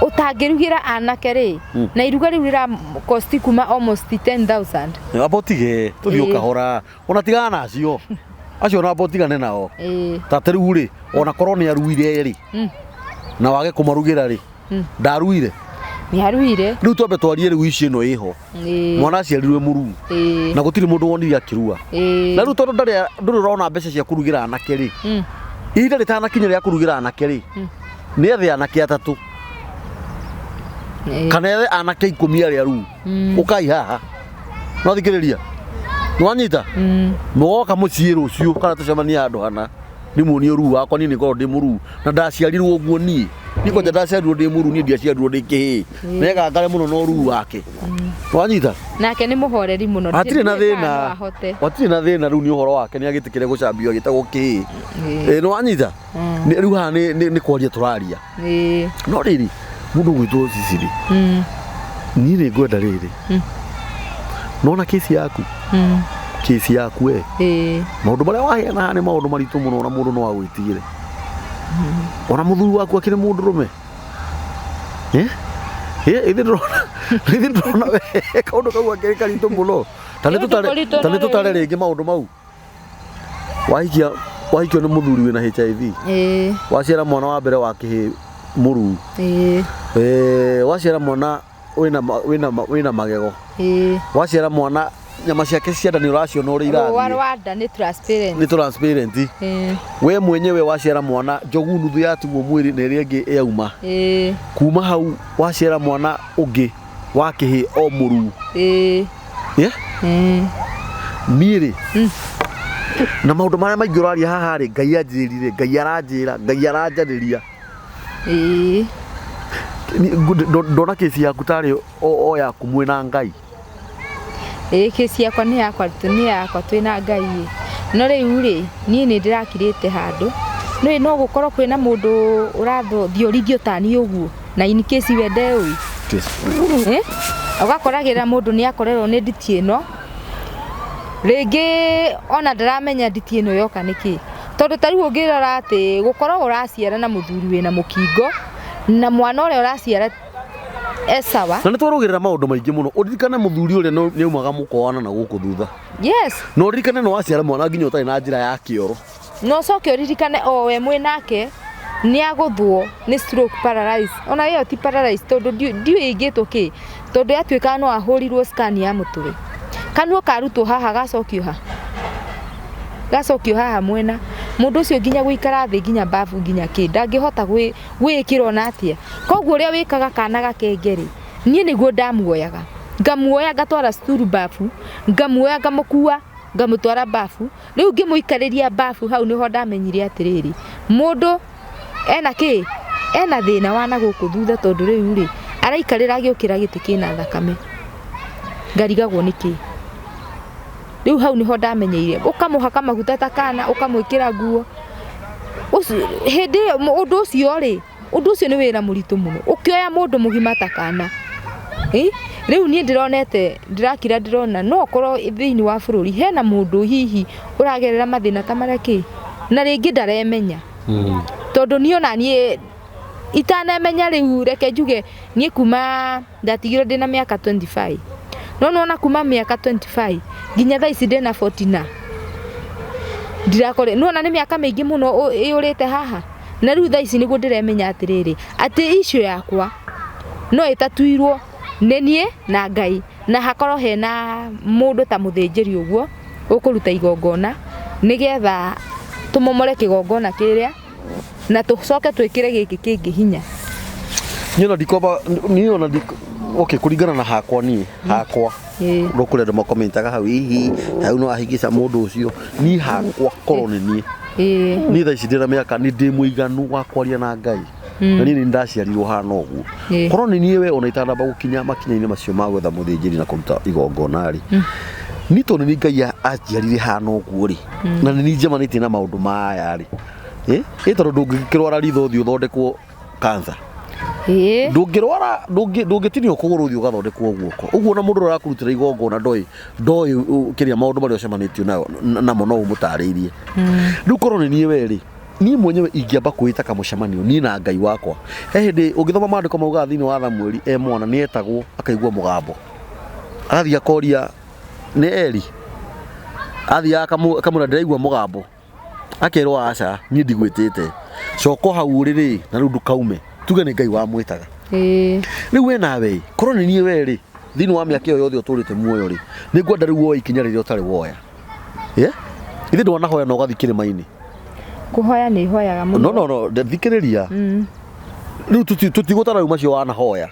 ũtangĩrugĩra anake rĩ, na iruga rĩu rĩra cost kuma almost 10,000. Amba ũtige, tũthiĩ ũkahora. Ona tigana na acio. Acio ona amba ũtigane nao. Ta rĩu rĩ, ona korwo nĩ aruire rĩ, na wage kũmarugĩra rĩ, ndaruire. Nĩ aruire. Rĩu twambe twarie rĩu ici ĩno ĩho. Mwana aciarirwe mũruu. Na gũtirĩ mũndũ wonire akĩrua. Na rĩu tondũ ndũrĩ ũrona mbeca cia kũrugĩra anake rĩ, ihinda rĩtanakinya rĩa kũrugĩra anake rĩ, nĩ ethe anake atatũ. Kana ethe anake 10 arĩa aruu. Ũkai haha. No thikĩrĩria. Nĩ wanyita? Mũgoka mũciĩ rũciũ kana tũcemanie handũ hana. Ndĩmuonie ũruu wakwa, niĩ nĩngorwo ndĩ mũruu. Na ndaciarirwo ũguo niĩ. Niĩ kwanja ndaciarirwo ndĩ mũruu, niĩ ndiaciarirwo ndĩ kĩhĩĩ. Negangare mũno na ũruu wake. Nĩ wanyita? Nake nĩ mũhoreri mũno. Hatirĩ na Ndiũĩ kana thĩna. no ahote. Hatirĩ na thĩna rĩu nĩ ũhoro wake, nĩ agĩtĩkĩre gũcambio agĩtagwo kĩhĩĩ. Nĩ wanyita? Rĩu haha nĩ kwaria tũraria. No rĩrĩ, mũndũ ũgwĩtwo Cici rĩ, niĩ nĩ ngwenda rĩrĩ. Nona kesi yaku? Kesi yaku we. Maũndũ marĩa waheana haha nĩ maũndũ maritũ mũno na mũndũ no agwĩtigĩre. Ona mũthuri waku akĩrĩ mũndũrũme. Ithuĩ ndĩrona we kaũndũ kau akĩrĩ karitũ mũno. Ta nĩ Nĩ ũndũ mũritũ nĩ no tũtare rĩu. rĩngĩ maũndũ mau. Wahikio nĩ mũthuri wĩna HIV. Waciara mwana wa mbere wa kĩhĩ mũruu. Waciara mwana wĩna magego. Waciara mwana nyama ciake cia nda nĩ ũraciona ũrĩa Rũa irathiĩ. rwa nda nĩ transparent. Nĩ transparent. We mwenyewe waciara mwana njogu nuthu yatigwo mwĩrĩ na ĩrĩa ĩngĩ yauma. Kuma hau waciara mwana ũngĩ wa kĩhĩ o mũruu. Yeah? Niĩ rĩ, na maũndũ marĩa maingĩ ũraria haha rĩ, Ngai anjĩrire, Ngai aranjĩra, Ngai aranjarĩria. Ndona kesi yaku tarĩ o yaku mwĩna Ngai. Ĩĩ, kesi yakwa nĩ yakwa, nĩ yakwa twĩna Ngai ĩ. No rĩu rĩ, niĩ nĩ ndĩrakirĩte handũ. Nĩ no gũkorwo kwĩna mũndũ ũrathiorithio ta niĩ ũguo, na in case we ndeũĩ. Ũgakoragĩrĩra mũndũ nĩ akorerwo nĩ nditi ĩno. Rĩngĩ ona ndaramenya nditi ĩno yoka nĩkĩ. Tondũ ta rĩu ũngĩrora atĩ gũkorwo ũraciara na mũthuri wĩna mũkingo, na mwana ũrĩa ũraciara e sawa. Na nĩ twarũgĩrĩra maũndũ maingĩ mũno. Ũririkane mũthuri ũrĩa nĩ aumaga mũkoana na gũkũ thutha. Yes. Na ũririkane nĩ waciara mwana nginya ũtarĩ na njĩra ya kĩoro. Na ũcoke ũririkane o we mwĩnake nĩ agũthwo nĩ stroke paralysis. Ona ĩyo ti paralysis tondũ ndiũĩ ĩngĩtwo kĩ. Tondũ yatuĩkaga no ahũrirwo scan ya mũtwe. Kanua karutwo haha gacokio ha? Gacokio haha mwena. Mũndũ ũcio nginya gũikara thĩ, nginya babu, nginya kĩ, ndangĩhota gwĩĩkĩra ona atĩa. Koguo ũrĩa wĩkaga kana gakenge rĩ, niĩ nĩguo ndamuoyaga, ngamuoya ngatwara cukuru babu, ngamuoya ngamũkua ngamũtwara babu. Rĩu ngĩmũikarĩria babu hau nĩho ndamenyire atĩrĩrĩ, mũndũ ena kĩ, ena thĩna wa na gũkũ thutha, tondũ rĩu rĩ, araikarĩra agĩũkĩra gĩtĩ kĩna thakame, ngarigagwo nĩkĩ. Rĩu hau nĩho ndamenyeire, ũkamũhaka maguta ta kana, ũkamwĩkĩra nguo. Hĩndĩ ĩyo ũndũ ũcio rĩ, ũndũ ũcio nĩ wĩra mũritũ mũno, ũkĩoya mũndũ mũgima ta kana. Rĩu niĩ ndĩronete, ndĩrakira ndĩrona no ũkorwo thĩinĩ wa bũrũri hena mũndũ hihi ũragerera mathĩna ta marĩa kĩ, na rĩngĩ ndaremenya. Tondũ niĩ ona niĩ itanemenya rĩu, reke njuge niĩ kuma ndatigirwo ndĩna mĩaka 25. No nĩwona kuma mĩaka 25 nginya thaa ici ndĩna 40 na ndirakore, nĩwona nĩ mĩaka mĩingĩ mũno ĩyũrĩte haha. Na rĩu thaa ici nĩguo ndĩremenya atĩrĩrĩ, atĩ issue yakwa no ĩtatuirwo nĩ niĩ na Ngai, na hakorwo hena mũndũ ta mũthĩnjĩri ũguo ũkũruta igongona nĩgetha tũmomore kĩgongona kĩrĩa na tũcoke twĩkĩre gĩkĩ kĩngĩ hinya. Niĩ ona ndikwamba, niĩ ona okay, kũringana na hakwa niĩ hakwa, no kũrĩ andũ makomentaga hau, hihi hau no ahĩngĩca mũndũ ũcio. Niĩ hakwa korwo nĩ niĩ, niĩ thaa ici ndĩna mĩaka, nĩ ndĩ mũiganu wa kwaria na Ngai, na niĩ nĩ ndaciarirwo hana ũguo. Korwo nĩ niĩ we, ona itanamba gũkinya makinya-inĩ macio ma gwetha mũthĩnjĩri na kũruta igongona rĩ, niĩ tondũ nĩ Ngai anjiarire hana ũguo rĩ, na nĩ niĩ njemanĩtie na maũndũ maya rĩ, ĩ tondũ ndũngĩkĩrwara ritho ũthiĩ ũthondekwo cancer, ndũngĩrwara, ndũngĩtinio kũgũrũ ũthiĩ ũgathondekwo guoko ũguo, na mũndũ ũrĩa ũrakũrutĩra igongona ndoĩ kĩrĩa maũndũ marĩa ũcemanĩtio namo, no ũmũtarĩirie. Rĩu korwo nĩ niĩ we rĩ, niĩ mwenyewe ingĩamba kwĩta kamũcemanio niĩ na Ngai wakwa. He hĩndĩ ũngĩthoma maandĩko maugaga thĩinĩ wa Thamueli e mwana nĩ etagwo akaigua mũgambo, agathiĩ akoria nĩ Eli, athiaga akamwĩra ndĩraigua mũgambo, akerwo aca, niĩ ndigwĩtĩte, coka hau ũrĩ rĩ, na rĩu ndũkaume. Tuge nĩ Ngai wamwĩtaga. Rĩu we nawe, korwo nĩ niĩ we rĩ, thĩinĩ wa mĩaka ĩyo yothe ũtũrĩte muoyo rĩ, nĩ ngwenda rĩu woe ikinya rĩrĩa ũtarĩ woya. Ithe ndwanahoya na ũgathiĩ kĩrĩma-inĩ? Kũhoya nĩ hoyaga mũno. No, no, no, thikĩrĩria. Rĩu tũtigũtara rĩu macio wanahoya.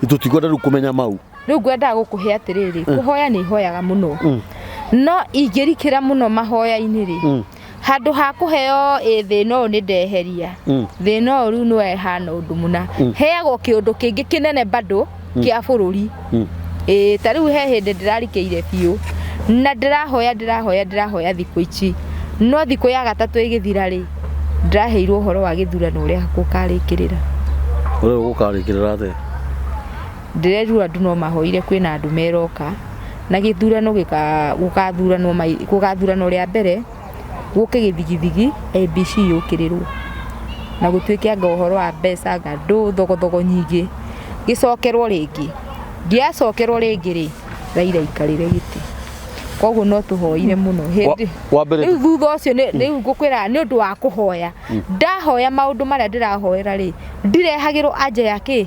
Tũtikwenda rĩu kũmenya mau. Rĩu ngwendaga gũkũhe atĩrĩrĩ, kũhoya nĩ hoyaga mũno, no ingĩrikĩra mũno mahoya-inĩ rĩ, handũ ha kũheo ĩ thĩna ũyũ nĩ ndeheria, thĩna ũyũ rĩu nĩ hana ũndũ mũna, heagwo kĩũndũ kĩngĩ kĩnene bado kĩa bũrũri. Ĩĩ, ta rĩu he hĩndĩ ndĩrarikĩire biũ na ndĩrahoya, ndĩrahoya, ndĩrahoya thikũ ici, no thikũ ya gatatũ ĩgĩthira rĩ, ndĩraheirwo ũhoro wa gĩthurano ũrĩa gũkarĩkĩrĩra. Ũrĩa gũkarĩkĩrĩra atĩa? Ndĩrerirwo andũ no mahoire, kwĩna andũ meroka na gĩthurano gũgathuranwo, gũgathuranwo rĩa mbere gũke gĩthigithigi, ABC yũkĩrĩrwo na gũtuĩke anga ũhoro wa mbeca, anga ndũ thogothogo nyingĩ, gĩcokerwo rĩngĩ. Ngĩacokerwo rĩngĩ rĩ, Raila aikarĩre gĩtĩ. Koguo no tũhoire mũno hĩndĩ Wa mbere rĩu thutha ũcio rĩu ngũkwĩra nĩ ũndũ wa kũhoya, ndahoya maũndũ marĩa ndĩrahoera rĩ, ndirehagĩrwo anja ya kĩ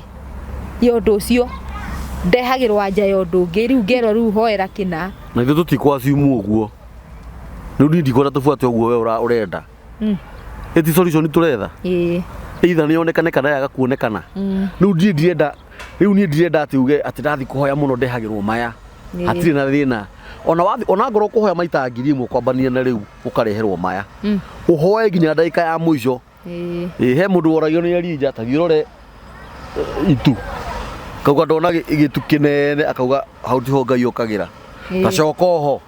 ya ũndũ ũcio, ndehagĩrwo anja ya ũndũ ũngĩ. Rĩu ngerwo rĩu hoera kĩna. Na ithuĩ tũtikwaciumu ũguo. Rĩu niĩ ndikwenda tũbuate ũguo we ũrenda. Ĩti solution tũretha. Either nĩ yonekane kana yaga kuonekana. Rĩu niĩ ndirenda, rĩu niĩ ndirenda atĩ uge atĩ ndathiĩ kũhoya mũno ndehagĩrwo maya. Hatirĩ na thĩna. Ona wathi, ona ngorwo kũhoya maita 1000 kwambania na rĩu ũkareherwo maya. Ũhoe nginya ndagĩka ya mũico. Ĩ he mũndũ woragio nĩ Elija, ta thiĩ ũrore itu. Kauga ndona gĩtu kĩnene, akauga hau tiho Ngai okagĩra. Ta coka oho.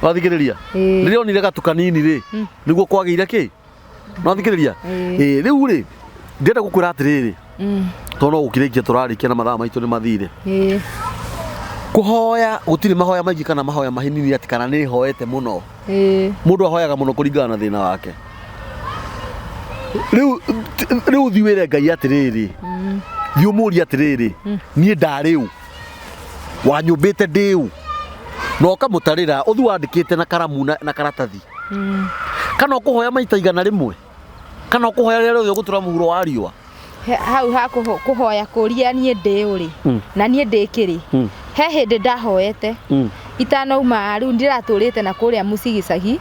Wathikĩrĩria? Rĩrĩa onire gatu kanini rĩ, nĩguo kwagĩire kĩ? Wathikĩrĩria? Ĩ rĩu rĩ, ndĩrenda gũkwĩra atĩrĩrĩ, tondũ no gũkĩrĩkia tũrarĩkia na mathaa maitũ nĩ mathire. Kũhoya gũtirĩ mahoya maingĩ kana mahoya mahinini atĩ kana nĩ hoete mũno. Mũndũ ahoyaga mũno kũringana na thĩna wake. Rĩu rĩu thiĩ wĩre Ngai atĩrĩrĩ, thiĩ ũmũrie atĩrĩrĩ, niĩ ndarĩ ũ, wanyũmbĩte ndĩ ũ, na ũkamũtarĩra, ũthiĩ wandĩkĩte na karamu na karatathi. Kana ũkũhoya maita 100, kana ũkũhoya rĩrĩa rĩothe ũgũtũra mũhuro wa riũa. Hau ha kũhoya kũria niĩ ndĩ ũ rĩ, na niĩ ndĩ kĩrĩ, he hĩndĩ ndahoete. Itanauma rĩu ndĩratũrĩte na kũrĩa mũciĩ gĩcagi,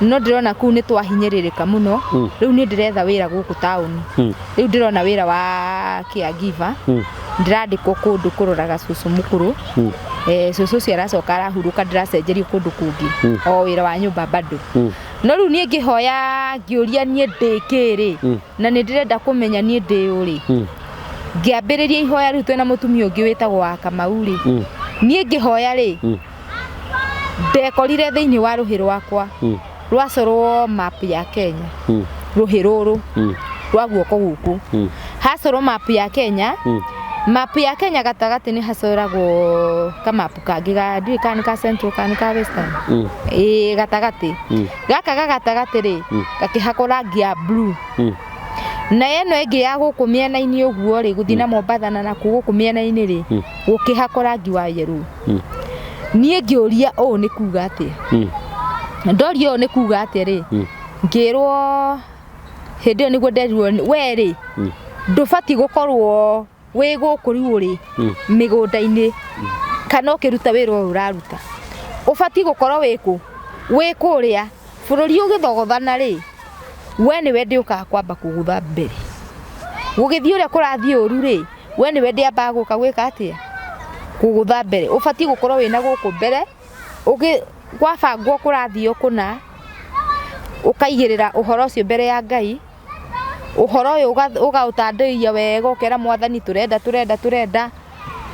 no ndĩrona kũu nĩ twahinyĩrĩrĩka mũno. Rĩu niĩ ndĩretha wĩra gũkũ taũni. Rĩu ndĩrona wĩra wa caregiver. Ndĩrandĩkwo kũndũ kũroraga cũcũ mũkũrũ. Cũcũ ũcio aracoka arahurũka, ndĩracenjerio kũndũ kũngĩ, o wĩra wa nyũmba bado. No rĩu niĩ ngĩhoya ngĩũria niĩ ndĩ kĩ rĩ, na nĩ ndĩrenda kũmenya niĩ ndĩ ũ rĩ. Ngĩambĩrĩria ihoya rĩu twĩna mũtumia ũngĩ wĩtagwo wa Kamau rĩ, niĩ ngĩhoya rĩ, ndekorire thĩinĩ wa rũhĩ rwakwa rwacorwo map ya Kenya, rũhĩ rũrũ rwa guoko gũkũ hacorwo map ya Kenya. Map ya Kenya gatagatĩ nĩ hacoragwo kamapu kangĩ ga ndiũĩ kana nĩ ka Central kana nĩ ka Western. Ĩĩ, gatagatĩ gaka ga gatagatĩ rĩ, gakĩhakwo rangi ya blue, na ĩno ĩngĩ ya gũkũ mĩena-inĩ ũguo rĩ, gũthiĩ na Mombatha na nakuo gũkũ mĩena-inĩ rĩ, gũkĩhakwo rangi wa yellow. Niĩ ngĩũria ũũ nĩ kuga atĩa? Ndoria ũũ nĩ kuga atĩa rĩ, ngĩrwo hĩndĩ ĩyo nĩguo nderirwo we rĩ, ndũbatiĩ gũkorwo wĩ gũkũ rĩu ũrĩ mĩgũnda-inĩ kana ũkĩruta wĩra ũyũ ũraruta, ũbatiĩ gũkorwo wĩ kũ, wĩ kũrĩa bũrũri ũgĩthogothana rĩ, we nĩwe ndĩũkaga kwamba kũgũtha mbere. Gũgĩthiĩ ũrĩa kũrathiĩ ũru rĩ, we nĩwe ndĩambaga gũka gwĩka atĩa, kũgũtha mbere. Ũbatiĩ gũkorwo wĩna gũkũ mbere, gwabangwo kũrathiĩ kũna, ũkaigĩrĩra ũhoro ũcio mbere ya Ngai, ũhoro ũyũ ũgaũtandĩria wega, ũkera Mwathani tũrenda tũrenda tũrenda,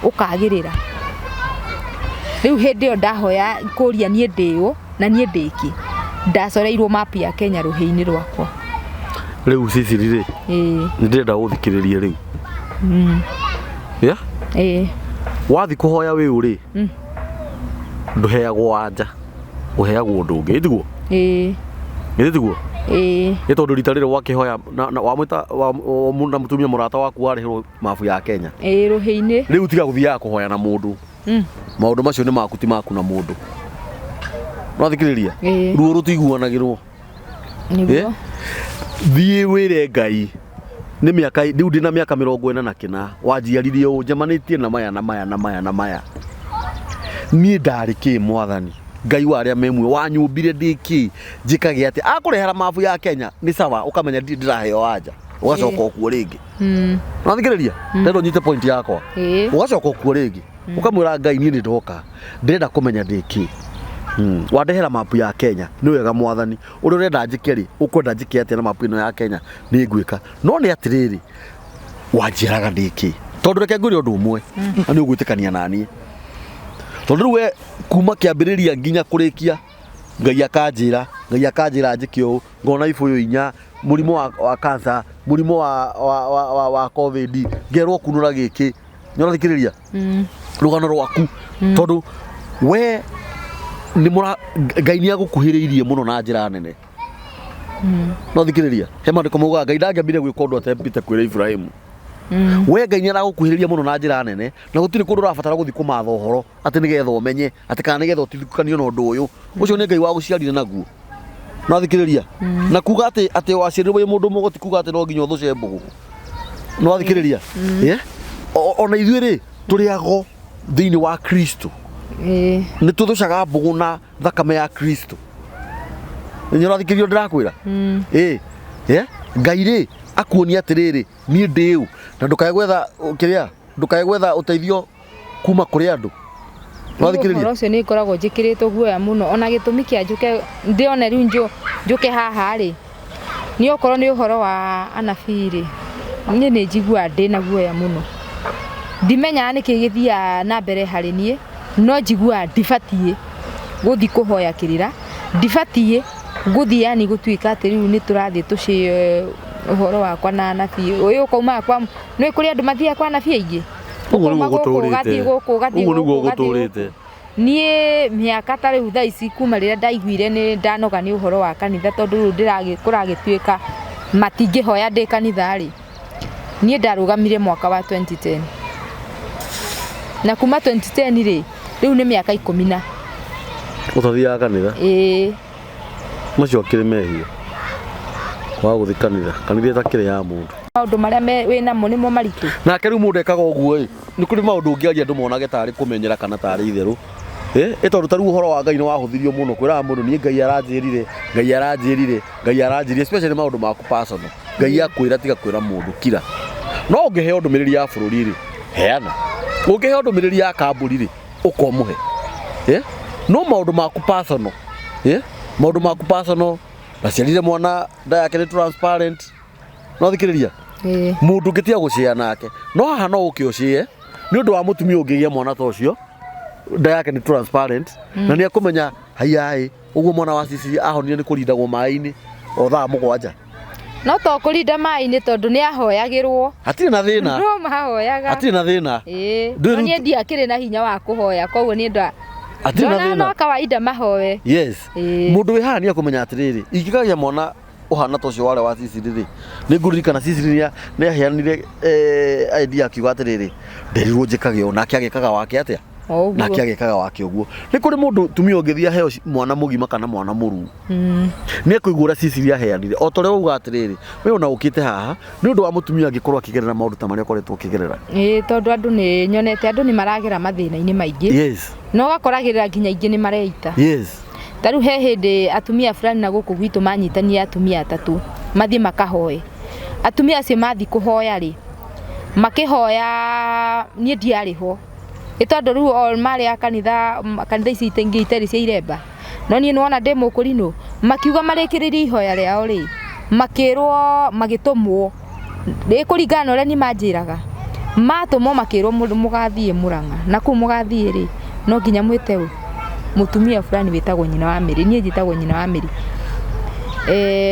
ũkagĩrĩra. Rĩu hĩndĩ ĩyo ndahoya kũria niĩ ndĩ ũ na niĩ ndĩ kĩ, ndacoreirwo map ya Kenya rũhĩ-inĩ rwakwa. Rĩu Cecily rĩ, nĩ ndĩrenda ũthikĩrĩrie rĩu. Yeah? Ĩĩ. Wathiĩ kũhoya wĩ ũ rĩ, ndũheagwo anja, ũheagwo ũndũ ũngĩ, ĩ tiguo? Ĩĩ. Ĩ tiguo? Ĩĩ. Nĩ tondũ rita rĩrĩ wakĩhoya na wamwĩta na mũtumia mũrata waku warĩhĩrwo mabu ya Kenya. Ĩĩ, rũhĩ-inĩ. Rĩu tiga gũthiaga kũhoya na mũndũ. Maũndũ macio nĩ maku, ti maku na mũndũ. Ũrathikĩrĩria? Ĩĩ. Ruo rũtiguanagĩrwo. Nĩguo. Thiĩ wĩre Ngai nĩ mĩaka rĩu ndĩna mĩaka 44 wanjiaririe ũũ, njemanĩtie na maya na maya na maya na maya, niĩ ndarĩ kĩ? Mwathani Ngai wa arĩa me muoyo, wanyũmbire ndĩ kĩ? Njĩkage atĩa? Akũrehera mabu ya Kenya nĩ sawa, ũkamenya ndirĩ ndĩraheo anja, ũgacoka okuo rĩngĩ. Ũrathikĩrĩria? Ndĩrenda ũnyite point yakwa. Ũgacoka okuo rĩngĩ, ũkamwĩra Ngai, niĩ nĩ ndoka, ndĩrenda kũmenya ndĩ kĩ. Wandehera mapu ya Kenya nĩ wega, Mwathani, ũrĩa ũrenda njĩke rĩ, ũkwenda njĩke atĩa na mapu ĩno ya Kenya? Nĩ ngwĩka, no nĩ atĩrĩrĩ, wanjĩraga ndĩ kĩ? Tondũ reke ngwĩre ũndũ ũmwe na nĩ ũgwĩtĩkania naniĩ, tondũ rĩu we kuma kĩambĩrĩria nginya kũrĩkia, Ngai akanjĩra, Ngai akanjĩra njĩke ũũ, ngona ibũyũ inya, mũrimũ wa cancer, mũrimũ wa COVID, ngerwo kunũra gĩkĩ. Nĩ ũrathikĩrĩria rũgano rwaku? Tondũ we nĩ mũra Ngai nĩ agũkuhĩrĩirie mũno na njĩra nene. No thikĩrĩria, he maandĩko maugaga Ngai ndangĩambire gwĩka ũndũ atembĩte kwĩra Ibrahimu. We Ngai nĩ aragũkuhĩrĩria mũno na njĩra nene, na gũtirĩ kũndũ ũrabatara gũthiĩ kũmatha ũhoro atĩ nĩgetha ũmenye atĩ kana nĩgetha ũtigithũkanio na ũndũ ũyũ. Ũcio nĩ Ngai wagũciarire naguo. No thikĩrĩria, na kuga atĩ waciarirwo wĩ mũndũ mũgo ti kuga atĩ no nginya ũthũce mbũgũ. No thikĩrĩria, yeah? Ona ithuĩ rĩ, tũrĩ ago thĩinĩ wa Kristo, nĩ tũthũcaga mbũgũ na thakame ya Kristo. Nĩ ũrathikĩrĩria ndĩrakwĩra? Ĩ yeah? Ngai rĩ, akuonia atĩrĩrĩ, niĩ ndĩ ũ, na ndũkae gwetha kĩrĩa, ndũkae gwetha ũteithio kuma kũrĩ andũ. Ũrathikĩrĩria? Ũhoro ũcio nĩ ngoragwo njĩkĩrĩtwo guoya mũno, ona gĩtũmi kĩa njũke ndĩone rĩu njũke haha rĩ, nĩ okorwo nĩ ũhoro wa anabii rĩ, niĩ nĩ njiguaga ndĩna guoya mũno. Ndimenyaga nĩkĩ gĩthiaga na mbere harĩ niĩ, no njiguaga ndibatiĩ gũthiĩ kũhoya kĩrĩra, ndibatiĩ gũthiĩ yani gũtuĩka atĩ rĩu nĩ tũrathiĩ tũcĩe ũhoro wakwa na anabii. Ũyũ ũkaumaga kwa nĩ kũrĩ andũ mathiaga kwa anabii aingĩ. Ũguo nĩguo Ũkauma gũkũ, gũtũrĩte. ũgathiĩ gũkũ, ũgathiĩ Ũguo nĩguo gũkũ, ũgathiĩ gũtũrĩte. gũkũ. Niĩ mĩaka ta rĩu thaa ici kuma rĩrĩa ndaiguire nĩ ndanoga nĩ ũhoro wa kanitha, tondũ rĩu kũragĩtuĩka matingĩhoya ndĩ kanitha rĩ, niĩ ndarũgamire mwaka wa 2010, na kuma 2010 rĩ, rĩu nĩ mĩaka 10 na Ũtathiaga kanitha? Ĩĩ. Macio akĩrĩ mehia kwaga gũthiĩ kanitha, kanitha ĩtakĩrĩ ya mũndũ. Maũndũ marĩa wĩ namo nĩmo maritũ. Nake rĩu mũndũ ekaga ũguo ĩ, nĩ kũrĩ maũndũ ũngĩaria andũ monage tarĩ kũmenyera kana tarĩ itherũ. Ĩ tondũ ta rĩu ũhoro wa Ngai nĩ wahũthirio mũno kwĩraga mũndũ niĩ Ngai aranjĩrire, Ngai aranjĩrire, Ngai aranjĩrire, especially maũndũ maku personal. Ngai akwĩra tiga kwĩra mũndũ kira. No ũngĩheo ndũmĩrĩri ya bũrũri rĩ, heana. Ũngĩheo ndũmĩrĩri ya kambuni rĩ, ũkomũhe. No maũndũ maku personal, maũndũ maku personal, ndaciarire mwana nda yake nĩ transparent. No thikĩrĩria, mũndũ ũngĩtiga gũcĩa nake, no haha no ũke ũcĩe nĩ ũndũ wa mũtumia ũngĩgĩa mwana ta ũcio, nda yake nĩ transparent, na nĩ ekũmenya haiyaĩ ũguo mwana wa Sisi ahonire nĩ kũrindagwo maĩ-inĩ o thaa 7. No to kũrinda maĩ-inĩ tondũ nĩ ahoyagĩrwo. Hatirĩ na thĩna. No mahoyaga. Hatirĩ na thĩna. No niĩ ndiakĩrĩ na hinya wa kũhoya, koguo niĩ nda Hatirĩ na thĩna. No kawaida mahoe. Yes. Mũndũ wĩ haha nĩ ekũmenya atĩrĩrĩ, ingĩkagĩa mwana ũhana ta ũcio warĩ wa Sisi rĩ, nĩ ngũririkana Sisi nĩ aheanire idea akiuga atĩrĩrĩ, nderirwo njĩkage ũũ, nake agĩkaga wake atĩa? Nake agĩkaga wake ũguo. Nĩ kũrĩ mũndũ tumia ũngĩthiĩ aheo mwana mũgima kana mwana mũruu, nĩ ekũigua ũrĩa Sisi aheanire. O ta ũrĩa wauga atĩrĩrĩ, we ona ũkĩte haha nĩ ũndũ wa mũtumia angĩkorwo akĩgerera maũndũ ta marĩa ũkoretwo ũkĩgerera. Ĩĩ, tondũ andũ nĩ nyonete andũ nĩ maragera mathĩna-inĩ maingĩ. Yes. Na ũgakoragĩrĩra nginya aingĩ nĩ mareita. Yes. Ta rĩu he hĩndĩ atumia fulani na gũkũ gwitũ manyitanire atumia atatũ mathiĩ makahoe. Atumia acio mathiĩ kũhoya rĩ, makĩhoya niĩ ndiarĩ ho. Ĩ tondũ rĩu o marĩ a kanitha, kanitha ici ingĩ itarĩ cia iremba. No niĩ nĩwona ndĩ mũkũrinũ, makiuga marĩkĩrĩrie ihoya rĩao rĩ, makĩrwo magĩtũmwo, ĩ kũringana na ũrĩa niĩ manjĩraga, matũmwo makĩrwo mũgathiĩ Mũrang'a, na kũu mũgathiĩ rĩ, no nginya mwĩte ũ? Mũtumia fulani wĩtagwo nyina wa Mary, niĩ njĩtagwo nyina wa Mary.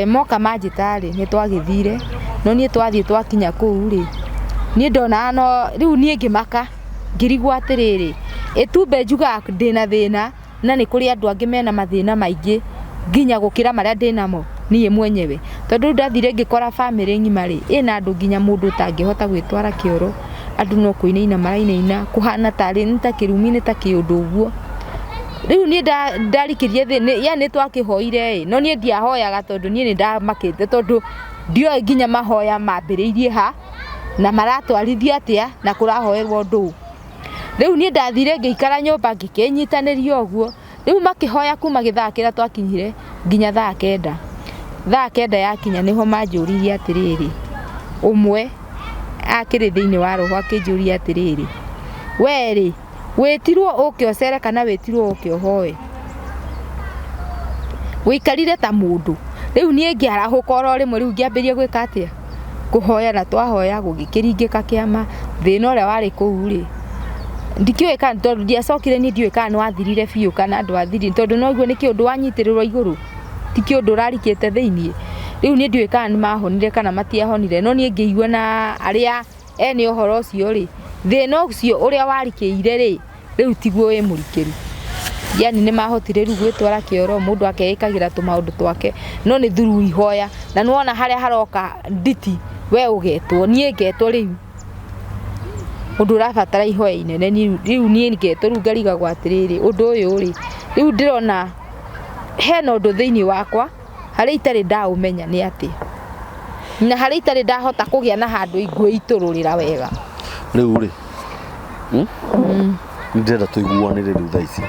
Moka manjĩta rĩ, nĩ twagĩthire, no niĩ twathiĩ twakinya kũu rĩ, niĩ ndonaga no, rĩu niĩ ngĩmaka, ngĩrigwo atĩrĩrĩ, ĩ tumbe njugaga ndĩna thĩna, na nĩ kũrĩ andũ angĩ mena mathĩna maingĩ nginya gũkĩra marĩa ndĩnamo niĩ mwenyewe. Tondũ rĩu ndathire ngĩkora bamĩrĩ ng'ima rĩ, ĩna andũ nginya mũndũ ũtangĩhota gwĩtwara kĩoro, andũ no kũinaina marainaina, kũhana tarĩ nĩ ta kĩrumi nĩ ta kĩũndũ ũguo. Rĩu niĩ ndarikĩrie thĩ, yani nĩ twakĩhoire ĩ, no niĩ ndiahoyaga tondũ niĩ nĩ ndamakĩte tondũ ndioĩ nginya mahoya mambĩrĩirie ha, na maratwarithia atĩa, na kũrahoerwo ndũ. Rĩu niĩ ndathire ngĩikara nyũmba ngĩkĩnyitanĩria ũguo. Rĩu makĩhoya kuma gĩthaa kĩrĩa twakinyire nginya thaa 9. Thaa 9 yakinya nĩho manjũririe atĩrĩrĩ, ũmwe akĩrĩ thĩinĩ wa roho akĩnjũria atĩrĩrĩ, we rĩ, wĩtirwo ũke ũcere kana wĩtirwo ũke ũhoe? Wĩikarire ta mũndũ. Rĩu niĩ ngĩarahũka oro rĩmwe rĩu ngĩambĩrĩria gwĩka atĩa? Kũhoya, na twahoya gũgĩkĩringĩka kĩama. Thĩna ũrĩa warĩ kũu rĩ, ndikĩũĩ kana tondũ ndiacokire niĩ ndiũĩ kana nĩ wathirire biũ kana ndwathirire, tondũ noguo nĩ kĩũndũ wanyitĩrĩrwo igũrũ, ti kĩũndũ ũrarikĩte thĩiniĩ. Rĩu niĩ ndiũĩ kana nĩ mahonire kana matiahonire, no niĩ ngĩigua na arĩa ene ũhoro ũcio rĩ, thĩna ũcio ũrĩa warikĩire rĩ, rĩu tiguo wĩ mũrikĩru. Yani nĩ mahotire rĩu gwĩtwara kĩoro, mũndũ akeĩkagĩra tũmaũndũ twake, no nĩ through ihoya. Na nĩwona harĩa haroka nditi, we ũgetwo, niĩ ngetwo rĩu. Ũndũ ũrabatara ihoya inene, rĩu niĩ ngetwo rĩu ngarigagwo atĩrĩrĩ, ũndũ ũyũ rĩ, rĩu ndĩrona hena ũndũ thĩinĩ wakwa, harĩa itarĩ ndaũmenya nĩ atĩa. Na harĩa itarĩ ndahota kũgĩa na handũ ngwĩitũrũrĩra wega. Rĩu rĩ, nĩ ndĩrenda tũiguanĩre rĩu thaa ici.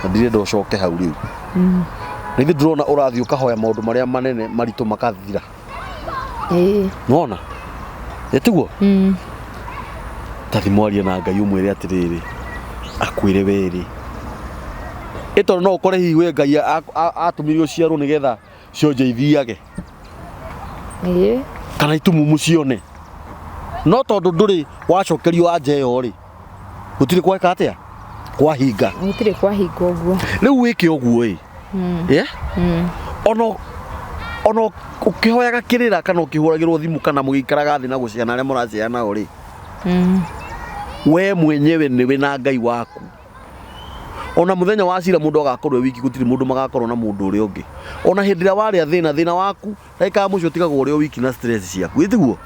Na ndirenda ũcoke hau rĩu. Na ithuĩ ndĩrona ũrathiĩ ũkahoya maũndũ marĩa manene maritũ makathira. Nĩwona? Ĩ tiguo? Ta thiĩ mwarie na Ngai ũmwĩre atĩrĩrĩ, akwĩre we rĩ. Ĩ tondũ no ũkore hihi we Ngai atũmire ũciarwo nĩgetha cionje ithiage. Kana itumumu cione. No tondũ ndũrĩ wacokerio anja ĩyo rĩ, gũtirĩ gweka atĩa? Kwahinga. Gũtirĩ kwahinga ũguo. Rĩu wĩke ũguo ĩ. Ona ũkĩhoyaga kĩrĩra kana ũkĩhũragĩrwo thimũ kana mũgĩikaraga thĩ na gũciana arĩa mũraciana nao rĩ, we mwenyewe nĩwe na Ngai waku. Ona mũthenya wa cira mũndũ agakorwo e wiki, gũtirĩ mũndũ magakorwo na mũndũ ũrĩa ũngĩ. Ona hĩndĩ ĩrĩa warĩa thĩna, thĩna waku ndagĩka ya mũico ũtigagwo ũrĩ o wiki na stress ciaku, ĩ tiguo?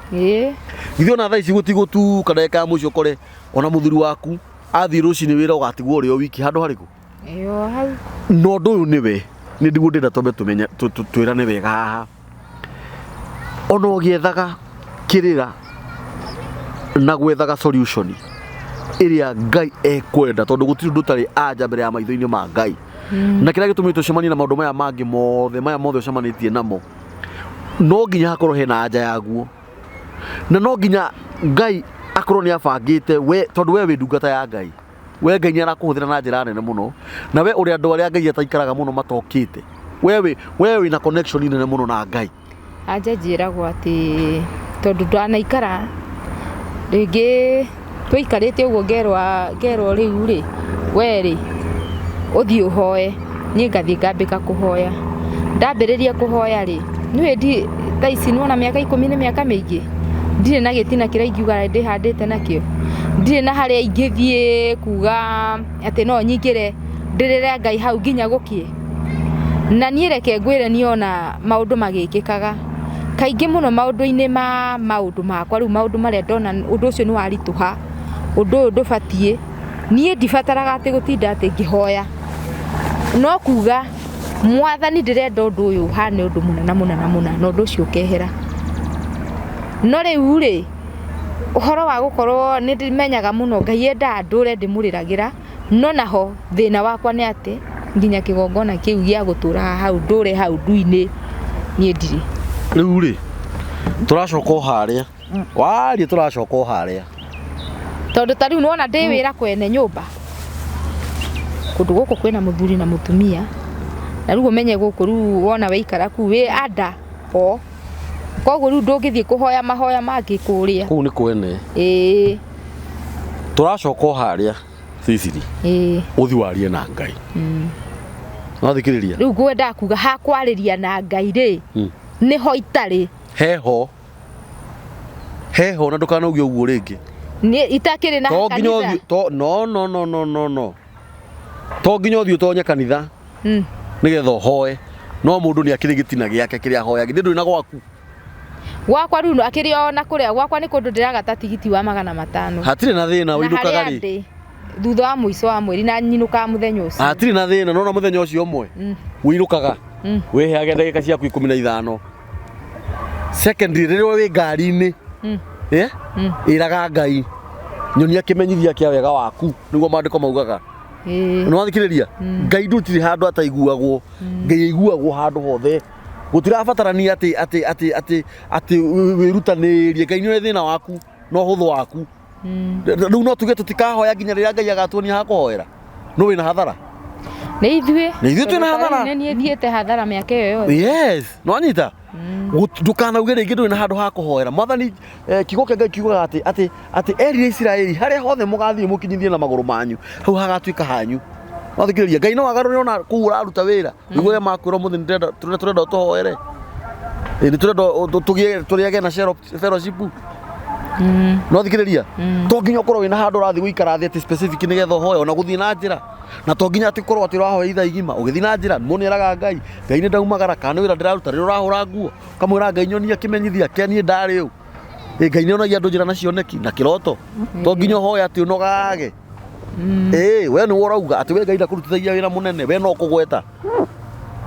Githĩ ona thaa ici gũtigũtuka ndagĩka ya mũico ũkore ona mũthuri waku athiĩ rũcinĩ wĩra ũgatigwo ũrĩ o wiki handũ harĩkũ? Ĩyo hau. Na ũndũ ũyũ nĩwe nĩ ndiguo ndĩrenda twambe tũmenye twĩrane wega haha. Ona ũgĩethaga kĩrĩra na gwethaga solution, Ĩrĩa Ngai ekwenda, tondũ gũtirĩ ũndũ ũtarĩ anja mbere ya maitho-inĩ ma Ngai. Na kĩrĩa gĩtũmĩte ũcemanie na maũndũ maya mangĩ mothe, maya mothe ũcemanĩtie namo, no nginya hakorwo hena anja yaguo, na no nginya Ngai akorwo nĩ abangĩte we, tondũ we wĩ ndungata ya Ngai. We Ngai nĩ arakũhũthĩra na njĩra nene mũno, na we ũrĩ andũ arĩa Ngai ataikaraga mũno matokĩte. We wĩ na connection nene mũno na Ngai. Anja njĩragwo atĩ tondũ ndanaikara rĩngĩ, tũikarĩte ũguo, ngerwo rĩu rĩ, we rĩ, ũthiĩ ũhoe. Niĩ ngathiĩ ngambĩka kũhoya. Ndambĩrĩria kũhoya rĩ, nĩũĩ ndi thaa ici nĩwona mĩaka 10 nĩ mĩaka mĩingĩ. Ndirĩ na gĩtina kĩrĩa ingiuga ndĩhandĩte nakĩo, ndirĩ na harĩa ingĩthiĩ kuga atĩ no nyingĩre ndĩrĩre Ngai hau nginya gũkĩe. Na niĩ reke ngwĩre, niĩ ona maũndũ magĩkĩkaga kaingĩ mũno maũndũ-inĩ ma maũndũ makwa, rĩu maũndũ marĩa ndona ũndũ ũcio nĩ waritũha, ũndũ ũyũ ndũbatiĩ, niĩ ndibataraga atĩ gũtinda atĩ ngĩhoya, no kuga, "Mwathani, ndĩrenda ũndũ ũyũ ũhane ũndũ mũna na mũna na mũna," na ũndũ ũcio ũkehera. No rĩu rĩ, ũhoro wa gũkorwo nĩ ndĩmenyaga mũno Ngai endaga ndũre ndĩmũrĩragĩra, no naho thĩna wakwa nĩ atĩ nginya kĩgongona kĩu gĩa gũtũra hau ndũre hau ndu-inĩ niĩ ndirĩ. Rĩu rĩ, tũracoka o harĩa warie, tũracoka o harĩa. Tondũ ta rĩu nĩwona ndĩ wĩra kwene nyũmba, kũndũ gũkũ kwĩna mũthuri na mũtumia, na rĩu ũmenye gũkũ rĩu wona waikara kuu wĩ anda o koguo rĩu ndũngĩthiĩ kũhoya mahoya mangĩ kũrĩa. Kũu nĩ kwene. Ĩĩ. Tũracoka o harĩa, Ciciri. Ĩĩ. Ũthi warie na Ngai. Wathikĩrĩria. Rĩu ngwendaga kuga hakwarĩria na Ngai rĩ, nĩho itarĩ. Heho, heho, na ndũkanauge ũguo rĩngĩ. Nĩ itakĩrĩ na To nginya kanitha. ũthiĩ to no no no no no no to nginya ũthiĩ ũtonye kanitha nĩgetha ũhoe. No mũndũ nĩ akĩrĩ gĩtina gĩake kĩrĩa ahoya. Githĩ ndũrĩ na gwaku? Gwakwa rĩu akĩrĩ o na kũrĩa gwakwa nĩ kũndũ ndĩragata tigiti wa 500. Hatirĩ na thĩna. Na Wĩinũkaga harĩa rĩ? ndĩ thutha wa mũico wa mweri, na nyinũkaga mũthenya ũcio. Hatirĩ na thĩna. Nona mũthenya ũcio ũmwe wĩinũkaga, wĩheage ndagĩka ciaku 15. Secondary, rĩrĩa wĩ ngari-inĩ, ĩraga Ngai, "Nyonia kĩmenyithia kĩa wega waku," nĩguo maandĩko maugaga. Nĩ wathikĩrĩria? Ngai ndũtirĩ handũ ataiguagwo. Ngai aiguagwo handũ hothe. Gũtirabatarania atĩ wĩrutanĩrie. Ngai nĩoĩ thĩna waku na ũhũthũ waku. Rĩu no tuge tũtikahoya nginya rĩrĩa Ngai agatuonia ha kũhoera? No wĩna hathara. Nĩ ithuĩ. Nĩ ithuĩ twĩna hathara. Nĩ niĩ thiĩte hathara mĩaka ĩyo yothe. Yes, nĩwanyita? Ndũkanauge rĩngĩ ndũrĩ na handũ ha kũhoera Mwathani. Kiugo kĩa Ngai kiugaga atĩ erire Isiraeli, "Harĩa hothe mũgathiĩ mũkinyithie na magũrũ manyu, hau hagatuĩka hanyu." Wathikĩrĩria? Ngai no agarũre ona kũu ũraruta wĩra. Nĩguo arĩa makwĩra ũmũthĩ, "Nĩndĩrenda, tũrenda ũtũhoere. Ĩ, nĩ tũrenda tũgĩe tũrĩage na fellowship." No thikĩrĩria, to nginya ũkorwo wĩna handũ ũrathiĩ gũikara thĩ atĩ specific nĩgetha ũhoe. Ona gũthiĩ na njĩra, na to nginya atĩ ũkorwo atĩ ũrahoya ithaa igima. Ũgĩthiĩ na njĩra, mũndũ nĩeraga Ngai, "Ngai, nĩ ndaumagara," kana nĩ wĩra ndĩraruta, rĩrĩa ũrahũra nguo, ũkamwĩra, "Ngai, nyonia kĩmenyithia kĩa niĩ ndarĩ ũ." Ĩ, Ngai nĩonagia andũ njĩra na cioneki na kĩroto. To nginya ũhoe atĩ ũnogage. Ĩ, we nĩwe ũrauga atĩ we Ngai ndakũrutithagia wĩra mũnene, we no kũgweta.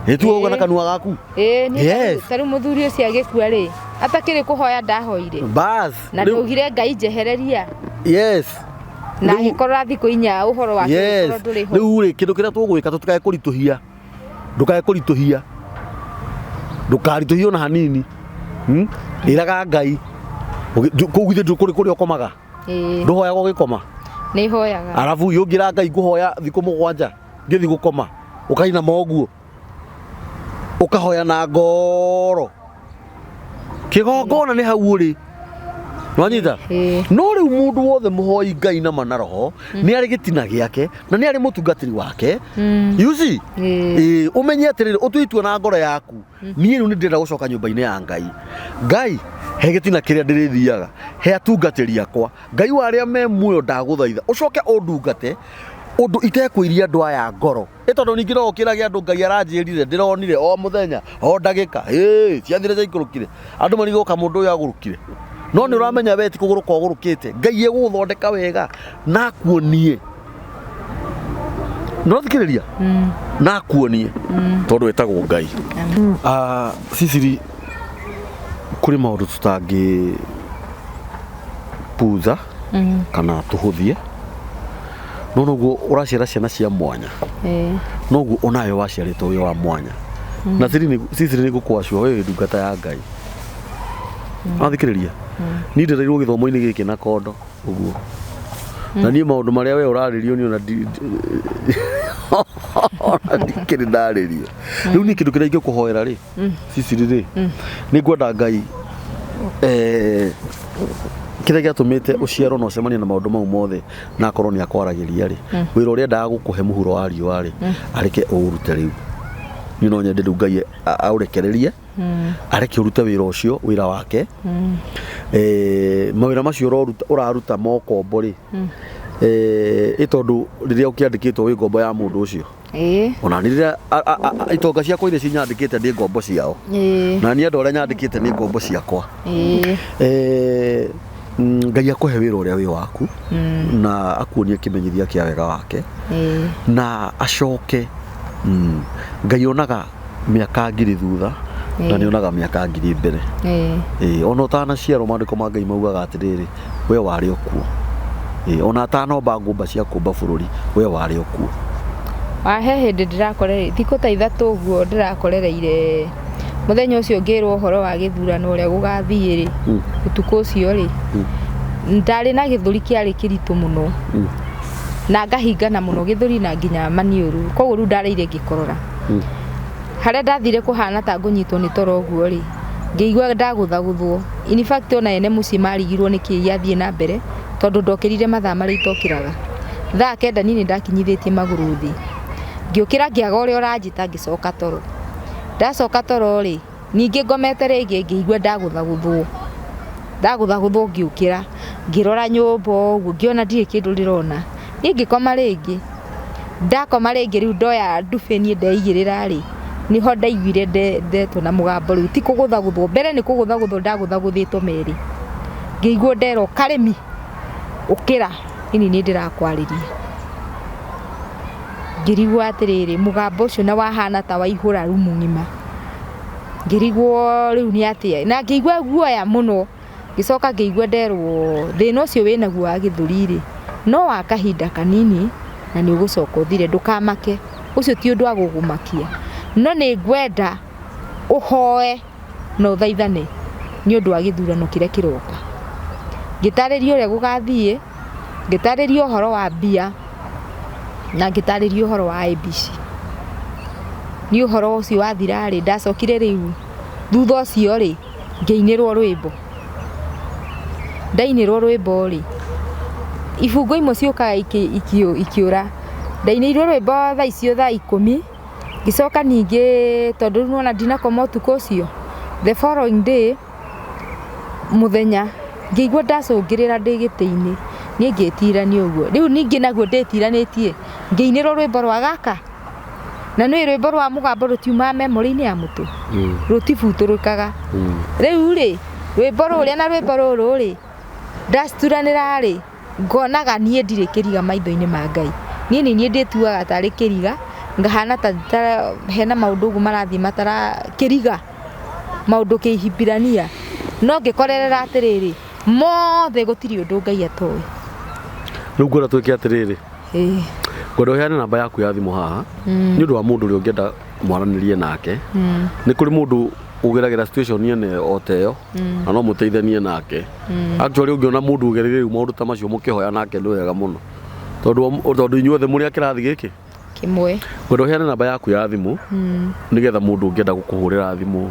Ĩ, tiwe ũgauga na kanua gaku. Ĩĩ niĩ. Yes. Ta rĩu mũthuri ũcio agĩkua rĩ, atakĩrĩ kũhoya ndahoire. Bas. Na ndaugire, "Ngai, njehereria." Yes. Na agĩkorora thikũ 4 ũhoro wake ũgĩkorwo ndũrĩ ho. Rĩu rĩ, kĩndũ kĩrĩa tũgwĩka, tũtikae kũritũhia, ndũkae kũritũhia, ndũkaritũhie ona hanini. Ĩraga Ngai. Kũu githĩ ndũkũrĩ kũrĩa ũkomaga? Ĩĩ. Ndũhoyaga ũgĩkoma? Nĩ hoyaga. Arabu ũngĩra Ngai, "Ngũhoya thikũ 7 ngĩthiĩ gũkoma," ũkainama ũguo ũkahoya na ngoro, kĩgongona nĩ hau ũrĩ. Nwanyita? Ĩĩ. No rĩu mũndũ wothe mũhoi Ngai na mana roho nĩ arĩ gĩtina gĩake na nĩ arĩ mũtungatĩri wake. You see? Ĩĩ. Ĩĩ, ũmenye atĩrĩrĩ, ũtue itua na ngoro yaku, "Niĩ rĩu nĩ ndĩrenda gũcoka nyũmba-inĩ ya Ngai. Ngai, he gĩtina kĩrĩa ndĩrĩthiaga, he atungatĩri akwa. Ngai wa arĩa me muoyo, ndagũthaitha ũcoke ũndungate ũndũ itekwĩiria andũ aya ngoro." Ĩ, tondũ ningĩ no ũkĩrage andũ, "Ngai aranjĩrire, ndĩronire o mũthenya o ndagĩka." Ĩ, ciathire ciaikũrũkire, andũ marigoka mũndũ ũyũ agũrũkire. No nĩ ũramenya we ti kũgũrũka ũgũrũkĩte. Ngai egũgũthondeka wega na akuonie. No thikĩrĩria, na akuonie, tondũ etagwo Ngai. Ah, Sicily, kũrĩ maũndũ tũtangĩ putha kana tũhũthie. No noguo ũraciara ciana cia mwanya, noguo onawe waciarĩtwo wĩ wa mwanya. Na Sicily nĩ ngũkwacua we wĩ ndungata ya Ngai. Wathikĩrĩria, niĩ ndĩrerirwo gĩthomo-inĩ gĩkĩ na kondo ũguo, na niĩ maũndũ marĩa we ũrarĩrio niĩ ona ona ndikĩrĩ ndarĩrio. Rĩu niĩ kĩndũ kĩrĩa ingĩkũhoera rĩ, Sicily rĩ, nĩ ngwenda Ngai kĩrĩa gĩatũmĩte ũciarwo na ũcemanie na maũndũ mau mothe na akorwo nĩ akwaragĩria rĩ, wĩra ũrĩa endaga gũkũhe mũhuro wa riũa rĩ, areke ũũrute rĩu. Niĩ no nyende rĩu Ngai aũrekererie, areke ũrute wĩra ũcio, wĩra wake. Mawĩra macio ũraruta mokombo rĩ, ĩ tondũ rĩrĩa ũkĩandĩkĩtwo wĩ ngombo ya mũndũ ũcio, ona nĩ rĩrĩa itonga ciakwa iria cinyandĩkĩte ndĩ ngombo ciao, na niĩ andũ arĩa nyandĩkĩte nĩ ngombo ciakwa. Ngai akũhe wĩra ũrĩa wĩ waku na akuonie kĩmenyithia kĩa wega wake, na acoke Ngai onaga mĩaka 1000 thutha na nĩ onaga mĩaka 1000 mbere. Ona ũtanaciarwo maandĩko ma Ngai maugaga atĩrĩrĩ, we warĩ o kuo. Ona atanomba ngũmba cia kũmba bũrũri, we warĩ o kuo. Wahe hĩndĩ ndĩrakorereire thikũ ta 3 ũguo ndĩrakorereire mũthenya ũcio ngĩrwo ũhoro wa gĩthurano ũrĩa gũgathiĩ rĩ, ũtukũ ũcio rĩ, ndarĩ na gĩthũri kĩarĩ kĩritũ mũno, na ngahingana mũno gĩthũri na nginya maniũrũ, koguo rĩu ndarĩire ngĩkorora. Harĩa ndathire kũhana ta ngũnyitwo nĩ toro ũguo rĩ, ngĩigua ndagũthagũthwo. In fact ona ene mũciĩ marigirwo nĩ kĩĩ gĩathiĩ na mbere, tondũ ndokĩrire mathaa marĩa itokĩraga. Thaa 9 niĩ nĩ ndakinyithĩtie magũrũ thĩ. Ngĩũkĩra ngĩaga ũrĩa ũranjĩta ngĩcoka toro. Ndacoka toro rĩ, ningĩ ngomete rĩngĩ ngĩigua ndagũthagũthwo. Ndagũthagũthwo ngĩũkĩra, ngĩrora nyũmba ũguo, ngĩona ndirĩ kĩndũ ndĩrona. Niĩ ngĩkoma rĩngĩ. Ndakoma rĩngĩ rĩu ndoya ndubi niĩ ndeigĩrĩra rĩ, nĩho ndaiguire ndetwo na mũgambo rĩu ti kũgũthagũthwo, mbere nĩ kũgũthagũthwo ndagũthagũthĩtwo merĩ. Ngĩigua nderwo Karĩmi ũkĩra, niĩ nĩ ndĩrakwarĩria. Ngĩrigwo atĩrĩrĩ, mũgambo ũcio na wahana ta waihũra rumu ng'ima. Ngĩrigwo rĩu nĩ atĩa, na ngĩigua guoya mũno. Ngĩcoka ngĩigua nderwo thĩna ũcio wĩnaguo wa gĩthũri rĩ, no wa kahinda kanini na nĩ ũgũcoka ũthire, ndũkamake, ũcio ti ũndũ wa gũkũmakia. No nĩ ngwenda ũhoe na ũthaithane nĩ ũndũ wa gĩthurano kĩrĩa kĩroka. Ngĩtarĩrio ũrĩa gũgathiĩ, ngĩtarĩrio ũhoro wa mbia, na ngĩtarĩrio ũhoro wa IEBC. Niĩ ũhoro ũcio wathira rĩ, ndacokire rĩu thutha ũcio rĩ, ngĩinĩrwo rwĩmbo. Ndainĩrwo rwĩmbo rĩ, ibungo imwe ciũkaga ikĩũra. Ndainĩirwo rwĩmbo thaa icio thaa 10, ngĩcoka ningĩ tondũ rĩu nĩwona ndinakoma ũtukũ ũcio, the following day mũthenya ngĩigua ndacũngĩrĩra ndĩ gĩtĩ-inĩ, niĩ ngĩtirania ũguo. Rĩu ningĩ naguo ndĩtiranĩtie, ngĩinĩrwo rwĩmbo rwa gaka, na nĩũĩ rwĩmbo rwa mũgambo rũtiumaga memory-inĩ ya mũtwe, rũtibutũrũkaga. Rĩu rĩ, rwĩmbo rũrĩa na rwĩmbo rũrũ rĩ, ndacituranĩra rĩ, ngonaga niĩ ndirĩ kĩriga maitho-inĩ ma Ngai. Niĩ nĩ niĩ ndĩtuaga tarĩ kĩriga, ngahana ta hena maũndũ ũguo marathiĩ matara kĩriga, maũndũ kĩhibirania. No ngĩkorerera atĩrĩrĩ, mothe gũtirĩ ũndũ Ngai atoĩ. Rĩu ngwenda twĩke atĩrĩrĩ, ngwenda ũheane namba yaku ya thimũ haha, nĩ ũndũ wa mũndũ ũrĩa ũngĩenda mwaranĩrie nake. Nĩ kũrĩ mũndũ ũgeragĩra situation ĩno o ta ĩyo, na no mũteithanie nake. Actually ũngĩona mũndũ ũgereire rĩu maũndũ ta macio mũkĩhoya nake nĩ wega mũno, tondũ inyuothe mũrĩ a kĩrathi gĩkĩ kĩmwe. Ngwenda ũheane namba yaku ya thimũ, nĩgetha mũndũ ũngĩenda gũkũhũrĩra thimũ,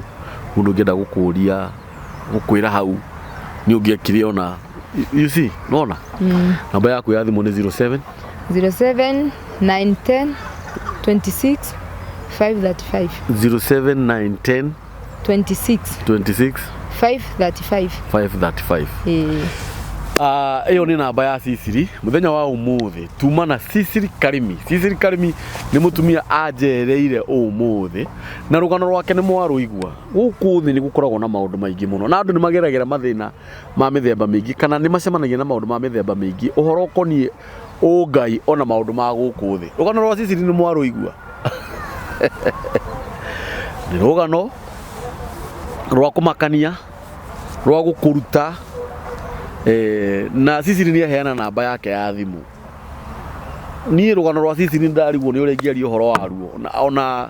mũndũ ũngĩenda gũkũria, gũkwĩra hau nĩ ũngĩekire ona you see, nona namba yaku ya thimũ nĩ 07 07 910 26 535. 07910 26 26 535. 535. Ĩyo nĩ namba ya Sicily. Mũthenya wa ũmũthĩ tuma na Sicily Karimi. Sicily Karimi nĩ mũtumia anjereire ũmũthĩ, na rũgano rwake nĩ mwarũigua. Gũkũ thĩ nĩ gũkoragwo na maũndũ maingĩ mũno, na andũ nĩ mageragĩra mathĩna ma mĩthemba mĩingĩ, kana nĩ macemanagia na maũndũ ma mĩthemba mĩingĩ, ũhoro ũkoniĩ ũngai ona maũndũ ma gũkũ thĩ. Rũgano rwa Sicily nĩ mwarũigua, nĩ rũgano rwa kũmakania, rwa gũkũruta. Na Sicily nĩ aheana namba yake ya thimũ. Niĩ rũgano rwa Sicily ndarigwo nĩ ũrĩa ingĩaria ũhoro waruo, na ona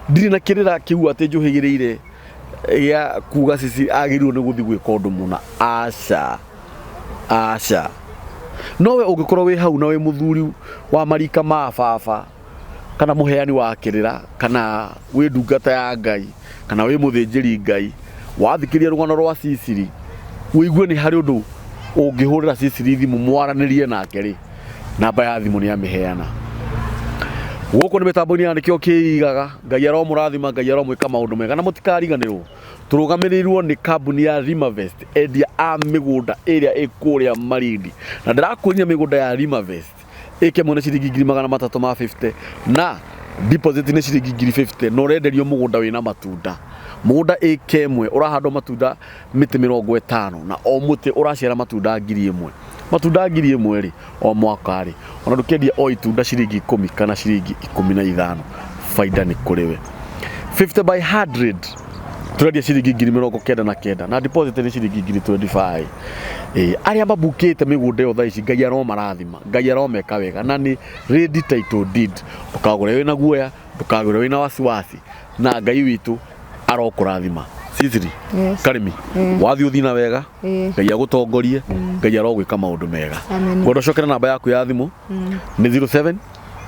ndirĩ na kĩrĩra kĩu atĩ njũhĩgĩrĩire gĩa kuga Sicily agĩrĩirwo nĩ gũthiĩ gwĩka ũndũ mũna. Aca, aca. No we ũngĩkorwo wĩ hau na wĩ mũthuri wa marika ma baba kana mũheani wa kĩrĩra kana wĩ ndungata ya Ngai kana wĩ mũthĩnjĩri Ngai, wathikĩrĩria rũgano rwa Sicily ũigue nĩ harĩ ũndũ ũngĩhũrĩra Sicily thimũ mwaranĩrie nake rĩ, namba ya thimũ nĩ amĩheana. Gũkũ nĩ mĩtambo-inĩ ya Nĩkĩo Kĩigaga. Ngai aromũrathima, Ngai aromwĩka maũndũ mega na mũtikariganĩrwo tũrũgamĩrĩirwo nĩ kambuni ya Rimavest, endia a mĩgũnda ĩrĩa ĩ kũrĩa Malindi. Na ndĩrakuonia mĩgũnda ya Rimavest ĩke mwene ciringi 350,000 na deposit nĩ ciringi 50,000 na ũrenderio mũgũnda wĩna matunda. Mũgũnda ĩka ĩmwe ũrahandwo matunda mĩtĩ 50 na o mũtĩ ũraciara matunda 1,000. Matunda 1,000 rĩ, o mwaka rĩ, ona ndũkĩendia o itunda ciringi 10 kana ciringi 15, baida nĩ kũrĩ we. 50 by 100 tũrendia ciringi 99,000 na deposit nĩ ciringi 25,000. Arĩa mabukĩte mĩgũnda ĩyo thaa ici Ngai aromarathima, Ngai aromeka wega na nĩ ready title deed. Ndũkagũre wĩna guoya, ndũkagũre wĩna wasiwasi na Ngai witũ arokũrathima. Sicily, Yes. Karĩmi, wathiĩ ũthiĩ na wega, Ngai agũtongorie, Ngai arogwĩka maũndũ mega. Amen. Ngwenda ũcokere namba yaku ya thimũ nĩ 07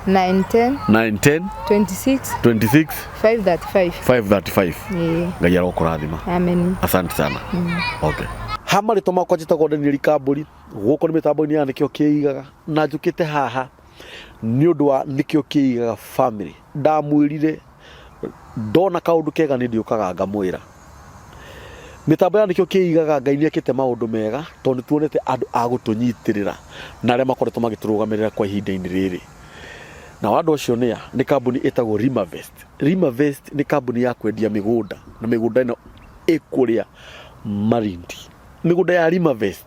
9 10 9 10 26 26 535. 535. Ngai arokũrathima. Amen. Asante sana. Okay. Ha marĩtwa makwa njĩtagwo Daniel Kambũri, gũkũ nĩ mĩtambo-inĩ ya Nĩkĩo Kĩigaga, na njũkĩte haha nĩ ũndũ wa Nĩkĩo Kĩigaga family. Ndamwĩrire ndona kaũndũ kega nĩ ndĩũkaga ngamwĩra. Mĩtambo ya Nĩkĩo Kĩigaga Ngai nĩ ekĩte maũndũ mega tondũ nĩ tuonete andũ a gũtũnyitĩrĩra na arĩa makoretwo magĩtũrũgamĩrĩra kwa ihinda-inĩ rĩrĩ. Nao andũ acio nĩa? Nĩ kambuni ĩtagwo Rimavest. Rimavest nĩ kambuni ya kwendia mĩgũnda na mĩgũnda ĩno ĩkũrĩa Malindi. Mĩgũnda ya Rimavest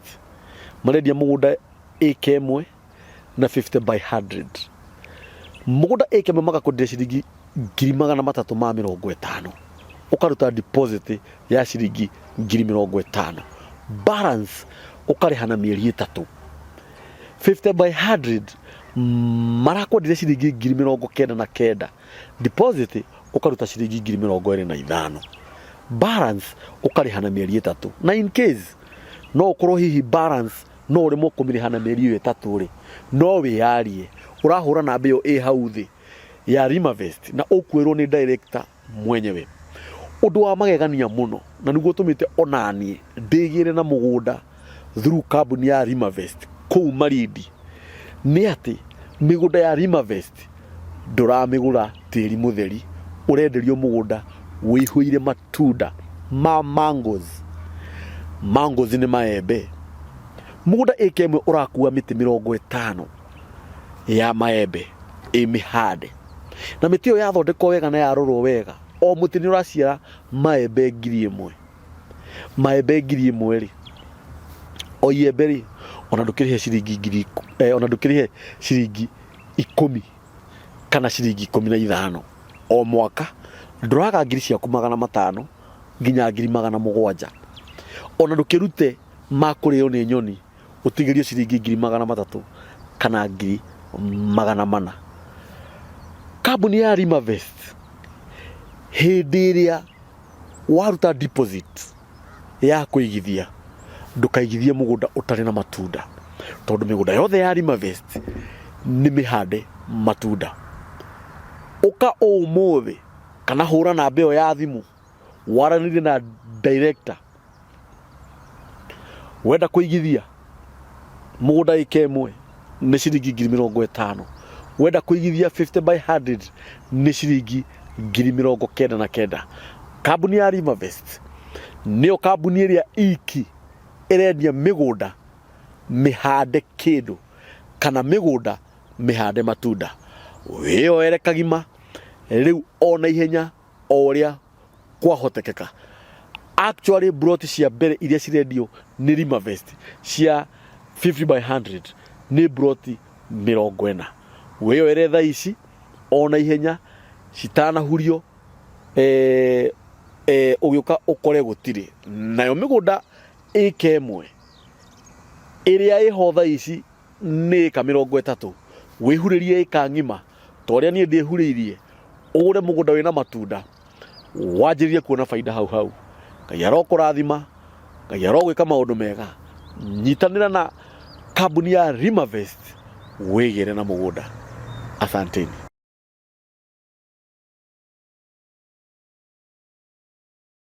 marendia mũgũnda ĩka ĩmwe na 50 by 100. Mũgũnda ĩka ĩmwe magakwenderia ciringi 350,000, ũkaruta deposit ya ciringi 50,000, balance ũkarĩha na mĩeri 3. 50 by 100 marakwenderia ciringi 99,000, deposit ũkaruta ciringi 25,000, balance ũkarĩha na mĩeri 3. Na in case no ũkorwo hihi balance no ũremwo kũmĩrĩha na mĩeri ĩyo 3 rĩ, no wĩyarie ũrahũra namba ĩyo ĩ hau thĩ ya Rimavest na ũkwĩrwo nĩ director mwenyewe. Ũndũ wa magegania mũno na nĩguo ũtũmĩte onaniĩ ndĩgĩre na mũgũnda through kambuni ya Rimavest kũu Malindi nĩ atĩ mĩgũnda ya Rimavest ndũramĩgũra tĩri mũtheri, ũrenderio mũgũnda wĩihũire matunda ma mangoes. Mangoes nĩ maembe. Mũgũnda ĩka ĩmwe ũrakua mĩtĩ 50 ya maembe ĩmĩhande, na mĩtĩ ĩyo yathondekwo wega na yarorwo wega, o mũtĩ nĩ ũraciara maembe 1,000. Maembe 1,000 rĩ, o iembe rĩ, ona ndũkĩrĩhe ciringi ngiri, ona ndũkĩrĩhe ciringi 10 kana ciringi 15 o mwaka, ndũraga ngiri ciaku 500 nginya 700,000. Ona ndũkĩrute ma kũrĩo nĩ nyoni, ũtigĩrio ciringi 300,000 kana 400,000. Kambuni ya Rimavest hĩndĩ ĩrĩa waruta deposit ya kũigithia, ndũkaigithie mũgũnda ũtarĩ na matunda, tondũ mĩgũnda yothe ya Rimavest nĩ mĩhande matunda. Ũka ũmũthĩ kana hũra namba ĩyo ya thimũ waranĩrie na director. Wenda kũigithia mũgũnda ĩka ĩmwe nĩ ciringi 50,000, wenda kũigithia 50 by 100 nĩ ciringi 99,000. Kambuni ya Rimavest nĩyo kambuni ĩrĩa iki ĩrendia mĩgũnda mĩhande kĩndũ kana mĩgũnda mĩhande matunda. Wĩyoere kagima rĩu o na ihenya o ũrĩa kwahotekeka. Actually broti cia mbere iria cirendio nĩ Rimavest cia 50 by 100 nĩ broti 40. Wĩyoere thaa ici o na ihenya citanahurio, ũgĩũka ũkore gũtirĩ. Nayo mĩgũnda ĩka ĩmwe ĩrĩa ĩho thaa ici nĩ ĩka 30, Wĩhurĩrie ĩka ng'ima ta ũrĩa niĩ ndĩhurĩirie, ũgũre mũgũnda wĩna matunda, wanjĩrĩrie kuona baida hau hau. Ngai arokũrathima, Ngai arogwĩka maũndũ mega. Nyitanĩra na kambuni ya Rimavest wĩgĩre na mũgũnda. Asanteni.